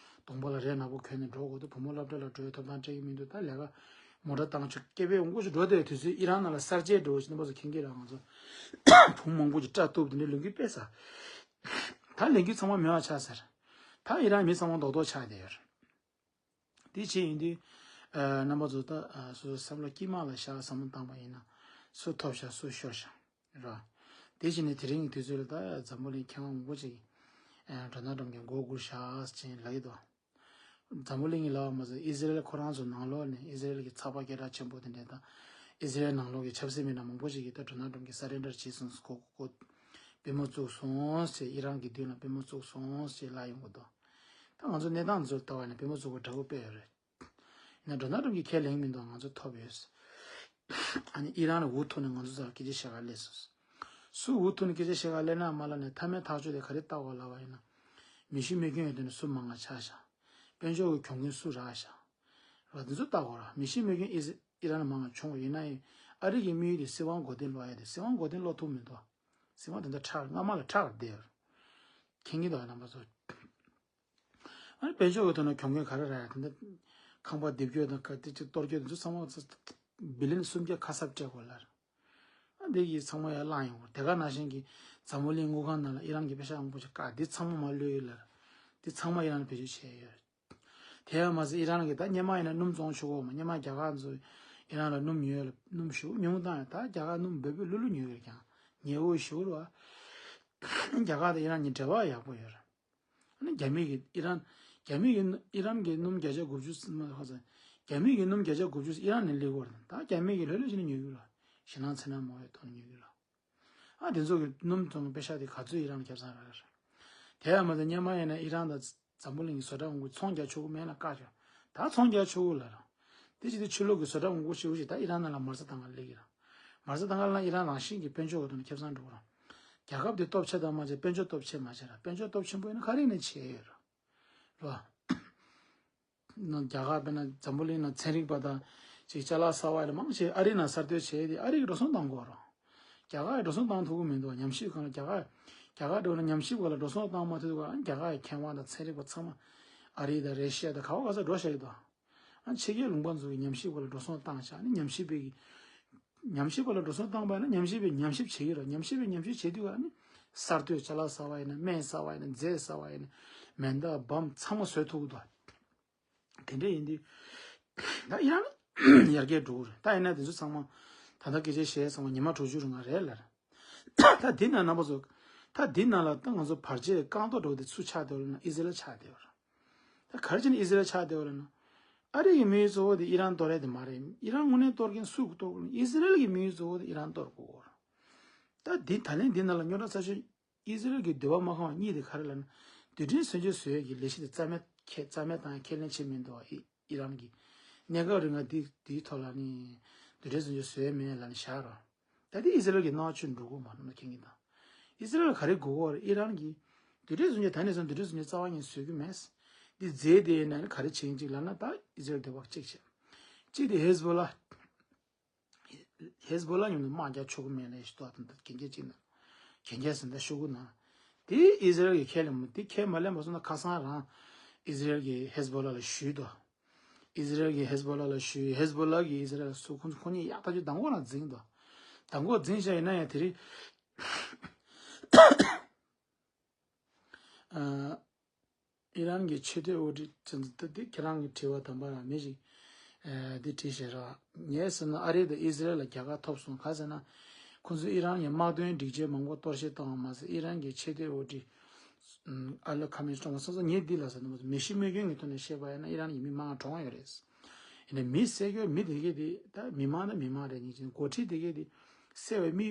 གདོང་པ་ལ་རས་ནག་པོ་གོན་ནས་འགྲོ་དགོས་འདུག་བུ་མོ་སློབ་གྲྭ་ལ་འགྲོ་བའི་ཐོབ་ཐང་སྤྲད་ཀྱི་མི་འདུག་ད་ལས་ཀ་མོ་ཊ་བཏང་ཆོག་སྐྱེ་བོའི་འོང་སྐོར་ཞིག་འགྲོ་བསྡད་དུས་ཚོད་ཨི་རན་ནང་ལ་གསར་བརྗེ་འགྲོ་བཞིན་པ་ཚོ་མཁྱེན་གྱི་རེད། ང་ཚོ་བུ་མོ་མང་པོ་ཞིག་སྐྲ་གཏུབ་དེ་འདྲའི་ལས་འགུལ་སྤེལ་ས། ད་ལས་འགུལ་ཚང་མ་མེད་པ་ཆགས་ཟེར། ད་ཨི་རན་མི་ཚང་མ་རྡོག་རྡོག་ཆགས་བསྡད་ཡོད་རེད། དེ་བྱས་ཡིན་དུས། ཨ་རྣམ་པ་ཚོ་ད་ཨ་སོ་སོའི་བསམ་བློ་དཀྱིལ་མ་ལ་བཞག་བསམ་བློ་བཏང་པ་ཡིན་ན། སུ་ཐོབ་ཤག་སུ་ཤོར་ཤག་ར། དེ་བྱས་ནས་དེ་རིང་གི་དུས་ཚོད་ལ་ད་འཛམ་བུ་གླིང་མཁས་དབང་མང་པོ་ཅིག་ཨ་ཌོ་ནལ་ཊམ་གྱི་མགོ་སྒུར་ཤག་ཅེས་ལབ་ཀྱི་འདུག་འཛམ་བུ་གླིང་གི་ལབ་པ་མ་ཟད་ཨི་ཟི་རེལ་ཁོ་རང་ཚོ་ནང་ལོགས་ནས་ཨི་ཟི་རེལ་གྱི་ཚགས་པར་སྐད་གྲགས་ཆེན་པོ་དེ་འདྲས་དང་། ཨི་ཟི་རེལ་ནང་ལོགས་ཀྱི་ཆབ་སྲིད་མི་སྣ་མང་པོ་ཞིག་གིས་ད་ཌོ་ནལ་ཊམ་གྱིས་སར་རེན་ཌར་བྱས་སོང་། ཁོ་ཁོ་པུས་མོ་བཙུགས་སོང་ཟེར། ཨི་རན་གྱི་མདུན་ལ་པུས་མོ་བཙུགས་སོང་ཟེར་ལབ་ཡོང་གི་འདུག་ད་ང་ཚོ་གནས་སྟངས་འདི་ཚོ་ལྟ་བ་ནས་པུས་མོ་བཙུགས་པ་འདྲ་པོ་དཔེ་ཡོད་རེད། ཡིན་ན་ཌོ་ནལ་ཊམ་གྱིས་ཁས་ལེན་མི་འདུག་ང་ཚོ་ཐོབ་ཡོད། ཨ་ནི་ཨི་རན་ལ་འུ་ཐུག་ནས་ང་ཚོ་ཚོར་སྐད་ཆ་བཤད་ག་སླེབས་སོང་། སུ་འུ་ཐུག་ནས་སྐད་ཆ་བཤད་ག་སླེབས་ན་མ་ལབ་ནས་མཐའ་མའི་ཐག་གཅོད་དེ་ག་རེ་བཏགས་པ་ལབ་པ་ཡིན་ན། མི་ཤི་རྨས་སྐྱོན་ཡོད་དུས་ནས་སུ་མང་ང་ཆགས་ཤག་དཔལ་འབྱོར་གྱི་གྱོང་གུན་སུ་རག་ཤག་ར་འདི་ཚོ་བལྟ་དགོས་ར། མི་ཤི་རྨས་སྐྱོན་ཨི་ཟི་ཨི་རན་ལ་མང་བ་བྱུང་བ་ཡིན་ན་ཡང་ཨ་རི་གི་དམིགས་ཡུལ་དེ་སྲིད་དབང་མགོ་རྟིང་སློག་ཡ་དེ། སྲིད་དབང་མགོ་རྟིང་སློག་ཐུབ་མི་འདུག་སྲིད་དབང་དེ་འདྲ་ཁྲག་རྔ་མ་ལ་ཁྲག་བསྡད་ཡོད། མཁྱེན་གྱི་འདུག་རྣམ་པ་ཚོ། ཨ་ནི་དཔལ་འབྱོར་གྱི་ཐོག་ནས་གྱོང་གུན་ག་རེ་རག་ཡ་དེ་འདྲ། ཁང་པ་འདེབས་རྒྱུ་དང་ག་དེ་ཅིག་གཏོར་རྒྱུ་དེ་ཚོ་ཚང་མ་བི་ལི་ཡན་སུམ་བརྒྱ་ཁ་གསབ་སྤྲད་དགོས་ལབ། ཨ་འདི་གི་ཚང་མ་ཡར་བླངས་ཡོང་གི་རེད། དེ་ག་ནང་བཞིན་གྱི་འཛམ་བུ་གླིང་དངུལ་ཁང་ནང་ལ་ཨི་རན་གྱི་པེ་ཤག་མང་པོ་ཞིག་བཀག་འདི་ཚང་མ་མར་གློད་ཡོད་ལབ། འདི་ཚང་མ་ཨི་རན་ལ་བེད་སྤྱོད་བྱས་ཡོད་རེད། དེ་ཡང་མ་ཟད་ཨི་རན་གྱིས་ད་སྔོན་མ་ཡིན་ན་སྣུམ་བཙོང་ཆོག་གི་ཡོད་མ། སྔོན་མ་རྒྱ་གར་ཚོས་ཨི་རན་ལ་སྣུམ་ཉོས་ལ་སྣུམ་ཞེ་པོ་ཉུང་བཏང་ཡོད། ད་རྒྱ་གར་སྣུམ་འབེལ་པོ་ལྷུག་ལྷུག་ཉོ་གི་རེད། ཀྱང་ཉེ་བོ་ཞེ་པོ་རེད་བ། རྒྱ་གར་དང་ཨི་རན་གཉིས་འབྲེལ་བ་ཡག་པོ་ཡོད་རེད། ཨ་ནི་རྒྱ་མི་གིས་ཨི་རན། རྒྱ་མི་གིས་ཨི་རན་གྱི་སྣུམ་བརྒྱ་ཆ་དགུ་བཅུ་ཙམ་ཧ་ཙང་། རྒྱ་མི་གིས་སྣུམ་བརྒྱ་ཆ་དགུ་བཅུ་ཨི་རན་ནས་སླེབས་ཀྱི་ཡོད་རེད། ད་རྒྱ་མི་གིས་ལྷོད་ལྷོད་བྱས་ནས་ཉོ་གི་ཡོད་རེད། ཞེད་སྣང་འཚེར་སྣང་མང་པོའི་ཐོག་ནས་ཉོ་གི་ཡོད་རེད། ཨ་དེ་ཚོ་གི་སྣུམ་བཙོང་པེ་ཤག་དེ་ག་ཚོད་ཨི་རན་ལ་ཁེ་བཟང་རག་རེད། དེ་ཡང་མ་ཟད་སྔོན་མ་ཡིན་ན་ཨི་རན་དང་འཛམ་བུ་གླིང་གི་བཟོ་གྲྭ་དབང་པོས་ཚོང་རྒྱག་ཆོག་གི་མེད་ལབ་བཀག་བཞག་ད་ཚོང་རྒྱག་ཆོག་གི་ལབ་ར། དེ་བྱས་དུས་ཕྱི་ལོགས་ཀྱི་བཟོ་གྲྭ་དབང་པོ་ཞེ་པོ་ཞིག་ད་ཨི་རན་ནང་ལ་མ་རྩ་བཏང་ག་སླེབས་ཀྱི་ར། མ་རྩ་བཏང་ག་ལབ་ན་ཨི་རན་རང་བཞིན་གྱིས་དཔལ་འབྱོར་གྱི་ཐོག་ནས་ཁེ་བཟང་འགྲོ་གི་ར། རྒྱལ་ཁབ་དེ་སྟོབས་ཆེ་དང་མ་ཆེ་དཔལ་འབྱོར་སྟོབས་ཆེ་མ་ཆེ་ར། དཔལ་འབྱོར་སྟོབས་ཆེན་པོ་ཡིན་ན་ག་རེ་ནས་ཆེ་ཡོད་ར། ར། ནང་རྒྱ་གར་དཔེར་ན་འཛམ་བུ་གླིང་ནང་ཚན་རིག་པ་དང་ཅིག་ཅ་ལག་གསར་པ་ཡིན་ན་མང་ཆེ་ཨ་རི་ནང་གསར་གཏོད་བྱས་ཏེ་ཨ་རི་གིས་འགྲོ་སོང་བཏང་དགོས་ར། རྒྱ་གར་གྱིས་འགྲོ་སོང་བཏང་ཐུབ་ཀྱི་མི་འདུག་ཉམས་ཞིབ་སྒང་ལ་རྒྱ་གར། རྒྱ་གར་འགྲོ་ན་ཉམས་ཞིབ་སྒང་ལ་འགྲོ་སོང་བཏང་མ་ཐུབ་དུས་ཨ་རྒྱ་གར་གྱི་མཁས་དབང་དང་ཚན་རིག་པ་ཚང་མ་ཨ་རི་དང་རེ་ཤི་ཡ་དང་ག་བ་ག་ས་འགྲོ་བཞག་གི་འདུག་ཨ་ཕྱི་རྒྱལ་ལུང་པ་ཚོ་གི་ཉམས་ཞིབ་སྒང་ལ་འགྲོ་སོང་བཏང་བཞག་ཨ་ནི་ཉམས་ཞིབ་པའི་གི། ཉམས་ཞིབ་པ་ལ་འགྲོ་སོང་བཏང་པ་ཡིན་ན་ཉམས་ཞིབ་པས་ཉམས་ཞིབ་བྱེད་ཀྱི་རེད། ཉམས་ཞིབ་པས་ཉམས་ཞིབ་བྱེད་དུས་ཨ་ནི་གསར་གཏོད་ཅ་ལག་གསར་པ་ཡིན་ན་སྨན་གསར་པ་ཡིན་ན་རྫས་གསར་པ་ཡིན་ན་མེ་མདའ་བམ་ཚང་མ་བཟོ་ཐུབ་ཀྱི་འདུག་དེ་འདྲ་ཡིན་དུས་ད་ཨི་རན་ཡར་རྒྱས་འགྲོ་གི་རེད། ད་ཡིན་ན་དེ་ཚོ་ཚང་མ་ད་ལྟ་སྐད་ཆ་བཤད་ཚང་མ་ཉི་མ་དྲུག་ཅུ་རིང་ལ་རེད་ལབ། ད་འདི་ན་རྣམ་པ་ཚོ། ད་འདི་ན་ལ་ད་ང་ཚོ་བར་ཆད་རྐང་སྟོང་འགྲོ་དེ་སུ་ཆགས་བསྡད་ཡོད་ལབ་ན་ཨི་ཟི་རལ་ཆགས་བསྡད་ཡོད་རེད། ད་ག་རེ་བྱས་ནས་ཨི་ཟི་རལ་ཆགས་བསྡད་ཡོད་ལབ་ན། ཨ་རི་གི་དམིགས་ཡུལ་གཙོ་བོ་དེ་ཨི་རན་གཏོར་ཡ་དེ་མ་རེད། ཨི་རན་དངོས་གནས་གཏོར་མཁན་སུ་གཏོར་དགོས་ལབ་ན་ཨི་ཟི་རལ་གྱི་དམིགས་ཡུལ་གཙོ་བོ་དེ་ཨི་རན་གཏོར་དགོས་རེད། ད་འདི་ད་ལན་འདི་ན་ལ་རྙོག་དྲ་ཚ་ཤོས་ཨི་ཟི་རལ་གྱི་འདོད་པ་མ་ཁེངས་པ་གཉིས་དེ་ག་རེ་ལབ་ན། རྡུལ་ཕྲན་བཟོ་བཅོས་བཟོ་ཡས་ཀྱི་ལས་གཞི་དེ་རྩ་མེད་ཁས་རྩ་མེད་བཏང་ཡ་ཁས་ལེན་བྱེད་མི་འདུག་ཨི་ཨི་རན་གྱིས། གནས་སྐབས་རིང་ལ་འདི་འདིའི་ཐོག་ལ་ནི་རྡུལ་ཕྲན་བཟོ་བཅོས་བཟོ་ཡས་མེད་ལབ་ནས་བཞག་རོགས། ད་དེ་ཨི་ཟི་རལ་གྱི་སྣང་བ་ཆུ་འགྲོ་གི་མ་རེད་མཁྱེན་གྱི་དང་། ཨི་ཟི་རལ་ལ་ག་རེ་དགོས་ཀྱི་ཡོད་རེད། ཨི་རན་གྱིས་རྡུལ་ཕྲན་བཟོ་བཅོས་ད་ནས་བཟུང་རྡུལ་ཕྲན་བཟོ་བཅོས་རྩ་བ་ཉིད་བཟོ་གི་མེད། འདི་རྫས་དེ་ཡིན་ན་ནི་ག་རེ་བྱེད་ཀྱི་ཅིག་ལབ་ན་ད་ཨི་ཟི་རལ་འདོད་པ་གཅིག་བྱས། གཅིག་དེ་ཧེ་ཟི་བྷོ་ལ། ཧེ་ཟི་བྷོ་ལ་མཉམ་དུ་དམག་རྒྱག་ཆོག་གི་མེད་ལབ་ཞིག་འདུག་ད་ལྟ་གན་རྒྱ་གཅིག་ན། གན་རྒྱ་ཟིན་ད་ཤོག་གུ་ན། དེ་ཨི་ཟི་རལ་གྱིས་ཁས་ལེན་མ་དེ་ཁས་མ་ལེན་པ་སོང་ན་ཁ་སང་རང་ཨི་ཟི་རལ་གྱིས་ཧེ་ཟི་བྷོ་ལ་ལ་ཞུས་འདུག་ཨི་ཟི་རལ་གྱིས་ཧེ་ཟི་བྷོ་ལ་ལ་ཞུས། ཧེ་ཟི་བྷོ་ལ་གིས་ཨི་ཟི་རལ་ལ་སུ་ཁོང་ཚོ་ཁོ་གཉིས་ཡག་ཐག་ཆོད་མདང་དགོང་རང་འཛིང་འདུག་མདང་དགོང་འཛིང་བཞག་ཡིན་ན་ཡང་དེ་རིང་། ཨ། ཨི་རན་གྱི་ཆེས་མཐོའི་དབུ་ཁྲིད་ཚོ་འདི་འདི་ཁྱེད་རང་གི་དྲི་བ་དམ་པ་རང་མི་ཞིག་ཨ། འདི་དྲིས་ཤེས་ར། ངས་ཟེར་ན་ཨ་རི་དང་ཨི་ཟི་རལ་ལ་རྒྱལ་ཁ་ཐོབ་སོང་ག་ཟེར་ན། ཁོང་ཚོས་ཨི་རན་གྱི་དམག་དོན་སྒྲིག་ཆས་མང་པོ་གཏོར་བཤིག་བཏང་བ་མ་ཟད་ཨི་རན་གྱི་ཆེས་མཐོའི་དབུ་ཁྲིད་ཨ་ལི་ཁ་མེ་ནི་གྲོངས་པ་སོང་ཙང་ངས་འདི་ལ་ཟེར་ན་མི་ཤི་རྨས་སྐྱོན་གྱི་ཐོག་ནས་བཤད་པ་ཡིན་ན་ཨི་རན་གྱི་མི་མང་གྲོངས་ཡོད་རེད། ཡིན་ནའི་མི་བསད་རྒྱུ་མི་དེ་གས་དེ་ད་མི་མང་ན་མི་མང་རེད། ཉིན་གཅིག་འགོ་ཁྲིད་དེ་གས་དེ་བསད་པའི་མི་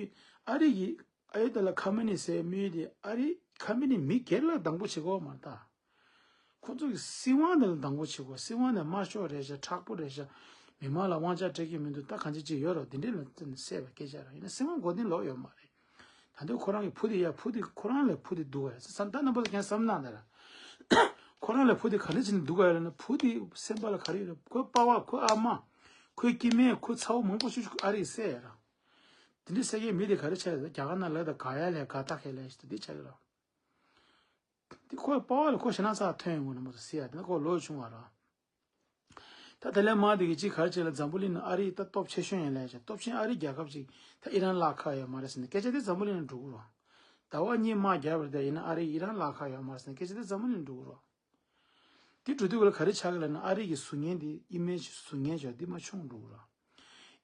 ཨ་རི་གི་ཨ་ཡོ་དེ་ལ་ཁ་མེ་ནི་ཟེར་མི་དེ་ཨ་རི་ཁ་མེ་ནི་མི་སྒེར་ལ་སྡང་པོ་བྱེད་དགོས་མ་རེད་ད། ཁོ་ཚོ་གི་སྲིད་དབང་དེ་ལ་སྡང་པོ་བྱེད་དགོས། སྲིད་དབང་དེ་དམར་ཤོག་རེད་ཤག་མཁྲེགས་པོ་རེད་ཤག་མི་མང་ལ་དབང་ཆ་སྤྲད་ཀྱི་མི་འདུག་ད་གང་ཅི་ཅི་ཡོད་རོགས་དེ་འདྲས་ལ་བརྟེན་ནས་བསད་པའི་སྐད་ཆ་རེད། ཡིན་ན་སྲིད་དབང་མགོ་རྟིང་སློག་ཡོད་མ་རེད། ད་དུང་ཁོ་རང་གི་བུ་དེ་ཡ་བུ་དེ་ཁོ་རང་ལས་བུ་དེ་སྡུག་ག་རེད་བསམ། ད་རྣམ་པ་ཚོ་ཁྱེད་བསམ་གནང་ད་ར། ཁོ་རང་ལས་བུ་དེ་ག་རེ་བྱས་ནས་སྡུག་ག་རེད་ལབ་ན་བུ་དེ་སེམས་པ་ལ་ག་རེ་ཡོད་རེད། ཁོའི་པ་ཕ་ཁོའི་ཨ་མ་ཁོའི་སྐྱེ་དམན་ཁོའི་ཚ་བོ་མང་པོ་ཤོས་ཤིག་ཨ་རི་བསད་ཡ་ར། དེ་འདྲའི་བསད་མཁན་མི་དེ་ག་རེ་ཆགས་ཡོད་རེད། རྒྱ་གར་ནང་ལ་ད་ག་ཡ་ལས་ག་ད་ག་ལས་ཞིག་དེ་ཆགས་ཡོད་ར། དེ་ཁོའི་པ་ཕ་ལ་ཁོ་ཞེད་སྣང་ཚ་ཐོན་ཡོང་གི་ན་མ་གཏོགས་ཟེར་ཡ་དེ་ན་ཁོ་ལོ་ཆུང་བ་ར། ད་དེ་ལས་མ་དེ་གི་གཅིག་ག་རེ་བྱས་ལ་འཛམ་བུ་གླིང་ནང་ཨ་རི་ད་སྟོབས་ཆེ་ཤོས་ཡིན་ལབ་བྱས། སྟོབས་ཆེན་ཨ་རི་རྒྱལ་ཁབ་ཅིག་ད་ཨི་རན་བརླག་ཁག་ཡོད་མ་རེད་ཟེར་ནས་སྐད་ཆ་དེ་འཛམ་བུ་གླིང་ནང་འགྲོ་གི་རེད། ཟླ་བ་གཉིས་དམག་བརྒྱབ་པ་རེད། ད་ཡིན་ན་ཨ་རི་ཨི་རན་བརླག་ཁག་ཡོད་མ་རེད་ཟེར་ནས་སྐད་ཆ་དེ་འཛམ་བུ་གླིང་ནང་འགྲོ་གི་རེད། དེ་འགྲོ་དུས་ག་ལ་ག་རེ་ཆགས་ཀྱི་ལབ་ན་ཨ་རི་གི་གཟུགས་བརྙན་དེ་ཨི་མེ་ཇི་གཟུགས་བརྙན་ཅིག་འདི་མར་ཆུང་འགྲོ་གི་རེད།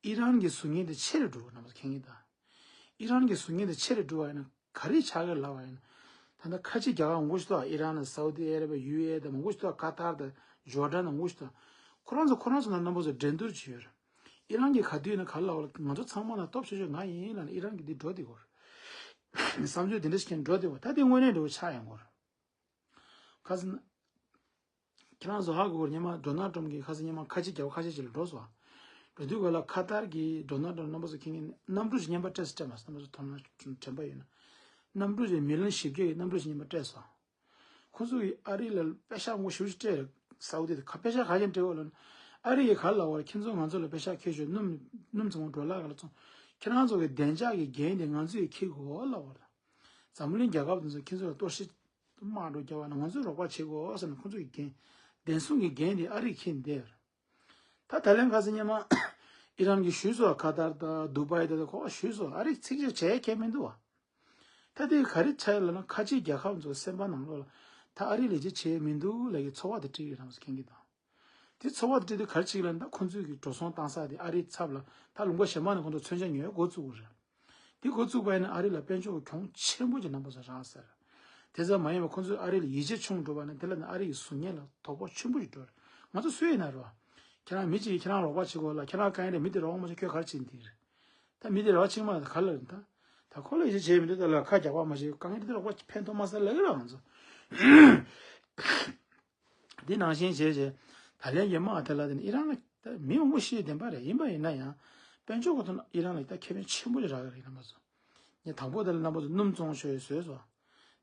ཨི་རན་གྱི་གཟུགས་བརྙན་དེ་ཆེ་རུ་འགྲོ་གི་རེད། རྣམ་པ་མཁྱེན་གྱི་ད། ཨི་རན་གྱི་གཟུགས་བརྙན་དེ་ཆེ་རུ་འགྲོ་བ་ཡིན་ན་ག་རེ་ཆགས་ཀྱི་ལབ་པ་ཡིན་ན། ད་ལྟ་ཁ་ཆེ་རྒྱལ་ཁབ་མང་པོ་ཞིག་འདུག་ཨི་རན་ལ་སའུ་དི་ཨ་ར་བི་ཡ་ཡུ་ཨེ་དང་མང་པོ་ཞིག་འདུག་ཀ་ཏར་དང་ཇོར་ཌན་དང་མང་པོ་ཞིག་འདུག་ཁོ་རང་ཚོ་ཁོ་རང་ཚོ་ནང་རྣམ་པ་ཚོ་འགྲན་བསྡུར་བྱེད་ཡོད་རེད། ཨི་རན་གྱི་ག་དུས་ཡིན་ན་ག་ལ་བ་ལ་ང་ཚོ་ཚང་མ་ན་སྟོབས་ཆེ་ཤོས་ང་ཡིན་ལབ་ནས་ཨི་རན་གྱི་འདི་འགྲོ་བསྡད་ཡོད་རེད། བསམ་ཚུལ་དེ་འདྲ་ཞིག་འགྲོ་བསྡད་ཡོད། ད་དེ་དངོས་གནས་འགྲོ་ཆགས་ཡོང་གི་རེད། ཁ་སང་ཁྱེད་རང་ཚོ་ཧ་གོ་གི་རེད། སྔོན་མ་ཌོ་ནལ་ཊམ་གྱིས་ཁ་སང་སྔོན་མ་ཁ་ཆེ་རྒྱལ་ཁབ་ཁ་ཤས་ཤིག་ལ་འགྲོ་སོང་། འགྲོ་དུས་ག་ལ་ཁ་ཏར་གྱིས་ཌོ་ནལ་ཊམ་རྣམ་པ་ཚོ་མཁྱེན་མཁན་གནམ་གྲུ་ཞིག་རྔན་པ་སྤྲད་སྤྲད་མ་སོང་། རྣམ་པ་ཚོ་དོ་སྣང་དྲན་པ་ཡོད་ན། གནམ་གྲུ་ཞིག་མི་ལི་ཡོན་བཞི་བརྒྱ་ཡི་གནམ་གྲུ་ཞིག་རྔན་པ་སྤྲད་སོང་། ཁོང་ཚོ་གིས་ཨ་རི་ལ་པེ་ཤག་མང་པོ་ཞེ་པོ་ཅིག་སྤྲད་རེད། སའུ་དི་དེ་ཁ་པེ་ཤག་ག་ཅན་སྤྲད་འོ་ལ། ཨ་རི་ཡིས་ག་ལ་བར་ཁྱེད་ཚོ་ང་ཚོ་ལ་པེ་ཤག་ཁྱེར་ཤོག་སྣུམ་སྣུམ་ཚང་མ་འགྲོ་ལག་ག་ལ་བཙོང་། ཁྱེད་རང་ཚོ་གི་བདེ་འཇགས་ཀྱི་འགན་དེ་ང་ཚོ་ཡིས་འཁྱེར་དགོས་ལབ་པ་རེད། འཛམ་བུ་གླིང་རྒྱལ་ཁབ་དེ་ཚོ་ཁྱེད་ཚོ་ལ་གཏོར་བཤིག་དམག་འགྲོ་རྒྱག་པ་ན་ང་ཚོས་རོགས་པ་བྱེད་དགོས་ཟེར་ནས་ཁོང་ཚོ་གི་འགན། བདེན་སྲུང་གི་འགན་དེ་ཨ་རིས་འཁྱེར་བསྡད་ཡོད་རེད། ད་ད་ལན་ཁ་སང་སྔོན་མ་ཨི་རན་གྱིས་ཞུས་སོང་། ཀ་ཏར་དང་དུ་བའི་དེ་ཚོ་ཁོ་ཞུས་སོང་། ཨ་རིས་ཚིག་གཅིག་བྱས་ཁྱེར་མི་འདུག་བ། ད་དེ་ག་རེ་ཆགས་ལབ་ན་ཁ་ཆེ་རྒྱལ་ཁབ་ཚོ་སེམས་པ་ནང་ལོགས་ལ་ད་ཨ་རིས་ལས་ཀྱི་བྱས་མི་འདུག་ལབ་ཀྱི་ཚོར་བ་དེ་སྤྲད་ཡོད་རེད་ཟེར་མཁན་གྱི་དང་། དེ་ཚོར་བ་དེ་སྤྲད་དུས་ག་རེ་བྱེད་ཀྱི་ལབ་ན། ད་ཁོང་ཚོས་ཀྱི་འགྲོ་སོང་བཏང་ས་དེ་ཨ་རིའི་ཚབ་ལ་ད་ལུང་པ་གཞན་པ་ནས་ཁོང་ཚོ་མཚོན་ཆ་ཉོ་ཡ་འགོ་བཙུགས་དགོས་རེད། དེ་འགོ་བཙུགས་པ་ཡིན་ན་ཨ་རི་ལ་དཔལ་འབྱོར་གྱོང་ཆེན་པོ་ཅིག་རྣམ་པ་ཚོ་རག་ས་རེད། དེ་ཙམ་མ་ཡིན་པར་ཁོང་ཚོས་ཨ་རི་ལ་ཡིད་ཆེས་ཆུང་འགྲོ་བ་ན་དེ་ལ་ནི་ཨ་རི་ཡི་གཟུགས་བརྙན་ལ་དོ་ཕོག་ཆེན་པོ་ཞིག་འགྲོ་རེད། ང་ཚོ་སུ་ཡིན་ན་རེད་བ། ཁྱེད་རང་མི་གཅིག་གིས་ཁྱེད་རང་རོགས་པ་བྱེད་དགོས་ལ། ཁྱེད་རང་དཀའ་ངལ་རེད། མི་དེ་རོགས་པ་མ་བྱེད་ཁྱོད་ག་རེ་བྱེད་འདི་རེད། ད་མི་དེ་རོགས་པ་བྱེད་མ་ད་ག་ལ་རེད། ད་ད་ཁོ་ལ་ཡིད་ཆེས་བྱེད་མི་འདུག་ད་ལ་ཁ་རྒྱག་པ་མ་བྱེད། དཀའ་ངལ་དེ་རོགས་པ་ཕན་ཐོགས་མ་ས་ལ་གི་ར་ང་ཚོ། འདི་ནང་བཞིན་བྱས་བྱས། ད་ལན་གྱི་དམག་དེ་ལ་དེ་ནི་ཨི་རན་ལ་ད་མི་མང་པོ་ཤི་བདེན་པ་རེད། ཡིན་པ་ཡིན་ན་ཡང་དཔལ་འབྱོར་གོ་ཐོག་ཨི་རན་ལ་ད་ཁེ་ཕན་ཆེན་པོ་ཞིག་རག་གི་རེད། རྣམ་པ་ཚོ། ངས་དང་པོ་དེ་ལ་རྣམ་པ་ཚོ་སྣུམ་བཙོང་ཤོག་བཟོས་སོ།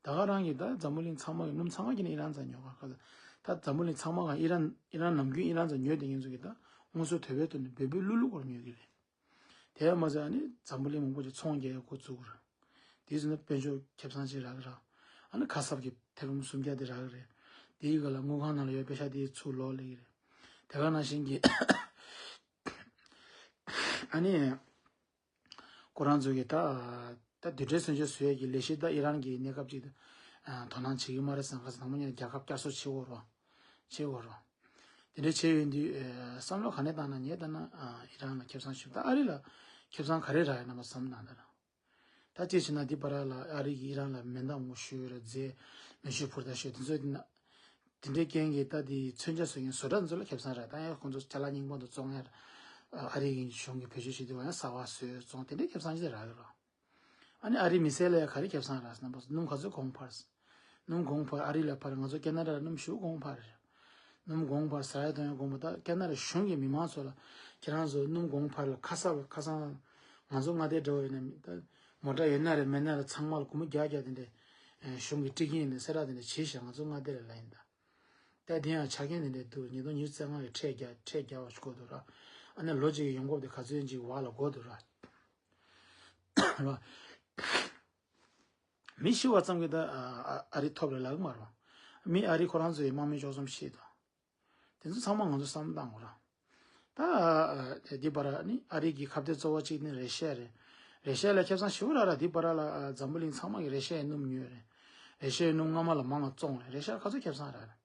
ད་ག་རང་གི་ད་འཛམ་བུ་གླིང་ཚང་མ་གི་སྣུམ་ཚང་མ་གི་ནི་ཨི་རན་རྩ་ཉོ་ག་ག་ད་འཛམ་བུ་གླིང་ཚང་མ་ག་ཨི་རན་ཨི་རན་ནམ་རྒྱུན་ཨི་རན་རྩ་ཉོས་དེ་ངེད་ཚོ་གི་ད་དངོས་སུ་དོད་པའི་དོན་ནི་འབེལ་འབེལ་ལུག་ལུག་སྐོར་ཉོ་གི་རེད། དེ་མ་ཟད་ཨ་ནི་འཛམ་བུ་གླིང་མང་པོ་ཅིག་ཚོང་རྒྱག་ཡག་འགོ་བཙུགས་ར། དེ་ཚོ་ནི་དཔལ་འབྱོར་ཁེ་བཟང་ཅིག་རག་གི་ར། ཨ་ནི་ཁ་གསབ་ཀྱི་ཐེར་འབུམ་སུམ་བརྒྱ་དེ་རག་གི་རེད། དེའི་སྒང་ལ་དངུལ་ཁང་ནང་ལ་ཡོད་པེ་ཤག་དེ་ཚུར་ལོག་སླེབས་ཀྱི་རེད། དེ་ག་ནང་བཞིན་གྱི་ཨ་ནི་ཁོ་རང་ཚོ་གི་ད་ད་རྡུལ་ཕྲན་མཚོན་ཆ་བཟོ་ཡས་ཀྱི་ལས་གཞི་ད་ཨི་རན་གྱི་གནས་སྐབས་ཅིག་ད་དོ་སྣང་བྱེད་ཀྱི་མ་རེད་བསམ། ཁ་སང་དང་པོ་ཉིད་རྒྱལ་ཁབ་བསྐྱར་གསོ་བྱེད་དགོས་རོགས། བྱེད་དགོས་རོགས། དེ་འདྲ་བྱས་ཡོང་དུས་ཨེ་བསམ་བློ་ག་ནས་བཏང་ན། ངས་ལྟ་ན་ཨ་ཨི་རན་ལ་ཁེ་བཟང་ཞིག་ད་ཨ་རི་ལ་ཁེ་བཟང་ག་རེ་རག་ཡོད་ན་མ་བསམ་བཏང་ད་ར། ད་ཅི་བྱས་ན་འདི་བར་ལ་ཨ་རི་གིས་ཨི་རན་ལ་མེ་མདའ་མང་པོ་གཞུས་རེད། རྫས་མེ་ཤུགས་འཕུར་མདའ་གཞུས། དེ་ཚོ་དེ་ན་དེ་འདྲའི་རྐྱེན་གྱིས་ད་དེ་མཚོན་ཆ་བཟོ་མཁན་བཟོ་གྲྭ་དེ་ཚོ་ལ་ཁེ་བཟང་རག་ད་ཡང་ཁོང་ཚོ་ཅ་ལག་རྙིང་པ་དེ་བཙོང་ཡ་ཨ་རི་གི་གཞུང་གིས་བེད་སྤྱོད་བྱེད་དུས་ཡང་ས་བ་བཟོས་བཙོང་དེ་འདྲའི་ཁེ་བཟང་ཞིག་རག་གི་རོགས། ཨ་ནི་ཨ་རིའི་མི་སེར་ལ་ཡང་ག་རེ་ཁེ་བཟང་རག་ཟེར་ན། སྣུམ་ག་ཚོད་གོང་འཕར། སྣུམ་གོང་འཕར། ཨ་རི་ལ་འཕར། ང་ཚོ་ཁེ་ན་ཌ་ལ་སྣུམ་ཞེ་པོ་གོང་འཕར་རེད། སྣུམ་གོང་འཕར་ཟ་ཡ་འཐུང་ཡ་གོང་འཕར། ད་ཁེ་ན་ཌ་གཞུང་གིས་མི་མང་ཚོ་ལ་ཁྱེད་རང་ཚོ་སྣུམ་གོང་འཕར་ལ་ཁ་གསབ་ལ་ཁ་སང་ང་ཚོ་མངའ་སྡེ་འདྲ་བོ་ཡིན་ན་ད་མོ་ཊ་ཡོད་ན་རེད་མེད་ན་རེད་ཚང་མ་ལ་སྒོར་མོ་བརྒྱ་བརྒྱ་དེ་འདྲས་གཞུང་གིས་སྤྲད་ཀྱི་ཡིན་ཟེར་ར་དེ་འདྲས་བྱས་ཤག་ང་ཚོ་མངའ་སྡེ་ལ་ལ་ཡིན་ད། ད་དེ་ཡང་ཆ་རྐྱེན་དེ་འདྲས་འདུག་ཉིས་སྟོང་ཉི་ཤུ་རྩ་ལྔ་གི་ཁྲལ་རྒྱག་ཁྲལ་རྒྱག་པ་ཞིག་དགོས་འདུག་ར། ཨ་ནི་ལོ་གཅིག་གི་ཡོང་འབབ་དེ་ག་ཚོད་ཅིག་བར་ལ་དགོས་འདུག་ར། ར། མི་ཤི་བ་ཙམ་གྱིས་ད་ཨ་ཨ་རི་ཐོབ་རེད་ལབ་ཀྱི་མ་རེད། མི་ཨ་རི་ཁོ་རང་ཚོའི་དམག་མི་བཅུ་གསུམ་ཤི་དང་། དེ་ཚོ་ཚང་མ་ང་ཚོ་བསམ་བློ་བཏང་དགོས་ར། ད་ཨ་འདི་བར་ནི་ཨ་རི་གི་ཁ་གཏད་གཙོ་བོ་གཅིག་ནི་རེ་ཤ་རེད། རེ་ཤ་ལ་ཁེ་བཟང་ཞེ་པོ་རག་ར། འདི་བར་ལ་ཨ་འཛམ་བུ་གླིང་ཚང་མ་གིས་རེ་ཤ་ཡི་སྣུམ་ཉོས་རེད། རེ་ཤ་ཡི་སྣུམ་སྔ་མ་ལ་མང་བ་བཙོངས་རེད། རེ་ཤ་ལ་ག་ཚོད་ཁེ་བཟང་རག་རེད།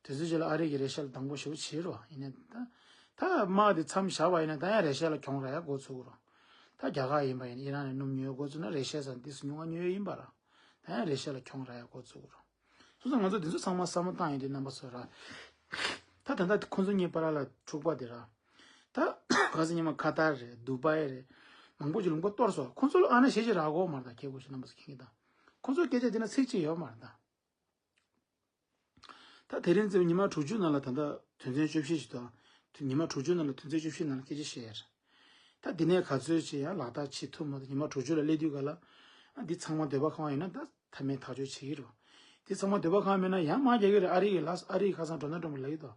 དེ་ཚོའི་རྗེས་ལ་ཨ་རི་གིས་རེ་ཤ་ལ་སྡང་པོ་ཞེ་པོ་བྱེད་རོགས། ཡིན་ནའི་ད་ད་དམག་དེ་མཚམས་བཞག་པ་ཡིན་ན་ད་ཡང་རེ་ཤ་ལ་གྱོང་རག་ཡ་འགོ་ཚུགས་རོགས། ད་རྒྱ་གར་ཡིན་པ་ཡིན་ཨི་རན་ནས་སྣུམ་ཉོ་ཡ་འགོ་ཚུགས་ན་རེ་ཤ་ཙམ་ཏོག་ཙམ་ཉུང་བ་ཉོ་ཡ་ཡིན་པ་ར། ད་ཡང་རེ་ཤ་ལ་གྱོང་རག་ཡ་འགོ་ཚུགས་རོགས། སོ་སོ་ང་ཚོ་དེ་ཚོ་ཚང་མ་བསམ་བློ་བཏང་ཡོང་དུས་རྣམ་པ་ཚོ་ར། ད་ད་ལྟ་ཁོང་ཚོ་གཉིས་བར་ལ་འཁྲུག་པ་དེ་ར། ད་ག་ཟེར་ཉི་མ་ཁ་ཏར་རེད། དུ་བའི་རེད། མང་པོ་ཅིག་ལུང་པ་གཏོར་སོང་། ཁོང་ཚོ་ལ་ཨ་ན་ཞེ་ཅིག་རག་གོ་མ་རེད། ད་ཁྱེད་ཁོ་ཞིག་རྣམ་པ་ཚོ་མཁྱེན་གྱི་ད། ཁོང་ཚོ་སྐད་ཆ་དེ་ན་ཚིག་གཅིག་ཡོད་མ་རེད་ད། ད་དེ་རིང་ཚེ་ཉི་མ་དྲུག་ཅུ་ནང་ལ་ད་ལྟ་དོན་ཚན་བཅུ་བཞི་ཞིག་དང་། ཉི་མ་དྲུག་ཅུ་ནང་ལ་དོན་ཚན་བཅུ་བཞི་ནང་ལ་སྐད་ཆ་བཤད་ཡ་རེད། ད་འདི་ནས་ག་ཚོད་ཅིག་ཡང་ལག་བསྟར་བྱེད་ཐུབ་མ་ཐུབ། ཉི་མ་དྲུག་ཅུ་ལ་སླེབས་དུས་ག་ལ་ཨ་འདི་ཚང་མ་འདོད་པ་ཁེངས་པ་ཡིན་ན་ད་མཐའ་མའི་ཐག་གཅོད་བྱེད་ཀྱི་རེད། འདི་ཚང་མ་འདོད་པ་ཁེངས་པ་མེད་ན་ཡང་དམག་རྒྱག་གི་རེད། ཨ་རི་ཡི་ལ་ཨ་རི་ཡི་ཁ་སང་ཌོ་ནལ་ཊམ་ལབ་ཀྱི་འདུག་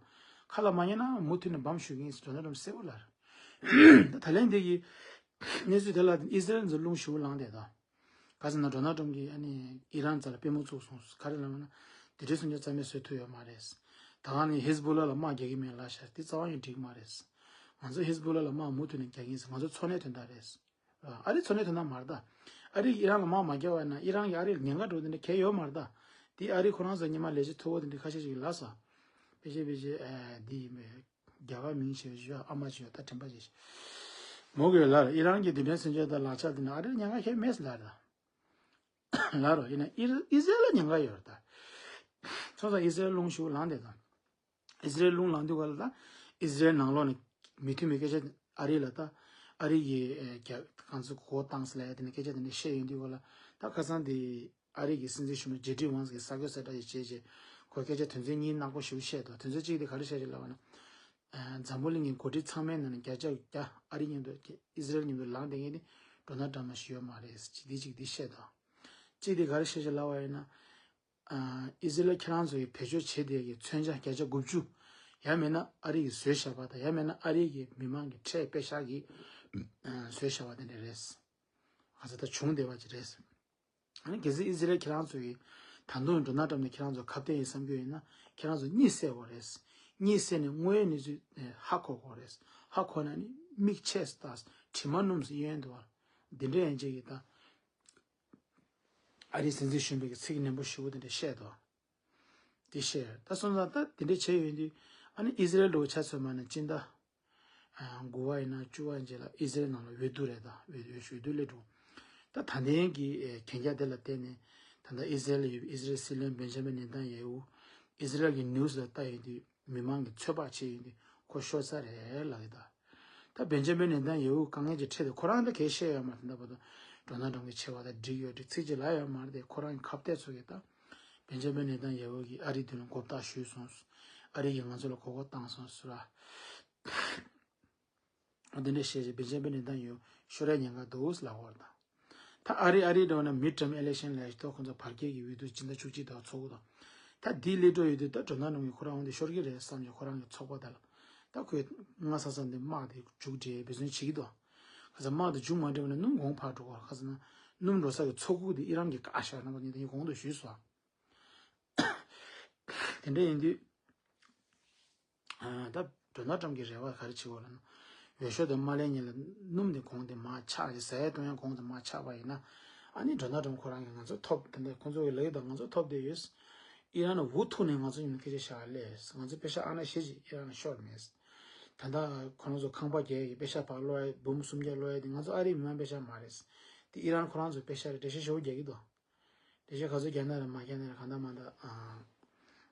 ཁ་ལ་མ་ཉན་ན་མུ་མཐུད་ནས་འབམ་གཞུ་གི་ཡིན་ཟེར་ཌོ་ནལ་ཊམ་གསལ་པོ་ལབ་རེད། ད་ད་ལན་འདི་གི་གནས་ཚུལ་དེ་ལ་ཨི་སི་རལ་ཚོ་རླུང་ཞེ་པོ་ལངས་བསྡད་ད། ག་ཟེར་ན་ཌོ་ནལ་ཊམ་གྱིས་ཨ་ནི་ཨི་རན་རྩ་ལ་དཔེ་མུ་བཙུགས་སོང་། ག་རེ་ལབ་ན་དེ་འདྲའི་སུ་ཉོ་རྩ་མེད་བཟོ་ཐུབ་ཡོད་མ་རེད། ད་ག་ནི་ཧིས་བུ་ལ་ལ་དམག་རྒྱག་གི་མེད་ལབ་ཤག་དེ་རྩ་བ་ཡང་འགྲིག་མ་རེད། ང་ཚོ་ཧིས་བུ་ལ་ལ་དམག་མུ་མཐུད་ནས་རྒྱག་གི་ཡིན་ཟེར། ང་ཚོ་འཚོ་གནས་དོན་དག་རེད། ཨ་རི་འཚོ་གནས་དོན་དག་མ་རེད་ད། ཨ་རི་ཨི་རན་ལ་དམག་མ་རྒྱག་པ་ན་ཨི་རན་གྱིས་ཨ་རི་ལ་ཉེན་ཁ་འགྲོ་དེ་འདྲ་གང་ཡང་ཡོད་མ་རེད་ད། དེ་ཨ་རི་ཁོ་རང་ཚོ་སྔོན་མ་ལས་བྱེད་མཐོ་པོ་དེ་འདྲ་ཁ་ཤས་ཤིག་ལབ་སོང་། ཕལ་ཆེར་ཕལ་ཆེར་ཨ་འདི་ཡིན་པས། རྒྱ་གར་མིང་བྱས་བཞག་ཨ་མ་བྱས་ད་དྲན་པ་བྱས་ཤིག་མོ་གིས་ལབ་རེད། ཨི་རན་གྱི་དེ་འདྲའི་མཚོན་ཆ་དང་ལག་ཆ་དེ་ན་ཨ་རིར་ཉེན་ཁ་གང་ཡང་མེད་ཟེར་ལབ་རེད། ལ་རོ་ཡིན་ན་ཨི་ཨི་ཟི་རལ་ལ་ཉེན་ཁ་ཡོད་རེད་ད། སོང་ཙང་ཨི་ཟི་རལ་རླུང་ཤུགས་ལངས་དེ་དང་། ཨི་ཟི་རལ་རླུང་ལངས་དུས་ག་ལ་ད་ཨི་ཟི་རལ་ནང་ལོགས་ནས་མི་མཐུན་པའི་སྐད་ཆ་ཨ་རི་ལ་ད་ཨ་རི་གི་རྒྱ་གང་ཚོད་གོ་བཏང་ཟེར་ལ་ཡ་དེ་ནས་སྐད་ཆ་དེ་འདྲ་བཤད་ཡོང་དུས་ག་ལ་ད་ཁ་སང་དེ་ཨ་རི་གི་སྲིད་འཛིན་གཞོན་པ་ཇེ་ཌི་ཝང་སི་གི་ས་གོ་གསལ་བསྒྲགས་ཡི་བྱས་རྗེས་ཁོ་སྐད་ཆ་དོན་ཚན་གཉིས་ནག་པོ་ཞིག་བཤད་དོ། དོན་ཚན་གཅིག་དེ་ག་རེ་བཤད་ཅིག་ལབ་པ་ན། འཛམ་བུ་གླིང་གི་འགོ་ཁྲིད་ཚང་མའི་ནང་ནས་བརྒྱ་ཆ་བརྒྱ་ཨ་རི་མཉམ་དུ་ཨི་ཟི་རལ་མཉམ་དུ་ལངས་བསྡད་མཁན་དེ་ཌོ་ནལ་ཊམ་ཞིག་ཡོད་མ་རེད་ཅིག་འདི་ཅིག་འདི་བཤད་དོ། གཅིག་དེ་ག་རེ་བཤད་ཅིག་ལབ་པ་ཡིན་ན། ཨི་ཟི་རལ་ཁྱེད་རང་ཚོ་ཡི་བེད་སྤྱོད་བྱེད་བསྡད་ཀྱི་མཚོན་ཆ་བརྒྱ་ཆ་དགུ་བཅུ། ཡང་མིན་ན་ཨ་རི་ཡིས་བཟོས་བཞག་པ་དང་ཡང་མིན་ན་ཨ་རི་གི་མི་མང་གི་ཁྲལ་པེ་ཤག་གིས་བཟོས་བཞག་པ་དེ་འདྲ་རེད། ང་ཚོ་ད་བྱུང་བསྡད་པ་ཅིག་རེད། ཨ་ནི་གལ་སྲིད་ཨི་ཟི་རལ་ཁྱེད་རང་ཚོ་ཡི་ད་དུང་ཌོ་ནལ་ཊམ་ནི་ཁྱེད་རང་ཚོ་ཁ་གཏད་ཡིན་བསམ་རྒྱུ་ཡིན་ན་ཁྱེད་རང་ཚོ་གཉིད་སད་དགོས་རེད། གཉིད་སད་ནས་དངོས་ཡོད་གནས་ཚུལ་ཧ་གོ་དགོས་རེད། ཧ་གོ་ན་ནི་མིག་ཕྱེས་སུ་ལྟ། དྲི་མ་སྣོམ་སུ་གཡོན་དུ་བར། འདི་འདྲ་ཡན་ཆད་ཀྱི་ད། ཨ་རིའི་སྲིད་འཛིན་གཞོན་པའི་གི་ཚིག་ནན་པོ་ཞུ་བོ་དེ་འདྲ་བཤད་དོ། དེ་བཤད་ད་སོང་ཙང་ད་དེ་འདྲ་བྱས་ཡོད་དུས་ཨ་ནི་ཨི་ཟི་རལ་འགྲོ་ཆ་ཚོད་མ་ནས་སྤྱི་ཟླ་དགུ་བ་ཡིན་ན་བཅུ་བ་ཡིན་ཅེ་ལ་ཨི་ཟི་རལ་ནང་ལ་འོས་བསྡུ་རེད་ད་འོས་བསྡུ་འོས་བསྡུ་སླེབས་འགྲོ། ད་ད་ལྟའི་གི་གན་རྒྱ་དེ་ལ་བརྟེན་ནས་ད་ལྟ་ཨི་ཟི་རལ་ལ་ཡོད་པའི་ཨི་ཟི་རལ་སྲིད་བློན་བེན་ཇ་མིན་ནེ་ཐན་ཡ་ཧུ་ཨི་ཟི་རལ་གི་ནིའུ་སི་ལ་ལྟ་ཡོད་དུས། མི་མང་གི་ཚོད་དཔག་བྱས་ཡོད་དུས་ཁོ་ཤོར་ས་རེད་ལབ་ཀྱི་ད། ད་བེན་ཇ་མིན་ནེ་ཐན་ཡ་ཧུ་དཀའ་ངལ་གྱི་ཁྲོད་དུ་ཁོ་རང་ད་གས་བཤད་ཡོད་མ་རེད་ད་བར་དུ་ཌོ་ནལ་ཊམ་གྱི་ཆེ་བ་ད་འགྲིག་ཡོད་འགྲིག་ཚིག་ཅིག་ལབ་ཡོད་མ་རེད་དེ་ཁོ་རང་གི་ཁ་གཏད་ཚོ་གིས་ད་བེན་ཇ་མིན་ནེ་ཐན་ཡ་ཧུ་གིས་ཨ་རིའི་མདུན་ལ་མགོ་བཏགས་ཞུས་སོང་། ཨ་རི་གིས་ང་ཚོ་ལ་མགོ་སྐོར་བཏང་སོང་ཟེར་བ། འདི་འདྲ་བཤད་བྱས་བེན་ཇ་མིན་ནེ་ཐན་ཡ་ཧུ་ཤོར་ཡ་ཉེན་ཁ་འདུག་ལབ་ཡོད་རེད་ད། ད་ཨ་རི་ཨ་རི་འདྲ་བ་ན་མིཌ་ཊརམ་ཨི་ལེག་ཤན་ལབ་ཡ་ཞིག་ཐོག་ཁོང་ཚོ་བར་བརྒལ་གྱི་འོས་བསྡུ་སྤྱི་ཟླ་བཅུ་གཅིག་དང་ཚོགས་འདུ་དང་། ད་ལྡི་ལི་འགྲོ་ཡོད་དུས་ད་ཌོ་ནལ་ཊམ་གྱིས་ཁོ་རང་འོང་དུས་ཤོར་གྱི་རེད་བསམ་ཀྱང་ཁོ་རང་གི་ཚོགས་པ་དེ་ལ་ད་ཁོས་སྔ་ས་ས་འདི་དམག་དེ་མཇུག་སྒྲིལ་འབད་བརྩོན་བྱེད་ཀྱི་འདུག་ཁ་ས་དམག་དེ་མཇུག་མ་སྒྲིལ་བ་ན་སྣུམ་གོང་འཕར་འགྲོ་གི་རེད། ཁ་ས་ན་སྣུམ་འགྲོ་ས་གི་མཚོ་ཁུག་དེ་ཨི་རན་གྱིས་བཀག་བཞག་ན་པ་ཉིན་དེ་ཉིན་གོང་དུ་ཞུས་སོང་། དེ་འདྲ་ཡིན་དུས། ད་ཌོ་ནལ་ཊམ་གྱི་རེ་བ་ག་རེ་བྱེད་དགོས་ལབ་ན། འོས་ཤོག་དེ་མ་ལེན་ཉིན་ལ་སྣུམ་དེ་གོང་དེ་མར་ཆག་ཟས་གཏོང་ཡ་གོང་དེ་མར་ཆག་པ་ཡིན་ན། ཨ་ནི་ཌོ་ནལ་ཊམ་ཁོ་རང་གིས་ང་ཚོ་ཐོབ་དེ་འདྲ་ཁོང་ཚོ་གི་ལབ་ཡོད་ད་ང་ཚོ་ཐོབ་བསྡད་ཡོད། ཨི་རན་ལ་འུ་ཐུག་ནས་ང་ཚོ་ཡིན་ན་སྐད་ཆ་བཤད་ལས་ང་ཚོ་པེ་ཤག་ཨ་ན་ཞེ་ཅིག་ཨི་རན་ལ་ཤོར་མེད། ད་ལྟ་ཁོ་རང་ཚོ་ཁང་པ་རྒྱག་ཡ་གི་པེ་ཤག་ཕར་སློག་ཡ་འབུམ་སུམ་བརྒྱ་སློག་ཡ་དེ་ང་ཚོ་ཨ་རིའི་མི་མང་པེ་ཤག་མ་རེད། དེ་ཨི་རན་ཁོ་རང་ཚོ་པེ་ཤག་རེད། འགྲེལ་བཤད་ཞེ་པོ་རྒྱག་གི་འདུག་དེ་བཞིན་ག་ཚོད་རྒྱག་ན་རེད་མ་རྒྱག་ན་རེད་གང་ལྟར་མ་ལྟར།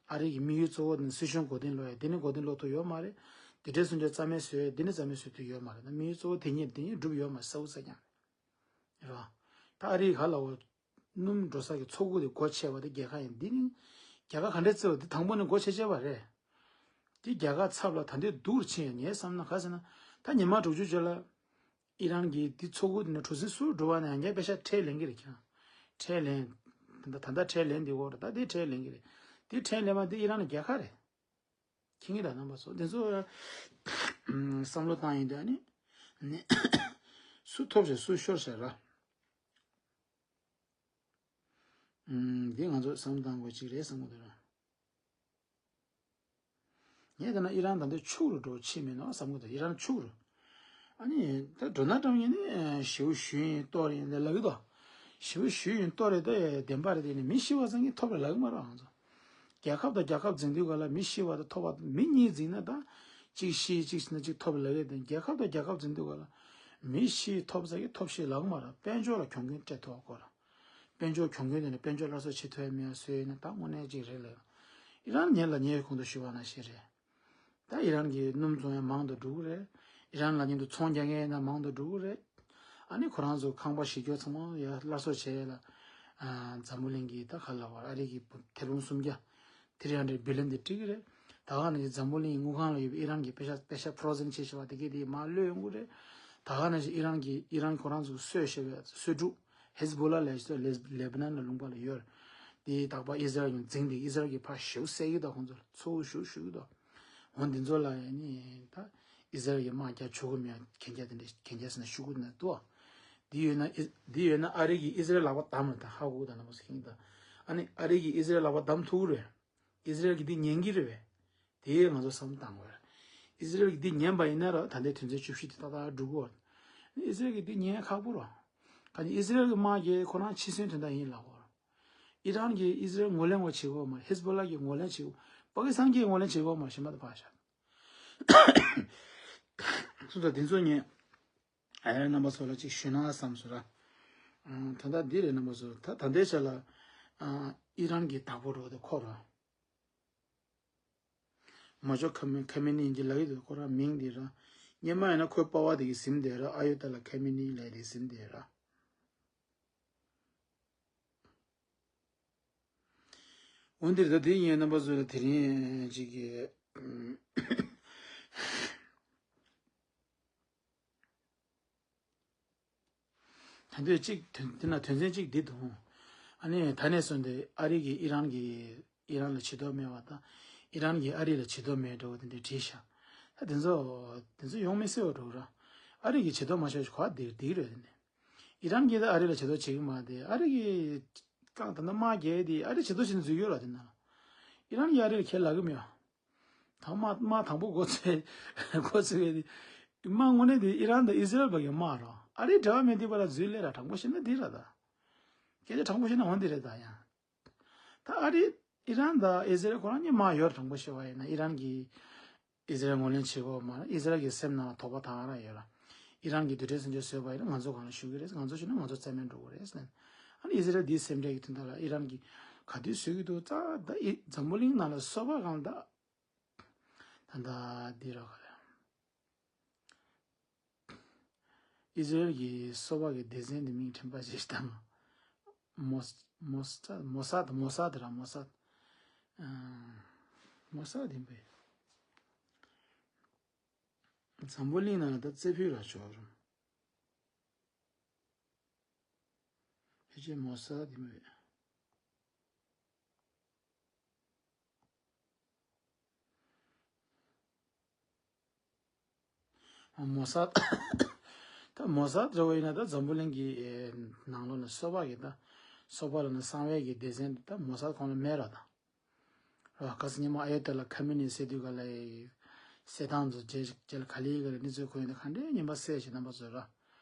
ཨ་རི་གི་དམིགས་ཡུལ་གཙོ་བོ་ནི་སྲིད་གཞུང་མགོ་རྟིང་སློག་ཡ་འདི་ནི་མགོ་རྟིང་སློག་ཐུབ་ཡོད་མ་རེད། དེ་འདྲའི་སུན་ཆ་རྩ་མེད་བཟོས་ཡ་འདི་ནི་རྩ་མེད་བཟོ་ཐུབ་ཡོད་མ་རེད་ན་དམིགས་ཡུལ་གཙོ་བོ་དེ་ཉིད་འདི་ཉིད་འགྲུབ་ཡོད་མ་རེད་ས་འུ་ས་ཀྱང་། རེད་བ། ད་ཨ་རི་ག་ལ་འོ། སྣུམ་འགྲོ་ས་གི་མཚོ་ཁུག་དེ་སྒོ་ཕྱེ་བ་དེ་རྒྱལ་ཁ་ཡིན་འདི་ནི། རྒྱལ་ཁ་ག་འདྲས་བརྩི་བ་འདི་དང་པོ་ནས་སྒོ་ཕྱེ་བྱས་པ་རེད། དེ་རྒྱལ་ཁ་ཚབ་ལ་ད་འདི་སྡུག་རུ་ཕྱིན་ཡ་ངས་བསམ་ན་ག་ཟེར་ན་ད་ཉི་མ་དྲུག་ཅུ་རྗེས་ལ། ཨི་རན་གྱིས་འདི་མཚོ་ཁུག་འདི་ནས་གྲུ་གཟིངས་སུ་འགྲོ་བ་ན་ཡང་བསྐྱར་པེ་ཤག་ཁྲལ་ལེན་གྱི་རེད་ཁྱེད་རང་། ཁྲལ་ལེན། ད་ད་ད་ཁྲལ་ལེན་འདི་འོག་རེད་ད་འདི་ཁྲལ་ལེན་གྱི་རེད། འདི་ཁྲལ་ལེན་མ་འདི་ཨི་རན་ལ་རྒྱལ་ཁ་རེད། མཁྱེན་གྱི་རེད་རྣམ་པ་ཚོ་འདི་ཚོ་བསམ་བློ་བཏང་ཡིན་དུས་ཨ་ནི། ནི། སུ་ཐོབ་ཤག་སུ་ཤོར་ཤག་ར། འདི་ང་ཚོ་བསམ་བློ་བཏང་དགོས་ཅིག་རེད་བསམ་གྱི་འདུག་ར། ངས་ད་ནི་ཨི་རན་ད་ལྟ་ཕྱུག་རུ་འགྲོ་ཕྱིན་མིན་ནོ་བསམ་གྱི་འདུག་ཨི་རན་ཕྱུག་རུ། ཨ་ནི་ད་ཌོ་ནལ་ཊམ་ཡིན་ནི་ཞེ་པོ་ཞུ་ཡིན་གཏོར་ཡིན་ལས་ལབ་ཀྱི་འདུག་ཞེ་པོ་ཞུ་ཡིན་གཏོར་རེད་ད་བདེན་པ་རེད་དེ་ནི་མི་ཤི་བ་ཚང་གིས་ཐོབ་རེད་ལབ་ཀྱི་མ་རེད་ང་ཚོ། རྒྱལ་ཁབ་དང་རྒྱལ་ཁབ་འཛིང་དུས་ག་ལ་མི་ཤི་བ་དང་ཐོབ་པ་མི་གཉིས་འཛིང་ན་ད་གཅིག་ཤི་གཅིག་ཤི་ན་གཅིག་ཐོབ་རེད་ལབ་ཀྱི་འདུག་རྒྱལ་ཁབ་དང་རྒྱལ་ཁབ་འཛིང་དུས་ག་ལ་མི་ཤི་ཐོབ་ཚང་གིས་ཐོབ་ཤི་ལབ་ཀྱི་མ་རེད། དཔལ་འབྱོར་ལ་གྱོང་གུན་སྤྲད་ཐུབ་པ་དགོས་རེད། དཔལ་འབྱོར་གྱོང་གུན་དེ་ནི་དཔལ་འབྱོར་སླར་གསོ་བྱེད་ཐུབ་ཡ་མེད་ཡ་བཟོས་ཡིན་ན་ད་དངོས་གནས་ཅིག་རེད་ལ། ཨི་རན་ཉེ་ལ་ཉེ་གོང་དུ་ཞུས་པ་ནང་བཞིན་རེད། ད་ཨི་རན་གྱི་སྣུམ་བཙོང་ཡ་མང་དུ་འགྲོ་གི་རེད། ཨི་རན་ལ་མཉམ་དུ་ཚོང་རྒྱག་མཁན་ཡིན་ན་མང་དུ་འགྲོ་གི་རེད། ཨ་ནི་ཁོ་རང་ཚོ་ཁང་པ་གཞི་རྒྱོ་ཚང་མ་ཡ་སླར་གསོ་བྱས་ཡ་ལ། འཛམ་བུ་གླིང་གི་ད་ག་ལ་བར་ཨ་རི་གི་ཐེར་འབུམ་སུམ་བརྒྱ། ཐེ་རི་ཧན་ཌེ་རེཌ་བི་ལི་ཡན་དེ་སྤྲད་ཀྱི་རེད། ད་ག་ནང་བཞིན་འཛམ་བུ་གླིང་གི་དངུལ་ཁང་ལ་ཡོད་པའི་ཨི་རན་གྱི་པེ་ཤ་པེ་ཤ་ཕུ་རོ་ཛན་བྱས་བཞག་པ་དེ་གས་དེ་མར་གློད་ཡོང་གི་རེད། ད་ག་ནང་བཞིན་ཨི་རན་གྱི་ཨི་རན་ཁོ་རང་ཚོ་གསོས་བྱས་པའི་གསོས་ཕྲུག་ཧེ་ཛི་བྷོ་ལ་ལབ་ཡ་ཞིག་ལེ་ལེ་བྷ་ནན་ལ་ལུང་པ་ལ་ཡོད་རེད། དེ་རྟག་པར་ཨི་ཟི་རལ་གྱིས་འཛིང་སྟེ་ཨི་ཟི་རལ་གྱིས་ཕར་ཞེ་པོ་བསད་ཀྱི་འདུག་ཁོང་ཚོ་ལ་ཚུར་ཞུ་ཞུ་གི་འདུག་འོ་འདི་ཚོ་ལ་ཡ་ནི་ད་ཨི་ཟི་རལ་གྱིས་དམག་རྒྱག་ཆོག་གི་མེད་གན་རྒྱ་དེ་འདྲ་གན་རྒྱ་ཟེར་ན་ཤོར་གི་ན་འདུག་འདི་ཡོད་ན་ཨི་འདི་ཡོད་ན་ཨ་རི་གིས་ཨི་ཟི་རལ་ལག་པ་བསྡམས་རེད་ད་ཧ་གོ་གི་ད་ན་མོ་སི་ཁིང་ད། ཨ་ནི་ཨ་རི་གིས་ཨི་ཟི་རལ་ལག་པ་བསྡམས་ཐུབ་ཀྱི་རེད། ཨི་ཟི་རལ་གྱིས་འདི་ཉན་གྱི་རེད་པས། དེ་ང་ཚོ་བསམ་བློ་བཏང་དགོས་རེད། ཨི་ཟི་རལ་གྱིས་འདི་ཉན་པ་ཡིན་ན་ར་ད་ལྟའི་དོན་ཚན་བཅུ་བཞི་དེ་ཏག་ཏག་འགྲུབ་གོ། ཨི་ཟི་རལ་གྱིས་འདི་ཉན་ཁག་པོ་ར། ག་ནི་ཨི་ཟི་རལ་གྱི་དམག་རྒྱག་ཁོ་རང་འཆི་གསོན་དོན་དག་ཡིན་ལབ་གོ། ཨི་རན་གྱིས་ཨི་ཟི་རལ་ངོས་ལེན་བ་བྱེད་གོ་མ་རེད། ཧེ་ཛི་བྷོ་ལ་གྱིས་ངོས་ལེན་བྱེད་གོ། པ་ཀི་སི་ཐན་གྱིས་ངོས་ལེན་བྱེད་གོ་མ་རེད། གཞན་པ་དེ་ཕར་བཞག་སོ་ད་དེ་ཚོ་ངས་ཨ་ཡར་རྣམ་པ་ཚོ་ལ་ཅིག་ཞུས་ན་བསམ་སོང་ར། ཨ། ད་ལྟ་འདི་རེད་རྣམ་པ་ཚོ། ད་ད་ལྟའི་ཆ་ལ། ཨ། ཨི་རན་གྱི་བདག་པོ་རེད་དེ་ཁོ་ར། མ་ཇོ་ཁ་མེ་ཁ་མེ་ནི་གྱི་ལག་ཡིག་དེ་ཁོ་ར་མིང་དེ་ར། སྔོན་མ་ཡིན་ན་ཁོའི་པ་ཕ་དེ་གི་ཟིན་དེ་ར། ཨ་ཡོ་ཏ་ལ་ཁ་མེ་ནི་ལབ་དེ་ཟིན་དེ་ར། འོན་ཏེ་ད་དེ་ཡིན་རྣམ་པ་ཚོ་ལ་དེ་རིང་ཅིག་གི། ད་འདོད་གཅིག་དོན་དེ་ན་དོན་ཚན་གཅིག་འདི་དང་། ཨ་ནི་ད་ནས་བཟུང་སྟེ་ཨ་རི་གིས་ཨི་རན་གྱི་ཨི་རན་ལ་བྱེད་དོགས་མེད་པ་དང་། ཨི་རན་གྱིས་ཨ་རི་ལ་བྱེད་དོགས་མེད་འགྲོ་བ་དེ་འདྲའི་བྲིས་ཤག་ད་དེ་ཚོ་དེ་ཚོ་ཡོང་མི་སྲིད་པ་འགྲོ་ར། ཨ་རི་གིས་བྱེད་དོགས་མ་བྱས་གོ་བ་འདིར་འདིར་རེད་དེ་ནས། ཨི་རན་གྱིས་ད་ཨ་རི་ལ་བྱེད་དོགས་བྱེད་ཀྱི་མ་རེད། ཨ་རི་གིས་རྐང་ད་ལྟ་དམག་རྒྱག་དེ་ཨ་རི་བྱེད་དོགས་བྱེད་ནས་འཛུལ་ཡོད་ར་དེ་ན། ཨི་རན་གྱིས་ཨ་རི་ལ་ཁས་ལེན་གྱི་མེད་པ། ད་དམག་དམག་དང་པོ་འགོ་ཚུགས་འགོ་ཚུགས་ཡས་དེ། དམག་དངོས་གནས་དེ་ཨི་རན་དང་ཨི་ཟི་རལ་བར་གྱི་དམག་རེད། ཨ་རིའི་འབྲེལ་བ་མེད་དུས་བར་ལ་འཛུལ་སླེབས་ར། དྲང་པོ་བཤད་ན་འདི་རེད་ད། སྐད་ཆ་དྲང་པོ་བཤད་ན་འོ་འདི་རེད་ད་ཡང་། ད་ཨ་རི་ཨི་རན་དང་ཨི་ཟི་རལ་ཁོ་རང་གཉིས་དམག་ཡོད་རེད། དྲང་པོ་བཤད་པ་ཡིན་ན་ཨི་རན་གྱིས་ཨི་ཟི་རལ་ངོས་ལེན་བྱེད་དགོས་མ་རེད། ཨི་ཟི་རལ་གྱི་སེམས་ནང་ལ་དོགས་པ་དང་ར་ཡོད་ར། ཨི་རན་གྱིས་རྡུལ་ཕྲན་སུམ་ཅུ་བཟོས་པ་ཡིན་ན་ང་ཚོ་གང་ལ་ཞུགས་ཀྱི་རེད། ང་ཚོ་ཞུགས་ན་ང་ཚོ་རྩ་མེད་འགྲོ་གི་རེད་ཟེར། ཨ་ནི་ཨི་ཟི་རལ་འདིའི་སེམས་ཁྲལ་གྱི་དོན་དག་ལ་ཨི་རན་གྱིས་ག་དུས་བཟོས་ཀྱི་འདུག་ཙག་ད་ཨི་འཛམ་བུ་གླིང་ནང་ལ་སོ་པ་གང་ལྟར། ད་ལྟ་འདི་རོགས་ག་ལ། ཨི་ཟི་རལ་གྱི་སོ་པ་གི་སྡེ་ཚན་འདི་མིང་ཕྲན་པ་ཞིག་བཏང་། མོ་མོ་ས་མོ་སཱད་མོ་སཱད་ར་མོ་སཱད། ཨ། མོ་སཱད་ཡིན་པས། འཛམ་བུ་གླིང་ནང་ལ་ད་རྩེ་ཕུད་ར་ཆོག་རུང་། ཕལ་ཆེར་མོ་སཱད་ཡིན་པས། མོ་སཱད། ད་མོ་སཱད་འདྲ་བོ་ཡིན་ན་ད་འཛམ་བུ་གླིང་གི་ནང་ལོགས་ལ་སོ་པ་གི་ད་སོ་པ་ལ་ན་གསང་བའི་གི་སྡེ་ཚན་ད་མོ་སཱད་ཁོང་ལ་མེད་ར་ད། ར་ཁ་སང་ཉི་མ་ཨ་ཡོ་ཏ་ལ་ཁ་མེ་ནི་ཟེར་དུས་ག་ལ་ཡི་གསེར་ཐང་ཚོ་རྗེས་རྗེས་ལ་ག་ལེ་ག་ལེ་གནས་ཚུལ་གོ་ཡོང་དུས་ག་འདྲའི་ཉན་པ་གསལ་ཞིག་རྣམ་པ་ཚོ་ར།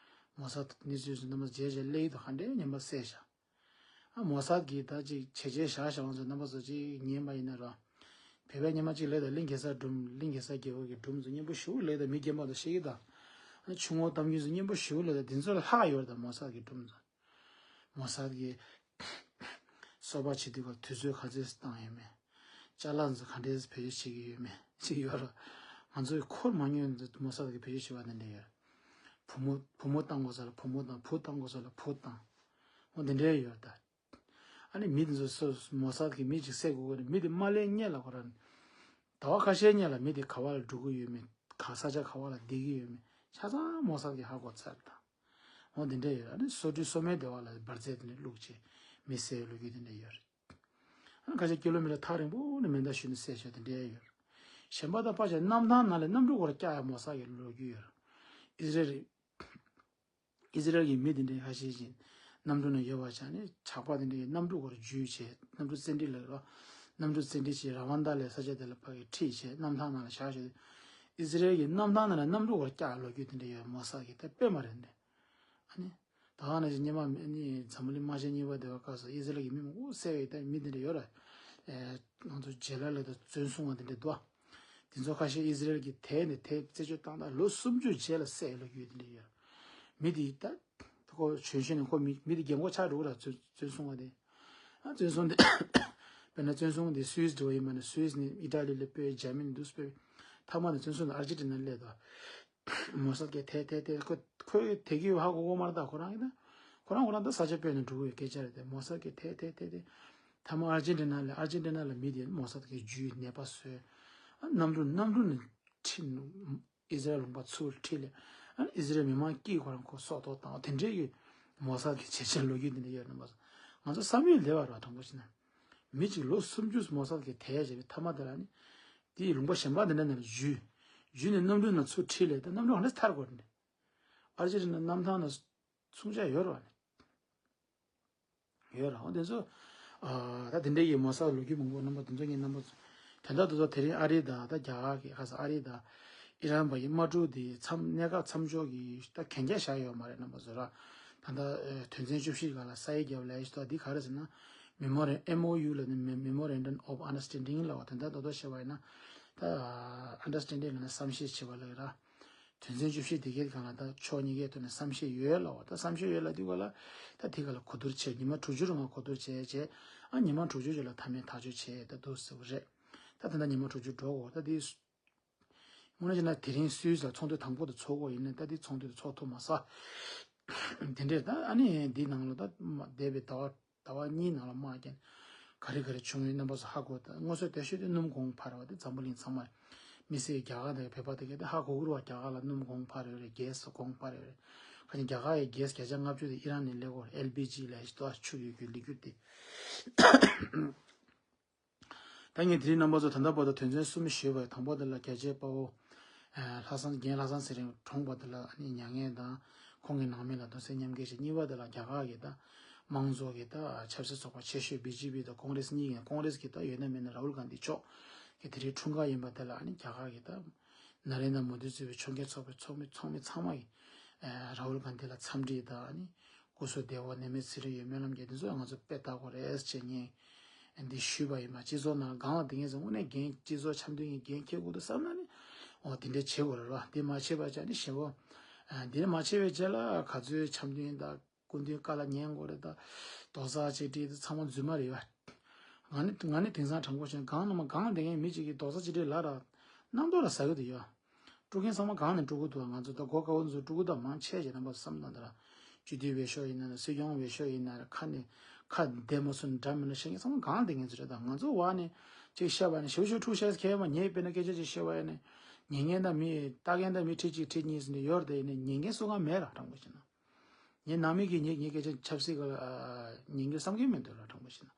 མོ་སཱད་གནས་ཚུལ་ཚོ་རྣམ་པ་རྗེས་རྗེས་སླེབས་དུས་ག་འདྲའི་ཉན་པ་གསལ་ཤག་ཨ་མོ་སཱད་ཀྱིས་ད་ཅིག་བྱས་རྗེས་བཞག་བཞག་པ་ཚོ་རྣམ་པ་ཚོ་ཅིག་ཉན་པ་ཡིན་ན་ར། བོད་པའི་སྔོན་མ་ཅིག་ལབ་ད་གླིང་གེ་སར་སྒྲུང་གླིང་གེ་སར་རྒྱལ་པོ་གི་སྒྲུང་ཚོ་སྙན་པོ་ཞེ་པོ་ལབ་ད་མི་རྒན་པ་ཚོ་ཤེས་ཀྱི་ད། ཨ་ཆུ་ངོགས་གཏམ་རྒྱུད་ཚོ་སྙན་པོ་ཞེ་པོ་ལབ་ད་འདི་ཚོ་ལ་ལྷག་ཡོད་རེད་ད་མོ་སཱད་ཀྱི་སྒྲུང་ཚོ། མོ་སཱད་ཀྱིས་སོ་པ་བྱེད་དུས་སྐབས་དུས་ཚོད་ག་ཚོད་བཏང་ཡོད་མེད། ཅ་ལག་ཚོ་ག་འདྲས་བེད་སྤྱོད་བྱེད་ཀྱི་ཡོད་མེད་ཅིག་ཡོད་ར། ང་ཚོས་འཁོར་མ་མྱོང་དུས་མོ་སཱད་ཀྱིས་བེད་སྤྱོད་བྱས་པ་འདི་འདྲ་ཡོད་ར། བུ་མོ་བུ་མོ་བཏང་དགོས་ས་ལ་བུ་མོ་བཏང་བུ་བཏང་དགོས་ས་ལ་བུ་བཏང་། འོ་འདི་འདྲའི་ཡོད་ར་ད། ཨ་ནི་མི་དེ་ཚོ་སོ་མོ་སཱད་ཀྱིས་མི་གཅིག་བསད་དགོས་ཀྱི་རེད། མི་དེ་མ་སླེབས་སྔོན་ལ་ཁོ་རང་ཟླ་བ་ཁ་ཤས་སྔོན་ལ་མི་དེ་ག་བ་ལ་འགྲོ་གི་ཡོད་མེད་ག་ས་ཆ་ག་བ་ལ་བསྡད་ཀྱི་ཡོད་མེད་ཆ་ཚང་མོ་སཱད་ཀྱིས་ཧ་གོ་ཚར་ད། འོ་འདི་འདྲ་ཡོད། ཨ་ནི་སོ་བྲུ་སོ་མའི་སྡེ་བ་ལ་འབར་རྫས་དེ་འདྲ་བླུགས་བྱས་མི་བསད་ལོ་རྒྱུས་དེ་འདྲ་ཡོད་རེད། ཨ་ནི་ཁ་ཤས་ཀི་ལོ་མི་ཊར་ཐག་རིང་པོ་ནས་མེ་མདའ་གཞུས་ནས་བསད་བྱས་དེ་འདྲ་ཡོད་རེད། གཞན་པ་དང་ཕལ་ཆེར་གནམ་ཐང་ནང་ལ་གནམ་གྲུ་སྐོར་བཀྱག་ཡ་མོ་སཱད་ཀྱི་ལོ་རྒྱུས་ཡོད་རེད། ཨི་ཟི་རེལ་ཨི་ཟི་རལ་གྱི་མི་དེ་འདྲའི་ཁ་ཤས་ཤིག་གནམ་གྲུ་ནང་ཡོད་པ་ཆགས་ནས་ཇག་པ་དེ་འདྲའི་གནམ་གྲུ་སྐོར་འཇུས་བྱས་གནམ་གྲུ་བཙན་ཁྲིད་ལ་རོ། གནམ་གྲུ་བཙན་ཁྲིད་བྱས་ར་ཝན་ཌ་ལའི་ས་ཆ་དེ་ལ་ཕ་གི་ཁྲིད་བྱས་གནམ་ཐང་ནང་ལ་བཞག་བྱས། ཨི་ཟི་རལ་གྱི་གནམ་ཐང་ནང་ལ་གནམ་གྲུ་སྐོར་བཀྱག་ལོ་རྒྱུས་དེ་འདྲ་ཡོད་མོ་སཱད་ཀྱི་ད་དཔེ་མ་རེད་འདྲ། ཨ་ནི། ད་ག་ནང་བཞིན་སྔོན་མ་ནི་འཛམ་བུ་གླིང་དམག་ཆེན་གཉིས་པ་དེ་བ་སྐབས་སུ་ཨི་ཟི་རལ་གྱི་མི་མང་པོ་བསད་པའི་ད་མི་དེ་འདྲ་ཡོད་ར། ཨེ། ང་ཚོ་ཇེ་ལ་ལ་དང་བཙོན་སྲུང་བ་དེ་འདྲ་འདུག་ཨ། དེ་ཚོ་ཁ་ཤས་ཨི་ཟི་རལ་གྱིས་དེད་ནས་དེད་རྩད་གཅོད་བཏང་ད་ལོ་སུམ་ཅུ་རྗེས་ལ་བསད་ལོ་རྒྱུས་དེ་འདྲ་ཡོད། མི་དེ་ད་ཁོ་བྱོན་བྱོན་ནས་ཁོ་མི་མི་དེ་རྒན་གོག་ཆགས་འགྲོ་གི་ར། བཙོན་བཙོན་སྲུང་བ་དེ། ཨ་བཙོན་སྲུང་དེ་དཔེར་ན་བཙོན་སྲུང་དེ་སུད་སི་འགྲོ་བ་ཡིན་པ་ན་སུད་སི་ནས་ཨི་ཊ་ལི་ལ་སྤོས། འཇར་མ་ནི་འདུག་སྤོས། མཐའ་མ་དེ་བཙོན་སྲུང་དེ་ཨར་ཇེན་ཊི་ན་སླེབས་དོ། མོ་སཱད་ཀྱིས་དེད་དེད་དེད་ཁོ་ཁོས་དེད་ཀྱི་ཡོད་ཧ་གོ་གོ་མ་རེད་ད། ཁོ་རང་གིས་ད་ཁོ་རང་ཁོ་རང་ད་ས་ཆ་སྤོས་ནས་འགྲོ་གི་ཡོད་སྐད་ཆ་རེད་དེ། མོ་སཱད་ཀྱིས་དེད་དེད་དེད་དེ་མཐའ་མ་ཨར་ཇེན་ཊི་ན་ལ་ཨར་ཇེན་ཊི་ན་ལ་མི་དེ་མོ་སཱད་ཀྱིས་འཇུས་ནད་པ་བཟོས། ཨ་གནམ་གྲུ་གནམ་གྲུ་ནས་ཁྲིད་ཨི་ཟི་རལ་ལུང་པ་ཚུར་ཁྲིད་ལས། ཨ་ཨི་ཟི་རལ་མི་མང་སྐྱིད་ཁོ་རང་ཁོ་སྲོག་ཐོག་བཏང་བ་དེ་འདྲའི་གི་མོ་སཱད་ཀྱི་བྱས་རྗེས་ལོ་རྒྱུས་དེ་འདྲ་ཡོད་རེད་མ་གཏོགས། ང་ཚོ་བསམ་ཡུལ་ལས་པ་རེད་དྲང་པོ་བྱས་ན། མི་གཅིག་ལོ་སུམ་ཅུ་མོ་སཱད་ཀྱིས་དེད་བྱས་པའི་མཐའ་མ་དེ་ལ་ནི། དེའི་ལུང་པ་གཞན་པ་དེ་འདྲ་ནང་ལ་འཇུས། འཇུས་ནས་གནམ་གྲུ་ནང་ཚུར་ཁྲིད་ལས་ད་གནམ་གྲུ་གང་འདྲ་ཐར་དགོས་རེད། ཨར་ཇེན་ཊི་ན་གནམ་ཐང་ན་མཚོན་ཆ་ཡོད་རེད་བ་ནི། ཡོད་རེད་བ་དེ་ཚོ། ཨ་ད་དེ་འདྲའི་ཡི་མོ་སཱད་ལོ་རྒྱུས་མང་པོ་རྣམ་པ་དེ་ཚོ་ངའི་རྣམ་པ་ཚོ། དེ་འདྲ་དེ་ཚོ་དེ་རིང་ཨ་རི་དང་ད་རྒྱ་གར་གྱི་ཁ་ས་ཨ་རི་དང་ཨི་རན་བར་གྱི་དམག་འཁྲུག་དེ་མཚམས་གནས་སྐབས་མཚམས་འཇོག་གི་ད་གན་རྒྱ་བཞག་ཡོད་མ་རེད་རྣམ་པ་ཚོ་ར། ད་ལྟ་དོན་ཚན་བཅུ་བཞི་སྒང་ལ་ས་ཡིག་བརྒྱབ་ལབ་ཡ་ཞིག་འདུག་འདི་ག་རེ་ཟེར་ན། Memorandum M O U ལབ་ནི་Memorandum of Understanding ལབ་པ་དེ་འདྲ་རྡོག་རྡོག་བཤད་པ་ཡིན་ན། ད་Understanding ལབ་ན་བསམ་ཤེས་བྱེད་པ་ལབ་ཡ་ར། དོན་ཚན་བཅུ་བཞི་དེ་གའི་སྒང་ལ་ད་ཕྱོགས་གཉིས་ཀའི་ཐོག་ནས་བསམ་ཤེས་ཡོད་ལབ་པ། ད་བསམ་ཤེས་ཡོད་ལབ་དུས་སྒང་ལ་ད་དེ་ག་ལ་གོ་བསྡུར་བྱས། ཉི་མ་དྲུག་ཅུ་རིང་ལ་གོ་བསྡུར་བྱས་བྱས། ཨ་ཉི་མ་དྲུག་ཅུ་རྗེས་ལ་མཐའ་མའི་ཐག་གཅོད་བྱས་ད་འདུག་ཟེར་བ་རེད། ད་ད་ལྟ་ཉི་མ་དྲུག་ཅུ་འགྲོ་གོ། ད་དེ་དངོས་གནས་བྱས་ན་དེ་རིང་སུད་སི་ལ་ཚོགས་འདུ་དང་པོ་དེ་ཚོགས་དགོས་ཡིན་ན། ད་དེ་ཚོགས་འདུ་དེ་ཚོགས་ཐུབ་མ་སོང་། དེ་འདྲས་ད་ཨ་ནི་འདི་ནང་ལ་ད་མ་འདས་པའི་ཟླ་བ་ཟླ་བ་གཉིས་ནང་ལ་དམག་རྐྱེན་ག་རེ་ག་རེ་བྱུང་ཡོད་རྣམ་པ་ཚོ་ཧ་གོ། ད་སྔོན་སོ་དེ་ཤོད་དེ་སྣུམ་གོང་འཕར་བ་དེ་འཛམ་བུ་གླིང་ཚང་མ་མི་སེར་རྒྱ་གར་དང་བོད་པ་དེ་ག་དེ་ཧ་གོ་གི་རེད་བ། རྒྱ་གར་ལ་སྣུམ་གོང་འཕར་ཡོད་རེད། གྷེ་སི་གོང་འཕར་ཡོད་རེད། ཁ་ཅིག་རྒྱ་གར་ཡི་གྷེ་སི་བརྒྱ་ཆ་ལྔ་བཅུ་དེ་ཨི་རན་ནས་སླེབས་ཀྱི་ཡོད་རེད། ཨེལ་པི་ཇི་ལབ་ཡ་ཞིག་འདུག་ཨ་ཆུ་ཡོད་རྒྱུ་ལི་ཀུ་ཌི་དེ། ད་ངས་དེ་རིང་རྣམ་པ་ཚོ་ད་ལྟ་བར་དུ་དོན་ཚན་གསུམ་ཞུས་པ་ཡི། དང་པོ་དེ་ལ་རྒྱལ་གཅེས་དཔའ་བོ་ལྷ་བཟང་རྒན་ལྷ་བཟང་ཚེ་རིང་གྲོངས་པ་དེ་ལ་ནི་མྱ་ངན་དང་ཁོང་གི་ནང་མི་ལ་གདུང་སེམས་མཉམ་སྐྱེད་ཞུ། གཉིས་པ་དེ་ལ་རྒྱ་གར་གྱི་ད་དམངས་གཙོ་གི་ད་ཆབ་སྲིད་ཚོགས་པ་ཆེ་ཤོས་བི་ཇེ་པི་དང་ཀོང་རེས་གཉིས་ཀྱི། ཀོང་རེས་ཀྱི་ད་ཡོད་ན་མེད་ན་རཱ་ཧུལ་གྷན་དྷི་མཆོག་གི་དེ་རིང་འཁྲུངས་སྐར་ཡིན་པ་དེ་ལ་ནི་རྒྱ་གར་གྱི་ད་ན་རེན་དྲ་མོ་དི་གཙོས་པའི་ཕྱོགས་འགལ་ཚོགས་པའི་ཚོགས་མི་ཚོགས་མི་ཚང་མ་གིས་རཱ་ཧུལ་གྷན་དྷི་ལ་འཚམས་འདྲི་དང་ནི་སྐུ་གཟུགས་བདེ་བོ་ནད་མེད་ཚེ་རིང་ཡོད་སྨོན་ལམ་རྒྱག། དེ་ཚོ་ང་ཚོ་དཔེ་ལྟ་དགོས་རེད་ཅེས་ངས་འདི་ཞུས་པ་ཡིན་པ། སྤྱི་ཚོགས་ནང་སྒང་ལ་དེ་ངས་ཚོ་དངོས་གནས་འགན་སྤྱི་ཚོགས་འཆམ་མཐུན་གྱི་འགན་འཁྱེར་དགོས་འདུག་བསམ་ན་ནི་འོ་དེ་འདྲ་བྱེད་དགོས་རེད་བ། དེ་མ་བྱས་པ་ཅག་ནི་ཞེ་བོ། འདི་མ་བྱས་པའི་རྗེས་ལ་ག་ཚོད་འཆམ་མཐུན་དང་སྐུ་མདུན་བཀའ་ལ་ཉན་དགོས་རེད། ད་རྡོག་རྩ་གཅིག་སྒྲིལ་དེ་ཚང་མ་རྫུན་མ་རེད་བ། ང་ནི་ང་ནི་དེང་སང་དྲང་པོ་བྱས་ན་སྒང་ནང་མ་སྒང་ལ་བསྡད་མཁན་མི་གཅིག་གིས་རྡོག་རྩ་གཅིག་སྒྲིལ་ལབ་ར་གནམ་ཐོག་ལ་ཟ་གི་འདུག་ཡ། དཀྲུག་མཁན་ཚང་མ་སྒང་ནས་དཀྲུག་གི་འདུག་ང་ཚོ་ད་མགོ་དཀར་པོ་ཚོ་དཀྲུག་གི་འདུག་མང་ཆེ་ཆེ་རྣམ་པ་བསམ་བློ་གཏོང་དང་། སྤྱི་འཐུས་འོས་ཤོག་ཡིན་ན་རེད། སྲིད་སྐྱོང་འོས་ཤོག་ཡིན་ན་རེད། ཁ་ནས་ཁ་བདེ་མོ་སུ་འདྲ་མི་འདྲ་བཤད་མཁན་ཚང་མ་སྒང་ལ་བསྡད་མཁན་ཚོ་རེད། ད་ང་ཚོ་བ་ནས་ཅིག་བཤད་པ་ནས་ཞེ་པོ་ཅིག་འཁྲུག་ཤག་ཁྱད་མ། ངས་དཔེར་ན་སྐད་ཆ་ཅིག་བཤད་པ་ཡིན་ན་ཉན་མཁན་དང་མི་ལྟ་མཁན་དང་མི་ཁྲི་གཅིག་ཁྲི་གཉིས་ཟིན་ཏེ་ཡོད་རེད། དེ་ཡིན་ནའི་ཉན་མཁན་སུ་གང་མེད་ར། དྲང་པོ་བཤད་ན་ངའི་ནང་མི་གིས་ངའི་ངའི་སྐད་ཆ་ཆབ་སྲིད་ག་ལ་ཉན་གི་བསམ་གི་མི་འདུག་ར། དྲང་པོ་བཤད་ན་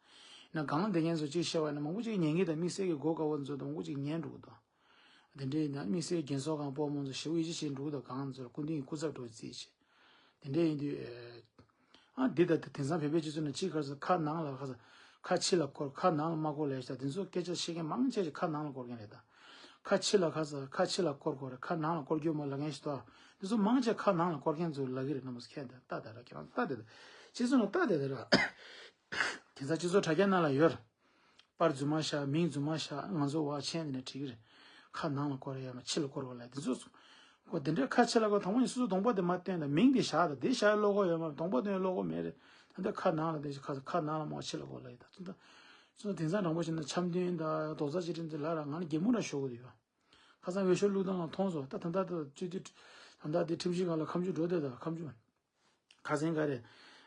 ན་སྒང་ལ་བསྡད་མཁན་ཚོ་ཅིག་བཤད་པ་ཡིན་ན་མང་པོ་ཅིག་ཉན་གི། ད་དམིགས་བསལ་གྱི་མགོ་དཀར་པོ་ཚོ་ད་མང་པོ་ཅིག་ཉན་འགྲོ་གི་འདུག་དེ་འདྲའི་ཡིན་ན་དམིགས་བསལ་རྒན་གསོ་ཁང་སྤོ་མང་ཚོ་ཞེ་པོ་ཡིད་ཆེས་བྱེད་འགྲོ་གི་འདུག་གང་ཚོར་སྐུ་མདུན་གྱི་སྐུ་ཚབ་འགྲོ་རྩིས་བྱེད། དེ་འདྲའི་ཡིན་དུས་ཨ་འདི་ད་དེང་སང་བོད་པའི་སྤྱི་ཚོགས་ནང་གཅིག་ག་ཚོད་ཁ་ནང་ལ་ཁ་ཁ་ཕྱི་ལ་སྐོར། ཁ་ནང་ལ་མ་སྐོར་ལབ་ཤག་དེ་ཚོ་སྐད་ཆ་བཤད་མཁན་མང་ཆེ་ཆེ་ཁ་ནང་ལ་སྐོར་མཁན་རེད། ད་ཁ་ཕྱི་ལ་ཁ་ས་ཁ་ཕྱི་ལ་སྐོར་དགོས་རེད། ཁ་ནང་ལ་སྐོར་རྒྱུ་མ་ལབ་མཁན་ཞིག་འདུག་དེ་ཚོ་མང་ཆེ་ཁ་ནང་ལ་སྐོར་མཁན་ཚོ་ལབ་ཀྱི་རེད། རྣམ་པ་ཚོ་མཁྱེན་དང་ལྟ་དང་ར། ཁྱེད་རང་ཚོ་ལྟ་དེ་ད་སྤྱི་ཚོགས་ནང་ལྟ་དེ་ད་ར། དེང་སང་སྤྱི་ཚོགས་དྲ་རྒྱ་ནང་ལ་ཡོད་རེད། པར་རྫུན་མ་བཞག་མིང་རྫུན་མ་བཞག་ང་ཚོ་བ་ཆེན་དེ་ནས་བྲིས་ཀྱི་རེད། ཁ་ནང་ལ་སྐོར་ཡ་མ་ཕྱི་ལ་སྐོར་བ་ལ་དེ་ཚོ་ཁོ་དེ་འདྲའི་ཁ་ཕྱི་ལ་སྐོར། དང་པོ་ནས་སོ་སོ་གདོང་པ་དེ་མ་སྟོན་དང་། མིང་དེ་བཞག་དང་། དེ་བཞག་ཡ་བློ་ཁོག་ཡོད་མ་རེད། གདོང་པ་སྟོན་ཡ་བློ་ཁོག་མེད་རེད། ད་ལྟ་ཁ་ནང་ལ་དེ་ཁ་ཁ་ནང་ལ་མ་ཕྱི་ལ་སྐོར་ལ་ཡོད། ད་ད་ཚོ་དེང་སང་དྲང་པོ་བྱས་ན་འཆམ་མཐུན་དང་རྡོག་རྩ་གཅིག་སྒྲིལ་དེ་ལ་ར་ང་ནི་གད་མོ་ར་ཤོར་གི་འདུག་ཡ། ཁ་སང་འོས་ཤོག་བླུགས་སྟངས་ལ་མཐོང་སོང་། ད་ད་ད་ད་སྤྱི་འཐུས་ད་ད་དེ་ཁྲིམས་ཞིབ་ཁང་ལ་ཁ་མཆུ་འགྲོ་བསྡད། ད་ཁ་མཆུ། ཁ་སང་ག་རེ།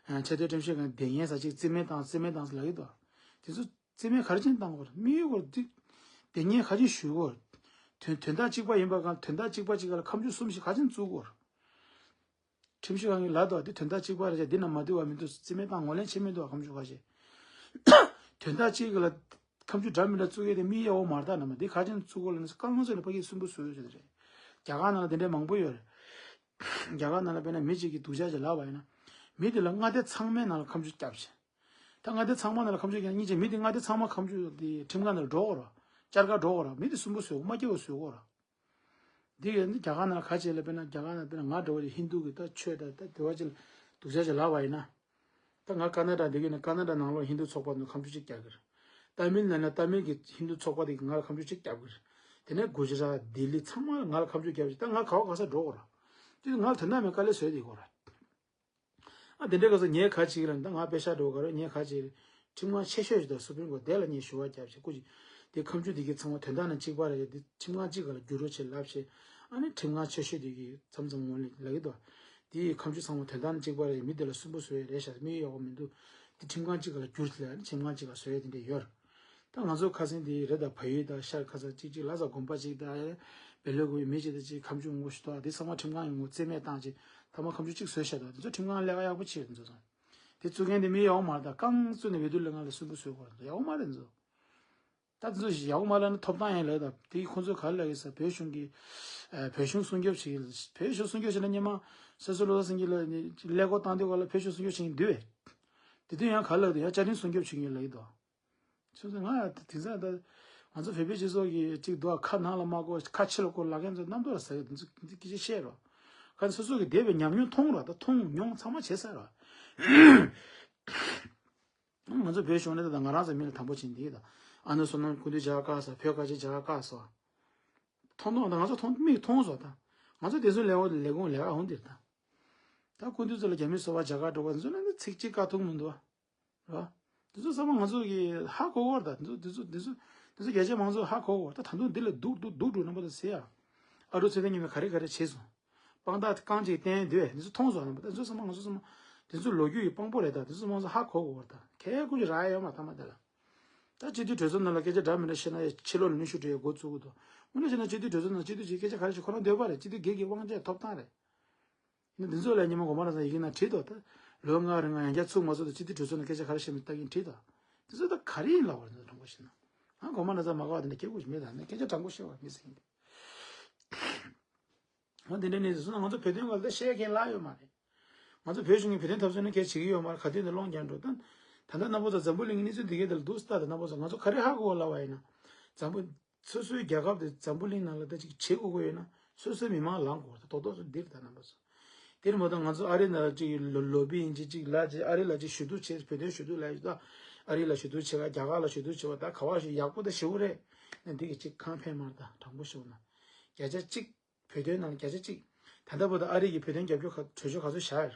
ཨ་ཆེས་མཐོའི་ཁྲིམས་ཞིབ་ཁང་སྡེ་ངན་ས་ཅིག་རྩིས་མེད་བཏང་རྩིས་མེད་བཏང་ཟེར་ལབ་ཀྱི་འདུག་དེ་ཚོ་རྩིས་མེད་ག་རེ་བྱས་ནས་བཏང་དགོས་རེད། དམིགས་ཡུལ་སྐོར་དེ་སྡེ་ངན་ག་རེ་ཞུ་དགོས་རེད། དོན་དོན་དག་གཅིག་པ་ཡིན་པ་གང་དོན་དག་གཅིག་པ་གཅིག་ག་ལ་ཁ་མཆུ་གསུམ་བཞི་ག་རེ་བྱས་ནས་བཙུགས་དགོས་རེད། ཁྲིམས་ཞིབ་ཁང་གིས་ལབ་འདུག་དེ་དོན་དག་གཅིག་པ་རེད་ཅེས། འདི་ན་མ་བསྡུས་པ་མི་འདུག་རྩིས་མེད་བཏང་ངོས་ལེན་བྱེད་མི་འདུག་ཁ་མཆུ་ཁ་ཤས། དོན་དག་གཅིག་ག་ལ་ཁ་མཆུ་འདྲ་མི་འདྲ་བཙུགས་ཡས་དེ་དམིགས་ཡས་ཡོད་མ་རེད། ད་ན་མ་འདི་ག་རེ་བྱས་ནས་བཙུགས་དགོས་ལབ་ན་རྐང་ལག་ཚོ་ནས་ཕ་གིའི་སུན་པོ་བཟོས་ཡོད་ཟེར་རེད། རྒྱ་གར་ནང་ལ་དེ་འདྲའི་མང་པོ་ཡོད་རེད། རྒྱ་གར་ནང་ལ་དཔེར་ན་མི་གཅིག་གིས་སྡུག་ཅག་ཅིག་ལབ་པ་ཡིན་ན། མི་དེ་ལ་མངའ་སྡེ་ཚང་མའི་ནང་ལ་ཁ་མཆུ་བརྒྱབ་བྱས། ད་མངའ་སྡེ་ཚང་མ་ནང་ལ་ཁ་མཆུ་བརྒྱབ་གཉིས་ཆ་མི་དེ་མངའ་སྡེ་ཚང་མ་ཁ་མཆུ་དེ་ཁྲིམས་ཁང་ནང་ལ་འགྲོ་དགོས་རེད། བཅར་ག་འགྲོ་དགོས་རེད། མི་དེ་སུན་པོ་བཟོས་དགོས། མ་སྐྱིད་པ་བཟོས་དགོས་རེད། འདི་ཡང་རྒྱ་གར་ནང་ལ་ག་བྱས་ལབ་དཔེར་ན་རྒྱ་གར་ནང་དཔེར་ན་ང་འདྲ་བོ་ཅིག་ཧིན་རྡུ་གི་ད་ཆོས་ད་ད་དེ་བ་ཅིག་ལ་སྡུག་ཅག་ཅིག་ལབ་པ་ཡིན་ན། ད་ང་ཀ་ན་ཌ་འདི་གི་ནས་ཀ་ན་ཌ་ནང་ལོགས་ཧིན་རྡུ་ཚོགས་པ་ནས་ཁ་མཆུ་གཅིག་རྒྱག་གི་རེད། ཏ་མིལ་ནང་ལ་ཏ་མིལ་གྱི་ཧིན་རྡུ་ཚོགས་པ་དེ་གིས་ང་ལ་ཁ་མཆུ་གཅིག་རྒྱབ་གི་རེད། དེ་ནས་གུ་ཇི་རཱཏ་ལྡི་ལི་ཚང་མ་ང་ལ་ཁ་མཆུ་རྒྱབ་ཅིག་ད་ང་ག་བ་ག་ས་འགྲོ་དགོས་རེད། དེ་ང་ལ་དོན་དག་མེད་དཀའ་ལས་བཟོས་བསྡད་དགོས་རེད། ཨ་དེ་འདྲའི་སྐབས་སུ་ངས་ག་བྱེད་ཀྱི་རེད། ད་ང་པེ་ཤ་འགྲོ་ག་རེད། ངས་ག་བྱེད་ཀྱི་རེད། ཁྲིམས་ཁང་ཆེ་ཤོས་ཞིག་དང་སུ་པྲིམ་ཁོར་དེ་ལ་ངས་ཞུ་བ་རྒྱབ་བྱས་སྐུ་མཁྱེན། དེ་ཁ་མཆུ་དེ་གི་ཚང་མ་དོན་དག་ནང་གཅིག་པ་རེད། དེ་ཁྲིམས་ཁང་གཅིག་ག་ལ་བསྒྱུར་རོགས་བྱེད་ལབ་བྱས། ཨ་ནི་ཁྲིམས་ཁང་ཆེ་ཤོས་དེ་གིས་མཚམས་མཚམས་ངོ་ལ་ལབ་ཀྱི་འདུག་དེ་ཡི་ཁ་མཆུ་ཚང་མ་དོན་དག་ནང་གཅིག་པ་རེད། མི་དེ་ལ་སུན་པོ་བཟོ་ཡས་རེད་ཤག་མི་ཡག་པོ་མི་འདུག་དེ་ཁྲིམས་ཁང་གཅིག་ག་ལ་བསྒྱུར་ལབ་ཨ་ནི་ཁྲིམས་ཁང་གཅིག་ག་བཟོ་ཡས་དེ་འདྲས་ཡོད་རེད། ད་ང་ཚོ་ཁ་སང་དེ་རེད། ད་བལ་ཡུལ་དང་ཤར་ཁ་སང་གཅིག་གཅིག་ལྷ་ས་དགོན་པ་གཅིག་དང་བལ་ཡུལ་གྱི་མི་གཅིག་དང་གཅིག་ཁ་མཆུ་ངོ་ཞུ་དོ། དེ་ཚང་མ་ཁྲིམས་ཁང་གི་ངོ་རྩིས་མེད་བཏང་བྱས་ཐ་མ་ཁ་མཆུ་གཅིག་བཟོས་བཞག་འདུག་དེ་ཚོ་ཁྲིམས་ཁང་ལས་ཀ་ཡག་པོ་བྱས་རེད། དེ་ཚོ་ཚང་དེ་བཙུགས་མཁན་དེ་མི་ཡག་པོ་མ་རེད། ད་རྐང་བཙུགས་ནས་འོས་བསྡུ་ལས་ང་ལ་སུན་པོ་བཟོས་དགོས་རེད། ཡག་པོ་མ་རེད་འདུག་ད་དེ་ཚོ་ཡག་པོ་མ་ལབ་ན་ཐོབ་ཐང་ཡང་ལབ། ད་དེ་ཁོང་ཚོས་ག་རེ་ལབ་ཡོད་ཟེར། བོད་གཞུང་གིས་ཨ་བོད་གཞུང་སྲུང་སྐྱོབ་བྱེད་ཀྱི། བོད་གཞུང་སྲུང་སྐྱོབ་བྱས་ན་སྔོན་མ་སྲིད་ཟུར་བློ་བཟང་སེང་གེ་ལགས་ཀླད་ཀོར་བཏང་དུས་སྐབས་ལ་བོད་གཞུང་སྲུང་སྐྱོབ་བྱེད་མཁན་འདུག་པས། དེ་དུས་ཡང་ག་རེ་ལབ་འདུག་ཡང་བཅའ་ཁྲིམས་སྲུང་སྐྱོབ་བྱེད་མཁན་ལབ་ཀྱི་འདུག་སོ་སོ་ང་དེང་སང་ད་ང་ཚོ་བོད་པའི་སྤྱི་ཚོགས་ཀྱི་གཅིག་འདུག་ཁ་ནང་ལ་མ་སྐོར་ཁ་ཕྱི་ལ་སྐོར་ལབ་མཁན་ཚོ་རྣམ་རྟོག་ལ་ཟ་གི་འདུག་འདི་སྐད་ཆ་བཤད་རོགས། ཁ་སོ་སོ་གི་འདས་པའི་ཉམས་མྱོང་མཐོང་རོགས། ད་མཐོང་མྱོང་ཚང་མ་བྱས་ཚར་རོགས། ང་ཚོ་བོད་གཞུང་ནས་ད་ང་རང་ཚོ་མི་ལ་དམ་པོ་བྱེད་འདི་ད་ཨ་ནུ་བསོད་ནམས་སྐུ་མདུན་མཇལ་བཀག་སོང་། བོད་ཁ་ཆེ་མཇལ་བཀག་སོང་། མཐོང་མཐོང་ད་ང་ཚོ་མཐོང་མིག་མཐོང་སོང་ད། ང་ཚོ་དེ་ཚོ་ལས་འོ་ལས་ཁུངས་ལས་ཀ་འོང་འདིར་ད། ད་སྐུ་མདུན་ཚོ་ལ་རྒྱ་མི་སོ་པ་རྒྱ་གར་འགྲོ་བ་ཚོ་ལ་ནི་ཚིག་གཅིག་བཀག་ཐུབ་མི་འདུག་བ། རེད་བ། དེ་ཚོ་ཚང་མ་ང་ཚོ་གི་ཧ་གོ་གོ་རེད་ད། དེ་ཚོ་དེ་ཚོ་དེ་ཚོ་དེ་ཚོ་རྒྱ་ཆེ་མང་ཚོ་ཧ་གོ་གོ་ད། ད་དུང་འདི་ལ་སྡུག་སྡུག་སྡུག་འགྲོ་རྣམ་པ་ཚོ་ཟེར་ཡ། ཨ་རུ་ཚེ་བརྟན་ཉི་མས་ག་རེ་ག་རེ་བྱས་སོང་། དཔང་རྟགས་རྐང་གཅིག་བསྟན་འདུག་དེ་ཚོ་མཐོང་སོང་རྣམ་པ། དེ་ཚོ་ཚང་མ་ང་ཚོ་ཚང་མ་དེ་ཚོ་ལོ་རྒྱུས་ཡི་དཔང་པོ་རེད་ད། དེ་ཚོ་ཚང་མ་ང་ཚོ་ཧ་གོ་གོ་རེད་ད། ཁྱེད་ཀུན་གྱི་རག་ཡ་ཡོད་མ་ཐ་མ་དེ་ལ། ད་སྤྱི་འཐུས་གྲོས་ཚོགས་ནང་ལ་སྐད་ཆ་འདྲ་མི་འདྲ་བཤད་ན་ཡ་ཕྱི་ལོགས་ལ་ནུས་ཤུགས་སྤྲད་ཡ་འགོ་བཙུགས་གི་འདུག་དངོས་གནས་བཤད་ན་སྤྱི་འཐུས་གྲོས་ཚོགས་ནང་སྤྱི་འཐུས་ཀྱིས་སྐད་ཆ་ག་རེ་བཤད་ཁོ་རང་འདོད་པ་རེད། སྤྱི་འཐུས་སྒེར་གྱི་དབང་ཆ་ཐོབ་ཐང་རེད། ཡིན་ན་འདི་ཚོ་ལ་ཉི་མ་གོང་མ་རང་ཚང་ཡི་གེ་ནང་བྲིས་འདུག་ད་ལོ་ལྔ་རིང་ང་ཡང་བསྐྱར་ཚུགས་མ་ཚུགས་དང་སྤྱི་འཐུས་གྲོས་ཚོགས་ནང་སྐད་ཆ་ག་རེ་བཤད་མིན་ལྟ་གིན་བྲིས་འདུག་འདི་ཚོ་ད་ག་རེ་ཡིན་ལབ་པ་རེད། འདི་ཚོ་དྲང་པོ་བཤད་ན་ང་གོང་མ་རང་ཚང་མ་ག་བ་དེ་འདྲ་སྐད་ཆ་མེད། ད་ནི་སྐད་ཆ་དྲང་པོ་བཤད་པ་མི་ཟེར་གྱི་འདུག་ང་དེ་འདྲ་ནས་སོང་ན་ང་ཚོ་བོད་དོན་སྒང་ལ་བཤད་མཁན་ལ་ཡོད་མ་རེད། ང་ཚོ་བོད་གཞུང་གི་བོད་དོན་འཐབ་རྩོད་ནི་གལ་ཆེ་གི་ཡོད་མ་རེད། ག་དུས་ནས་སློང་རྒྱག་འགྲོ་ད། ད་ལྟ་རྣམ་པ་ཚོ་འཛམ་བུ་གླིང་གི་གནས་ཚུལ་འདི་གའི་དེར་འདུག་ལྟ་དང་རྣམ་པ་ཚོ་ང་ཚོ་ག་རེ་ཧ་གོ་ལབ་པ་ཡིན་ན། འཛམ་བུ། སོ་སོའི་རྒྱལ་ཁབ་དེ་འཛམ་བུ་གླིང་ནང་ལ་ད་ཅིག་བྱེད་དགོས་ཀྱི་ཡོད་ན་སོ་སོའི་མི་མང་ལངས་དགོས་རེད། རྡོག་རྡོག་ཚོ་འདིར་ད་རྣམ་པ་ཚོ། དེར་མ་གཏོགས་ང་ཚོ་ཨ་རི་ནང་ཅིག་ལོ་ལོ་བི་ཡིན་ཅིག་ཅིག་ལ་ཅིག་ཨ་རི་ལ་ཅིག་ཞུ་གཏུག་བྱེད། བོད་དོན་ཞུ་གཏུག་ལ་ད་ཨ་རི་ལ་ཞུ་གཏུག་བྱེད་པ། རྒྱ་གར་ལ་ཞུ་གཏུག་བྱེད་པ། ད་ག་བ་ཞིག་ཡག་པོ་ད་ཞུ་གི་རེད། ན་འདི་གི་ཅིག་གང་ཕན་མ་རེད། ད་དྲང་པོ་ཞུ་ན་བརྒྱ་ཆ་གཅིག་བོད་དོན་ནང་བརྒྱ་ཆ་གཅིག་ད་ལྟ་བར་དུ་ཨ་རི་གི་བོད་དོན་རྒྱབ་སྐྱོར་གྲོས་ཆོད་ག་ཚོད་བཞག་ཡོད།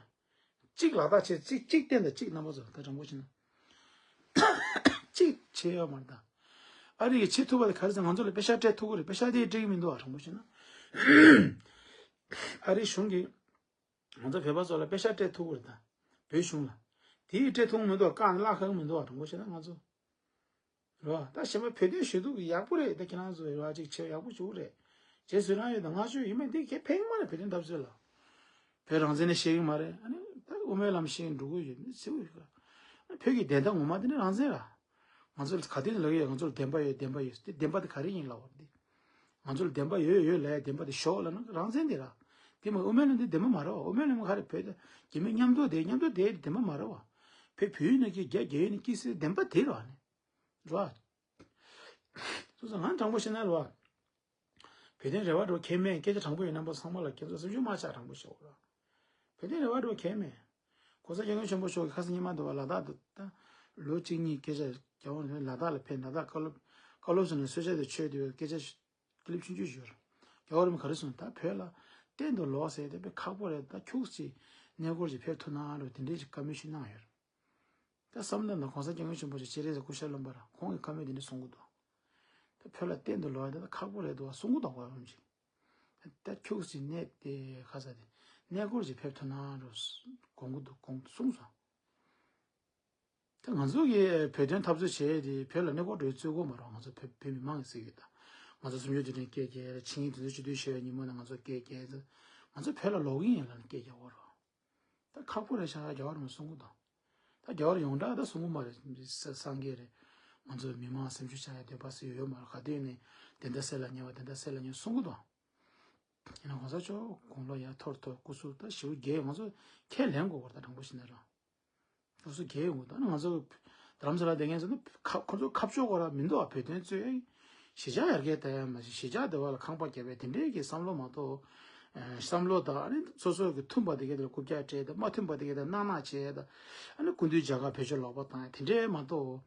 གཅིག་ལག་བསྟར་བྱེད། གཅིག་གཅིག་བསྟན་དང་། གཅིག་རྣམ་པ་ཚོ་ད་དྲང་པོ་བྱས་ན། གཅིག་བྱས་ཡོད་མ་རེད་ད། ཨ་རི་གིས་བྱེད་ཐུབ་པ་དེ་ག་རེ་ཟེར། ང་ཚོ་ལ་པེ་ཤག་སྤྲད་ཐུབ་ཀྱི་རེད། པེ་ཤག་དེ་སྤྲད་ཀྱི་མི་འདུག་བ། དྲང་པོ་བྱས་ན། ཨ་རི་གཞུང་གིས་ང་ཚོ་བོད་པ་ཚོ་ལ་པེ་ཤག་སྤྲད་ཐུབ་ཀྱི་རེད་ད། བོད་གཞུང་ལ། དེ་ཡིས་སྤྲད་ཐུབ་ཀྱི་མི་འདུག་བ། བཀག་ནས་བརླག་ཁག་གི་མི་འདུག་བ། དྲང་པོ་བྱས་ན་ང་ཚོ། རེད་བ། ད་གཞན་པ་བོད་དོན་ཞུ་གཏུག་ཡག་པོ་རེད། ད་ཁྱེད་རང་ཚོ་རེད་བ། ཅིག་བྱེད་ཡག་པོ་བྱུང་རེད། བྱེད་སྲོལ་རང་ཡོད་ད། ང་ཚོ་ཡིན་མིན་འདི་གས་ཕན་གི་མ་རེད། བོད་དོན་འཐབ་རྩོད་ལ། བོད་རང་བཙན་ནས་བཤད་གི་མ་རེད། ཨ་ནི་ད་དབུ་མའི་ལམ་བཤད་གི་འགྲོ་གི་ཡོད་མི་ཚེ་བོད་ཀྱི་བདེན་མཐའ་ངོ་མ་དེ་ནི་རང་བཙན་ར། ང་ཚོ་ལ་ག་དུས་ནས་ལབ་ཡོད། ང་ཚོ་ལ་བདེན་པ་ཡོད། བདེན་པ་ཡོད། དེ་བདེན་པ་དེ་ག་རེ་ཡིན་ལབ་པ་འདི། ང་ཚོ་ལ་བདེན་པ་ཡོད་ཡོད་ལབ་ཡ། བདེན་པ་དེ་ཤོག་ལབ་ན་རང་བཙན་དེ་ར། དེ་མ་དབུ་མའི་ལམ་དེ་བདེན་པ་མ་རེད་བ། དབུ་མའི་ལམ་ག་རེ། བོད་དང་རྒྱ་མི་མཉམ་དུ་བསྡད། མཉམ་དུ་བསྡད་དེ་བདེན་པ་མ་རེད་བ། བོད་བོད་ཡིན་ན་སྐད་རྒྱ་རྒྱ་ཡིན་ན་སྐད་ཟེར་བདེན་པ་དེ་རེད་བ་ནི། རེད་བ། སོ་སོ་ང་དྲང་པོ་བཤད་ན་རེད་བ། བོད་དོན་རེ་བ་འགྲོ་གལ་མེད། སྐད་ཆ་དྲང་པོ་ཡོད་རྣམ་པ་ཚང་མ་ལ་ཁྱེད་ཚོ་སེམས་ཤུགས་མ་ཆག་དྲང་པོ་བཤད་དགོས་ར། བོད་དོན་རེ་བ་འགྲོ་གལ་མེད། ༸གོང་ས་༸སྐྱབས་མགོན་ཆེན་པོ་མཆོག་གིས་ཁ་སང་ཉི་མ་འདི་བ་ལ་དྭགས་དུ་ད་ལོ་གཅིག་གཉིས་སྐད་ཆ་རྒྱག་འོང་ལ་དྭགས་ལ་ཕེབས། ལ་དྭགས་བཀའ་སློབ་བཀའ་སློབ་ཟེར་ན་གསོལ་ཇ་དེ་མཆོད་དེ་སྐད་ཆ་ཀི་ལིབ་ཆུང་ཆུང་ཞིག་ཡོད་ར། རྒྱལ་བ་རིན་པོ་ག་རེ་གསུངས། ད་བོད་ལ་གཏན་དུ་ལོག་ཟེར་དེ་དཔེ་ཁག་པོ་རེད། ད་ཁྱུག་ཙམ་གནས་སྐོར་ཅིག་ཕེབས་ཐུབ་ན་རོ། དེ་འདྲའི་ཅིག་བཀའ་མོལ་ཞིག་གནང་ཡོད་ར། ད་བསམ་བློ་ནང་༸གོང་ས་༸སྐྱབས་མགོན་ཆེན་པོ་མཆོག་སྤྱན་རས་གཟིགས་སྐུ་ཞབས་བླ་མ་ར་ཁོང་གི་བཀའ་མོལ་དེ་འདྲ་གསུང་གི་འདུག་ད་བོད་ལ་གཏན་དུ་ལོག་ཡ་དེ་ད་ཁག་པོ་རེད་འདུག་བ། གསུང་གི་འདུག་བ། འོན་ཅིག་ད་ཁྱུག་ཙམ་གནས་དེ་ག་ས་དེ་གནས་སྐོར་ཅིག་ཕེབས་ཐུབ་ན་རོ་དགོངས་གི་འདུག་དགོངས་གསུངས་སོང་། ད་ང་ཚོ་གི་བོད་དོན་འཐབ་རྩོད་བྱས་ཏེ་བོད་ལ་གནས་སྐོར་འགྲོ་རྩོད་དགོས་མ་རེད། ང་ཚོ་བོད་བོད་མི་མང་གི་རྩོད་ཡོད་ད། ང་ཚོ་སུམ་ཅུ་དོན་ལྡན་སྐད་རྒྱག་ཡ། ཆིངས་ཡིག་དེ་ཚོ་སྤྱི་འཐུས་ཤོར་བའི་ཉིན་མོ་ནས་ང་ཚོ་སྐད་རྒྱག་ཡ། ང་ཚོ་བོད་ལ་ལོག་གི་ཡིན་ལབ་ནས་སྐད་རྒྱག་གོ་རེད། ད་ཁག་པོ་རེད་ཤག་རྒྱལ་བ་རིན་པོ་གསུང་གི་འདུག་ད་རྒྱལ་བ་ཡོངས་གྲགས་ད་གསུང་གི་མ་རེད། ས་སངས་རྒྱས་རེད། ང་ཚོ་མི་མང་སེམས་ཤུགས་ཆག་ཡ་འདོད་པ་སུ་ཡོད་ཡོད་མ་རེད། ག་དུས་ནས་བདེན་མཐའ་གསལ་ལ་ཉེ་བ། བདེན་མཐའ་གསལ་ལ་ཉེ་བ་གསུང་གི་འདུག་ཡིན་ན་གོང་ས་མཆོག་དགུང་ལོ་ཡར་མཐོ་རུ་མཐོ་རུ་སྐུ་གཟུགས་ད་ཞེ་པོ་རྒས། ང་ཚོ་ཁས་ལེན་དགོས་པ་རེད། ད་དྲང་པོ་བཤད་ན་ར། སོ་སོ་རྒས་ཡོང་གི་འདུག་ཨ་ནི་ང་ཚོ་རྡ་རམ་ས་ལ་བསྡད་མཁན་ཚོ་ནི་ཁ་ཁོ་ཚོ་ཁ་ཕྱོགས་སྐོར་ར་མི་འདུག་ཨ། བོད་དོན་རྩོད་གཞིས་ཆགས་ཡར་རྒྱས་གཏོང་ཡ་མ་གཞི་གཞིས་ཆགས་སྡེ་བ་ལ་ཁང་པ་བརྒྱབ་པའི་དེ་འདྲའི་གི་བསམ་བློ་མ་གཏོགས། ཨ་བསམ་བློ་དང་ཨ་ནི་སོ་སོ་གི་མཐུན་པ་དེ་གའི་དེ་ལ་རྐུབ་བཀྱག་སྤྲད་དང་། མ་མཐུན་པ་དེ་གའི་དེ་ལ་གནག་གནག་བྱས་དང་། ཨ་ནི་སྐུ་མདུན་མཇལ་ཁ་བོད་ཕྱོགས་ལོག་པ་བཏང་ཡ་དེ་འདྲའི་མ་གཏོགས།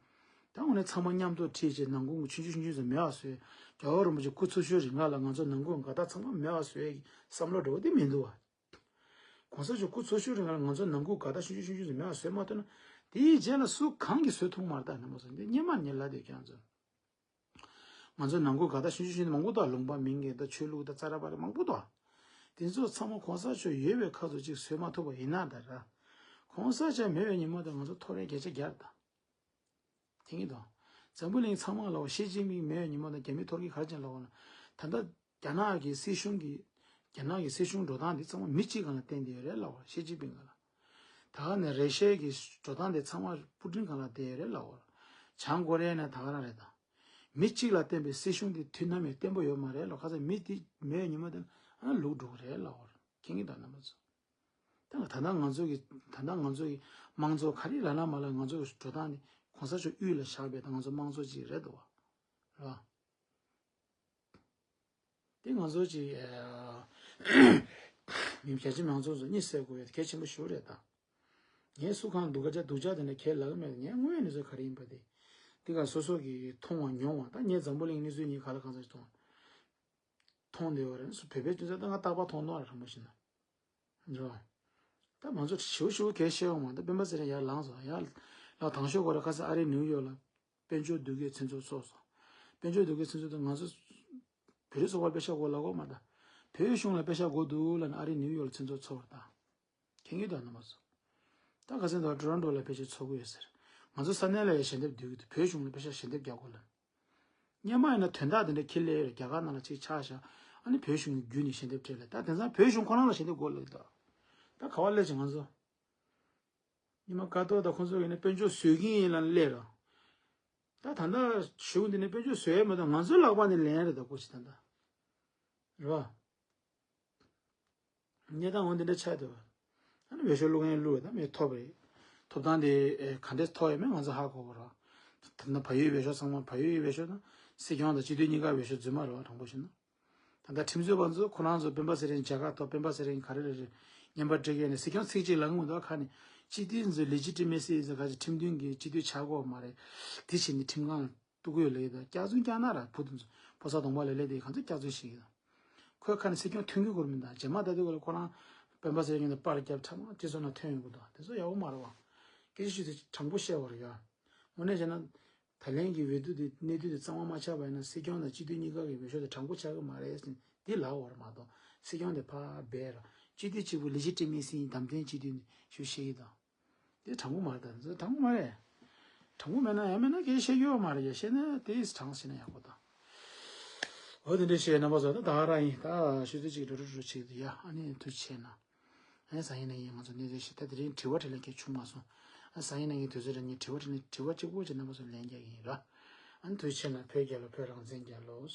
ད་དངོས་གནས་ཚང་མ་མཉམ་དུ་ཁྲིད་བྱས་ནང་ཁུལ་ཆུང་ཆུང་ཆུང་ཆུང་ཚོ་མེད་པ་བཟོས། རྒྱལ་བ་རིན་པོ་ཆེ་སྐུ་འཚོ་བཞུགས་རིང་ལ་ང་ཚོ་ནང་ཁུལ་འགལ་ཟླ་ཚང་མ་མེད་པ་བཟོ་ཡའི་བསམ་བློ་འདྲ་བོ་དེ་མི་འདུག་བ། གོང་ས་མཆོག་སྐུ་འཚོ་བཞུགས་རིང་ལ་ང་ཚོ་ནང་ཁུལ་འགལ་ཟླ་ཆུང་ཆུང་ཆུང་ཆུང་ཚོ་མེད་པ་བཟོས་མ་ཐུབ་ན། དེའི་རྗེས་ལ་སུ་གང་གིས་བཟོ་ཐུབ་མ་རེད། ད་རྣམ་པ་ཚོ་འདི་སྙན་མ་ཉིད་ལ་དེ་ཁྱེད་ཚོ། ང་ཚོ་ནང་ཁུལ་འགལ་ཟླ་ཆུང་ཆུང་ཆུང་ཆུང་མང་པོ་འདུག་ལུང་པ་མིང་གི་ད་ཆོས་ལུགས་ད་ཙ་ར་པ་ར་མང་པོ་འདུག་དེ་ཚོ་ཚང་མ་གོང་ས་མཆོག་ཡོད་པའི་ཁ་ཚོ་ཅིག་བཟོས་མ་ཐུབ་པ་ཡིན་ན་ད་ར། གོང་ས་མཆོག་མེད་པའི་ཉིན་མོ་ད་ང་ཚོ་ཐོ་རེ་བརྒྱ་ཆ་བརྒྱ་རེད་ད། དེང་གི་དང་། འཛམ་བུ་གླིང་ཚང་མ་ལ་ཞི་ཅིན་ཕིང་མེད་ཉིན་མོ་དང་རྒྱ་མི་ཐོར་གི་ག་རེ་བྱས་ལབ་པ་ན། ད་ལྟ་རྒྱ་ནག་གི་སྲིད་གཞུང་གི་རྒྱ་ནག་གི་སྲིད་གཞུང་འགྲོ་སྟངས་འདི་ཚང་མ་མི་གཅིག་སྒང་ལ་བརྟེན་ཏེ་ཡོད་རེད་ལབ་པ། ཞི་ཅིན་ཕིང་སྒང་ལ། ད་ག་ནས་རེ་ཤའི་གི་འགྲོ་སྟངས་འདི་ཚང་མ་པུ་ཏིན་སྒང་ལ་བརྟེན་ཡོད་རེད་ལབ་པ། བྱང་ཀོ་རི་ཡ་ནས་ད་ག་རང་རེད་ད། མི་གཅིག་ལ་བརྟེན་པའི་སྲིད་གཞུང་འདི་དུས་ནམ་ཡང་བརྟན་པོ་ཡོད་མ་རེད་ལབ། ཁ་སང་མི་འདི་མེད་ཉིན་མོ་དང་ཨ་ལུག་འགྲོ་གི་རེད་ལབ་པ། མཁྱེན་གྱི་འདུག་རྣམ་པ་ཚོ། ད་ད་ལྟ་ང་ཚོ་གི་ད་ལྟ་ང་ཚོ་གི་དམངས་གཙོ་ག་རེ་ལབ་ན་མ་ལབ་ང་ཚོ་གི་འགྲོ་སྟངས་ནི་གོང་ས་མཆོག་དབུས་ལ་བཞག་པའི་ད་ང་ཚོ་དམངས་གཙོ་ཅིག་རེད་འདུག་བ། རེད་བ། དེ་ང་ཚོ་ཅིག་མི་རྒྱ་ཆེ་མང་ཚོགས་ཚོ་གཉིད་སད་དགོས་ཡ་གལ་ཆེན་པོ་ཞིག་རེད་ད། ངས་སུ་གང་སྡུག་ཅག་སྡུག་ཅག་དེ་འདྲ་ཁས་ལབ་གི་མེད། ངས་དངོས་ཡོད་གནས་ཚུལ་ག་རེ་ཡིན་པ་དེ། དེ་ག་སོ་སོ་གིས་མཐོང་བ་མྱོང་བ། ད་ངས་འཛམ་བུ་གླིང་གནས་ཚུལ་གཉིས་ག་ལ་གང་ཚ་ཞིག་མཐོང་བ། མཐོང་བསྡད་ཡོད་རེད། སུ་བོད་པའི་སྤྱི་ཚོགས་ད་ང་རྟག་པར་མཐོང་མཐོང་རེད་རིན་པོ་ཆེ་ན། འགྲོ། ད་མང་ཚོགས་ཞུ་ཞུ་གལ་ཤེས་ཡོང་མ་ད་སྤེན་པ་ཚེ་རིང་ཡར་ལངས་སོང་ཡར་ལ་དང་ཤོག་གོ་ར་ཁ་ས་ཨ་རི་ནིའུ་ཡོག་ལ་དཔལ་འབྱོར་འདུ་འགོད་མཚན་ཚོགས་ཚོགས་སོང་། དཔལ་འབྱོར་འདུ་འགོད་མཚན་ཚོགས་དུ་ང་ཚོ་བོད་རིགས་ཚོགས་པར་པེ་ཤ་གོ་ལ་གོ་མ་ད་བོད་གཞུང་ལ་པེ་ཤ་གོ་འདུག་ལ་ནི་ཨ་རི་ནིའུ་ཡོག་ལ་མཚན་ཚོགས་ཚོགས་ར་ད་ཁྱེད་ཀྱིས་ད་ནི་མ་སོང་། ད་ཁ་སང་ད་ཊོ་རོན་ཊོ་ལ་པེ་ཤ་ཚོགས་གི་ཡོད་ཟེར། ང་ཚོ་ས་གནས་ལ་ཡ་ཞལ་འདེབས་འདུག་གི་འདུག་བོད་གཞུང་ལ་པེ་ཤ་ཞལ་འདེབས་རྒྱག་གོ་ལ་ནི། སྔོན་མ་ཡིན་ན་དོན་དག་དེ་འདྲ་ཁྱེར་སླེབས་རེད། རྒྱ་གར་ནང་ལ་ཅིག་ཆགས་བཞག་ཨ་ནི་བོད་གཞུང་གི་བརྒྱུད་ནས་ཞལ་འདེབས་སྤྲད་ལ་ད་དེང་སང་བོད་གཞུང་ཁོ་རང་ལ་ཞལ་འདེབས་དགོས་ལབ་ད། ད་ག་བ་སླེབས་ཀྱི་ང་ཚོ། ཉི་མ་ཀ་ཏོ་ད་ཁོ་ཚོ་ཡིན་ན་དཔལ་འབྱོར་བཟོས་ཀྱིན་ཡིན་ལ་སླེབས་ར། ད་ད་ལྟ་གཞུང་འདི་ནས་དཔལ་འབྱོར་བཟོས་ཡས་མ་གཏོགས་ང་ཚོའི་ལག་པ་ནས་ལེན་རེད་ད་ཁོ་ཅི་ད་ལྟ། རེད་བ། གནས་སྟངས་འོ་འདི་འདྲ་ཆགས་འདུག་ཨ་ནི་འོས་ཤོག་བླུག་མཁན་བླུགས་རེད་ད་མི་ཐོབ་རེད། ཐོབ་ཐང་དེ་ག་འདྲས་ཐོབ་ཡོད་མེད་ང་ཚོ་ཧ་གོ་གོ་ར། ད་ནི་བལ་ཡུལ་འོས་ཤོག་ཚང་མ་བལ་ཡུལ་འོས་ཤོག་དང་སྲིད་སྐྱོང་དང་སྤྱི་འཐུས་གཉིས་ཀ་འོས་ཤོག་རྫུན་མ་རེད་བ་དྲང་པོ་བཤད་ན། ད་ལྟ་ཁྲིམས་རྩོད་པ་ཚོ་ཁོ་རང་ཚོ་སྤེན་པ་ཚེ་རིང་མཇལ་ཁ་ཐོབ་སྤེན་པ་ཚེ་རིང་ག་རེ་རེ་རེ་བརྙན་པར་སྤྲད་མཁན་ནས་སྲིད་སྐྱོང་ཚིག་གཅིག་ལབ་ཀྱི་མི་འདུག་ཁ་ནས་སྤྱི་འཐུས་ཚོ་ལེ་ཇི་ཊི་མེ་སི་ཡིན་ཚོ་ག་ཚོད་ཁྲིམས་མཐུན་གྱི་སྤྱི་འཐུས་ཆགས་ཀྱི་ཡོད་མ་རེད། དེ་བྱས་ནས་ཁྲིམས་ཁང་གཏུག་གི་ཡོད་ལབ་ཀྱི་འདུག་སྐྱག་རྫུན་སྐྱག་ནག་ར་བུ་དེ་ཚོ་ཕོ་གསར་གདོང་པ་ལས་ལས་དེ་ག་ཚོད་སྐྱག་རྫུན་བཤད་ཀྱི་འདུག་ཁོས་ཁ་ནས་སྲིད་སྐྱོང་མཐུན་གྱི་སྐོར་མི་འདུག་རྗེས་མ་ད་དུས་ཁོ་རང་སྤེན་པ་ཚེ་རིང་གི་པར་རྒྱབ་ཁྲ་མ་དེ་ཚོ་ན་ཐོན་ཡོང་གི་འདུག་དེ་ཚོ་ཡག་པོ་མ་རེད་བ། སྐད་ཆ་ཞུ་དུས་དྲང་པོ་བཤད་པ་རེད་ཡ། དངོས་གནས་བྱས་ན། ད་ལན་གྱི་འོས་བསྡུ་དེ་གནས་བསྡུ་དེ་གཙང་མ་མ་ཆགས་པ་ཡིན་ན་སྲིད་སྐྱོང་དང་སྤྱི་འཐུས་གཉིས་ཀ་གི་འོས་ཤོག་དེ་དྲང་པོ་ཆགས་ཀྱི་མ་རེད་ཟེར་འདི་ལབ་པ་རེད་མ་གཏོགས་སྲིད་སྐྱོང་དེ་ཕར་སྦས་ར་སྤྱི་འཐུས་གཅིག་པུ་ལེ་ཇི་ཊི་མེ་སི་ཡིན་བདམས་ཐོན་སྤྱི་འཐུས་ནས་ཞུ་ཤེས་ཀྱི་དང་། དེ་དྲང་པོ་མ་རེད་ད་དྲང་པོ་མ་རེད། དྲང་པོ་མེད་ན་ཡང་མེད་ན་སྐད་ཆ་བཤད་རྒྱུ་ཡོད་མ་རེད་ཡ་བཤད་ན་དེ་དྲང་བཤད་ན་ཡག་པོ་དང་། འོ་དེ་འདྲ་བཤད་རྣམ་པ་ཚོ་ད་ད་ག་རང་ཡིན་ད་ཤོད་ཚོད་ཅིག་འགྲོ་འགྲོ་འགྲོ་ཅིག་ཡ་ཨ་ནི་ཐུགས་རྗེ་ཆེ་གནང་། ཨ་ནི་སང་ཉིན་གནངས་ཉིན་ང་ཚོ་གནས་ཚུལ་ཞིག་ད་དེ་རིང་དྲི་བ་དྲིས་ལན་གལ་བྱུང་མ་སོང་། ཨ་སང་ཉིན་གནངས་ཉིན་དུས་ཚོད་རང་ཉིད་དྲི་བ་དྲིས་ལན་དྲི་བ་གཅིག་པོ་ཅིག་རྣམ་པ་ཚོ་ལན་རྒྱག་གི་ཡིན་ར། ཨ་ནི་ཐུགས་རྗེ་ཆེ་གནང་བོད་རྒྱལ་ལོ་བོད་རང་བཙན་རྒྱལ་ལོ།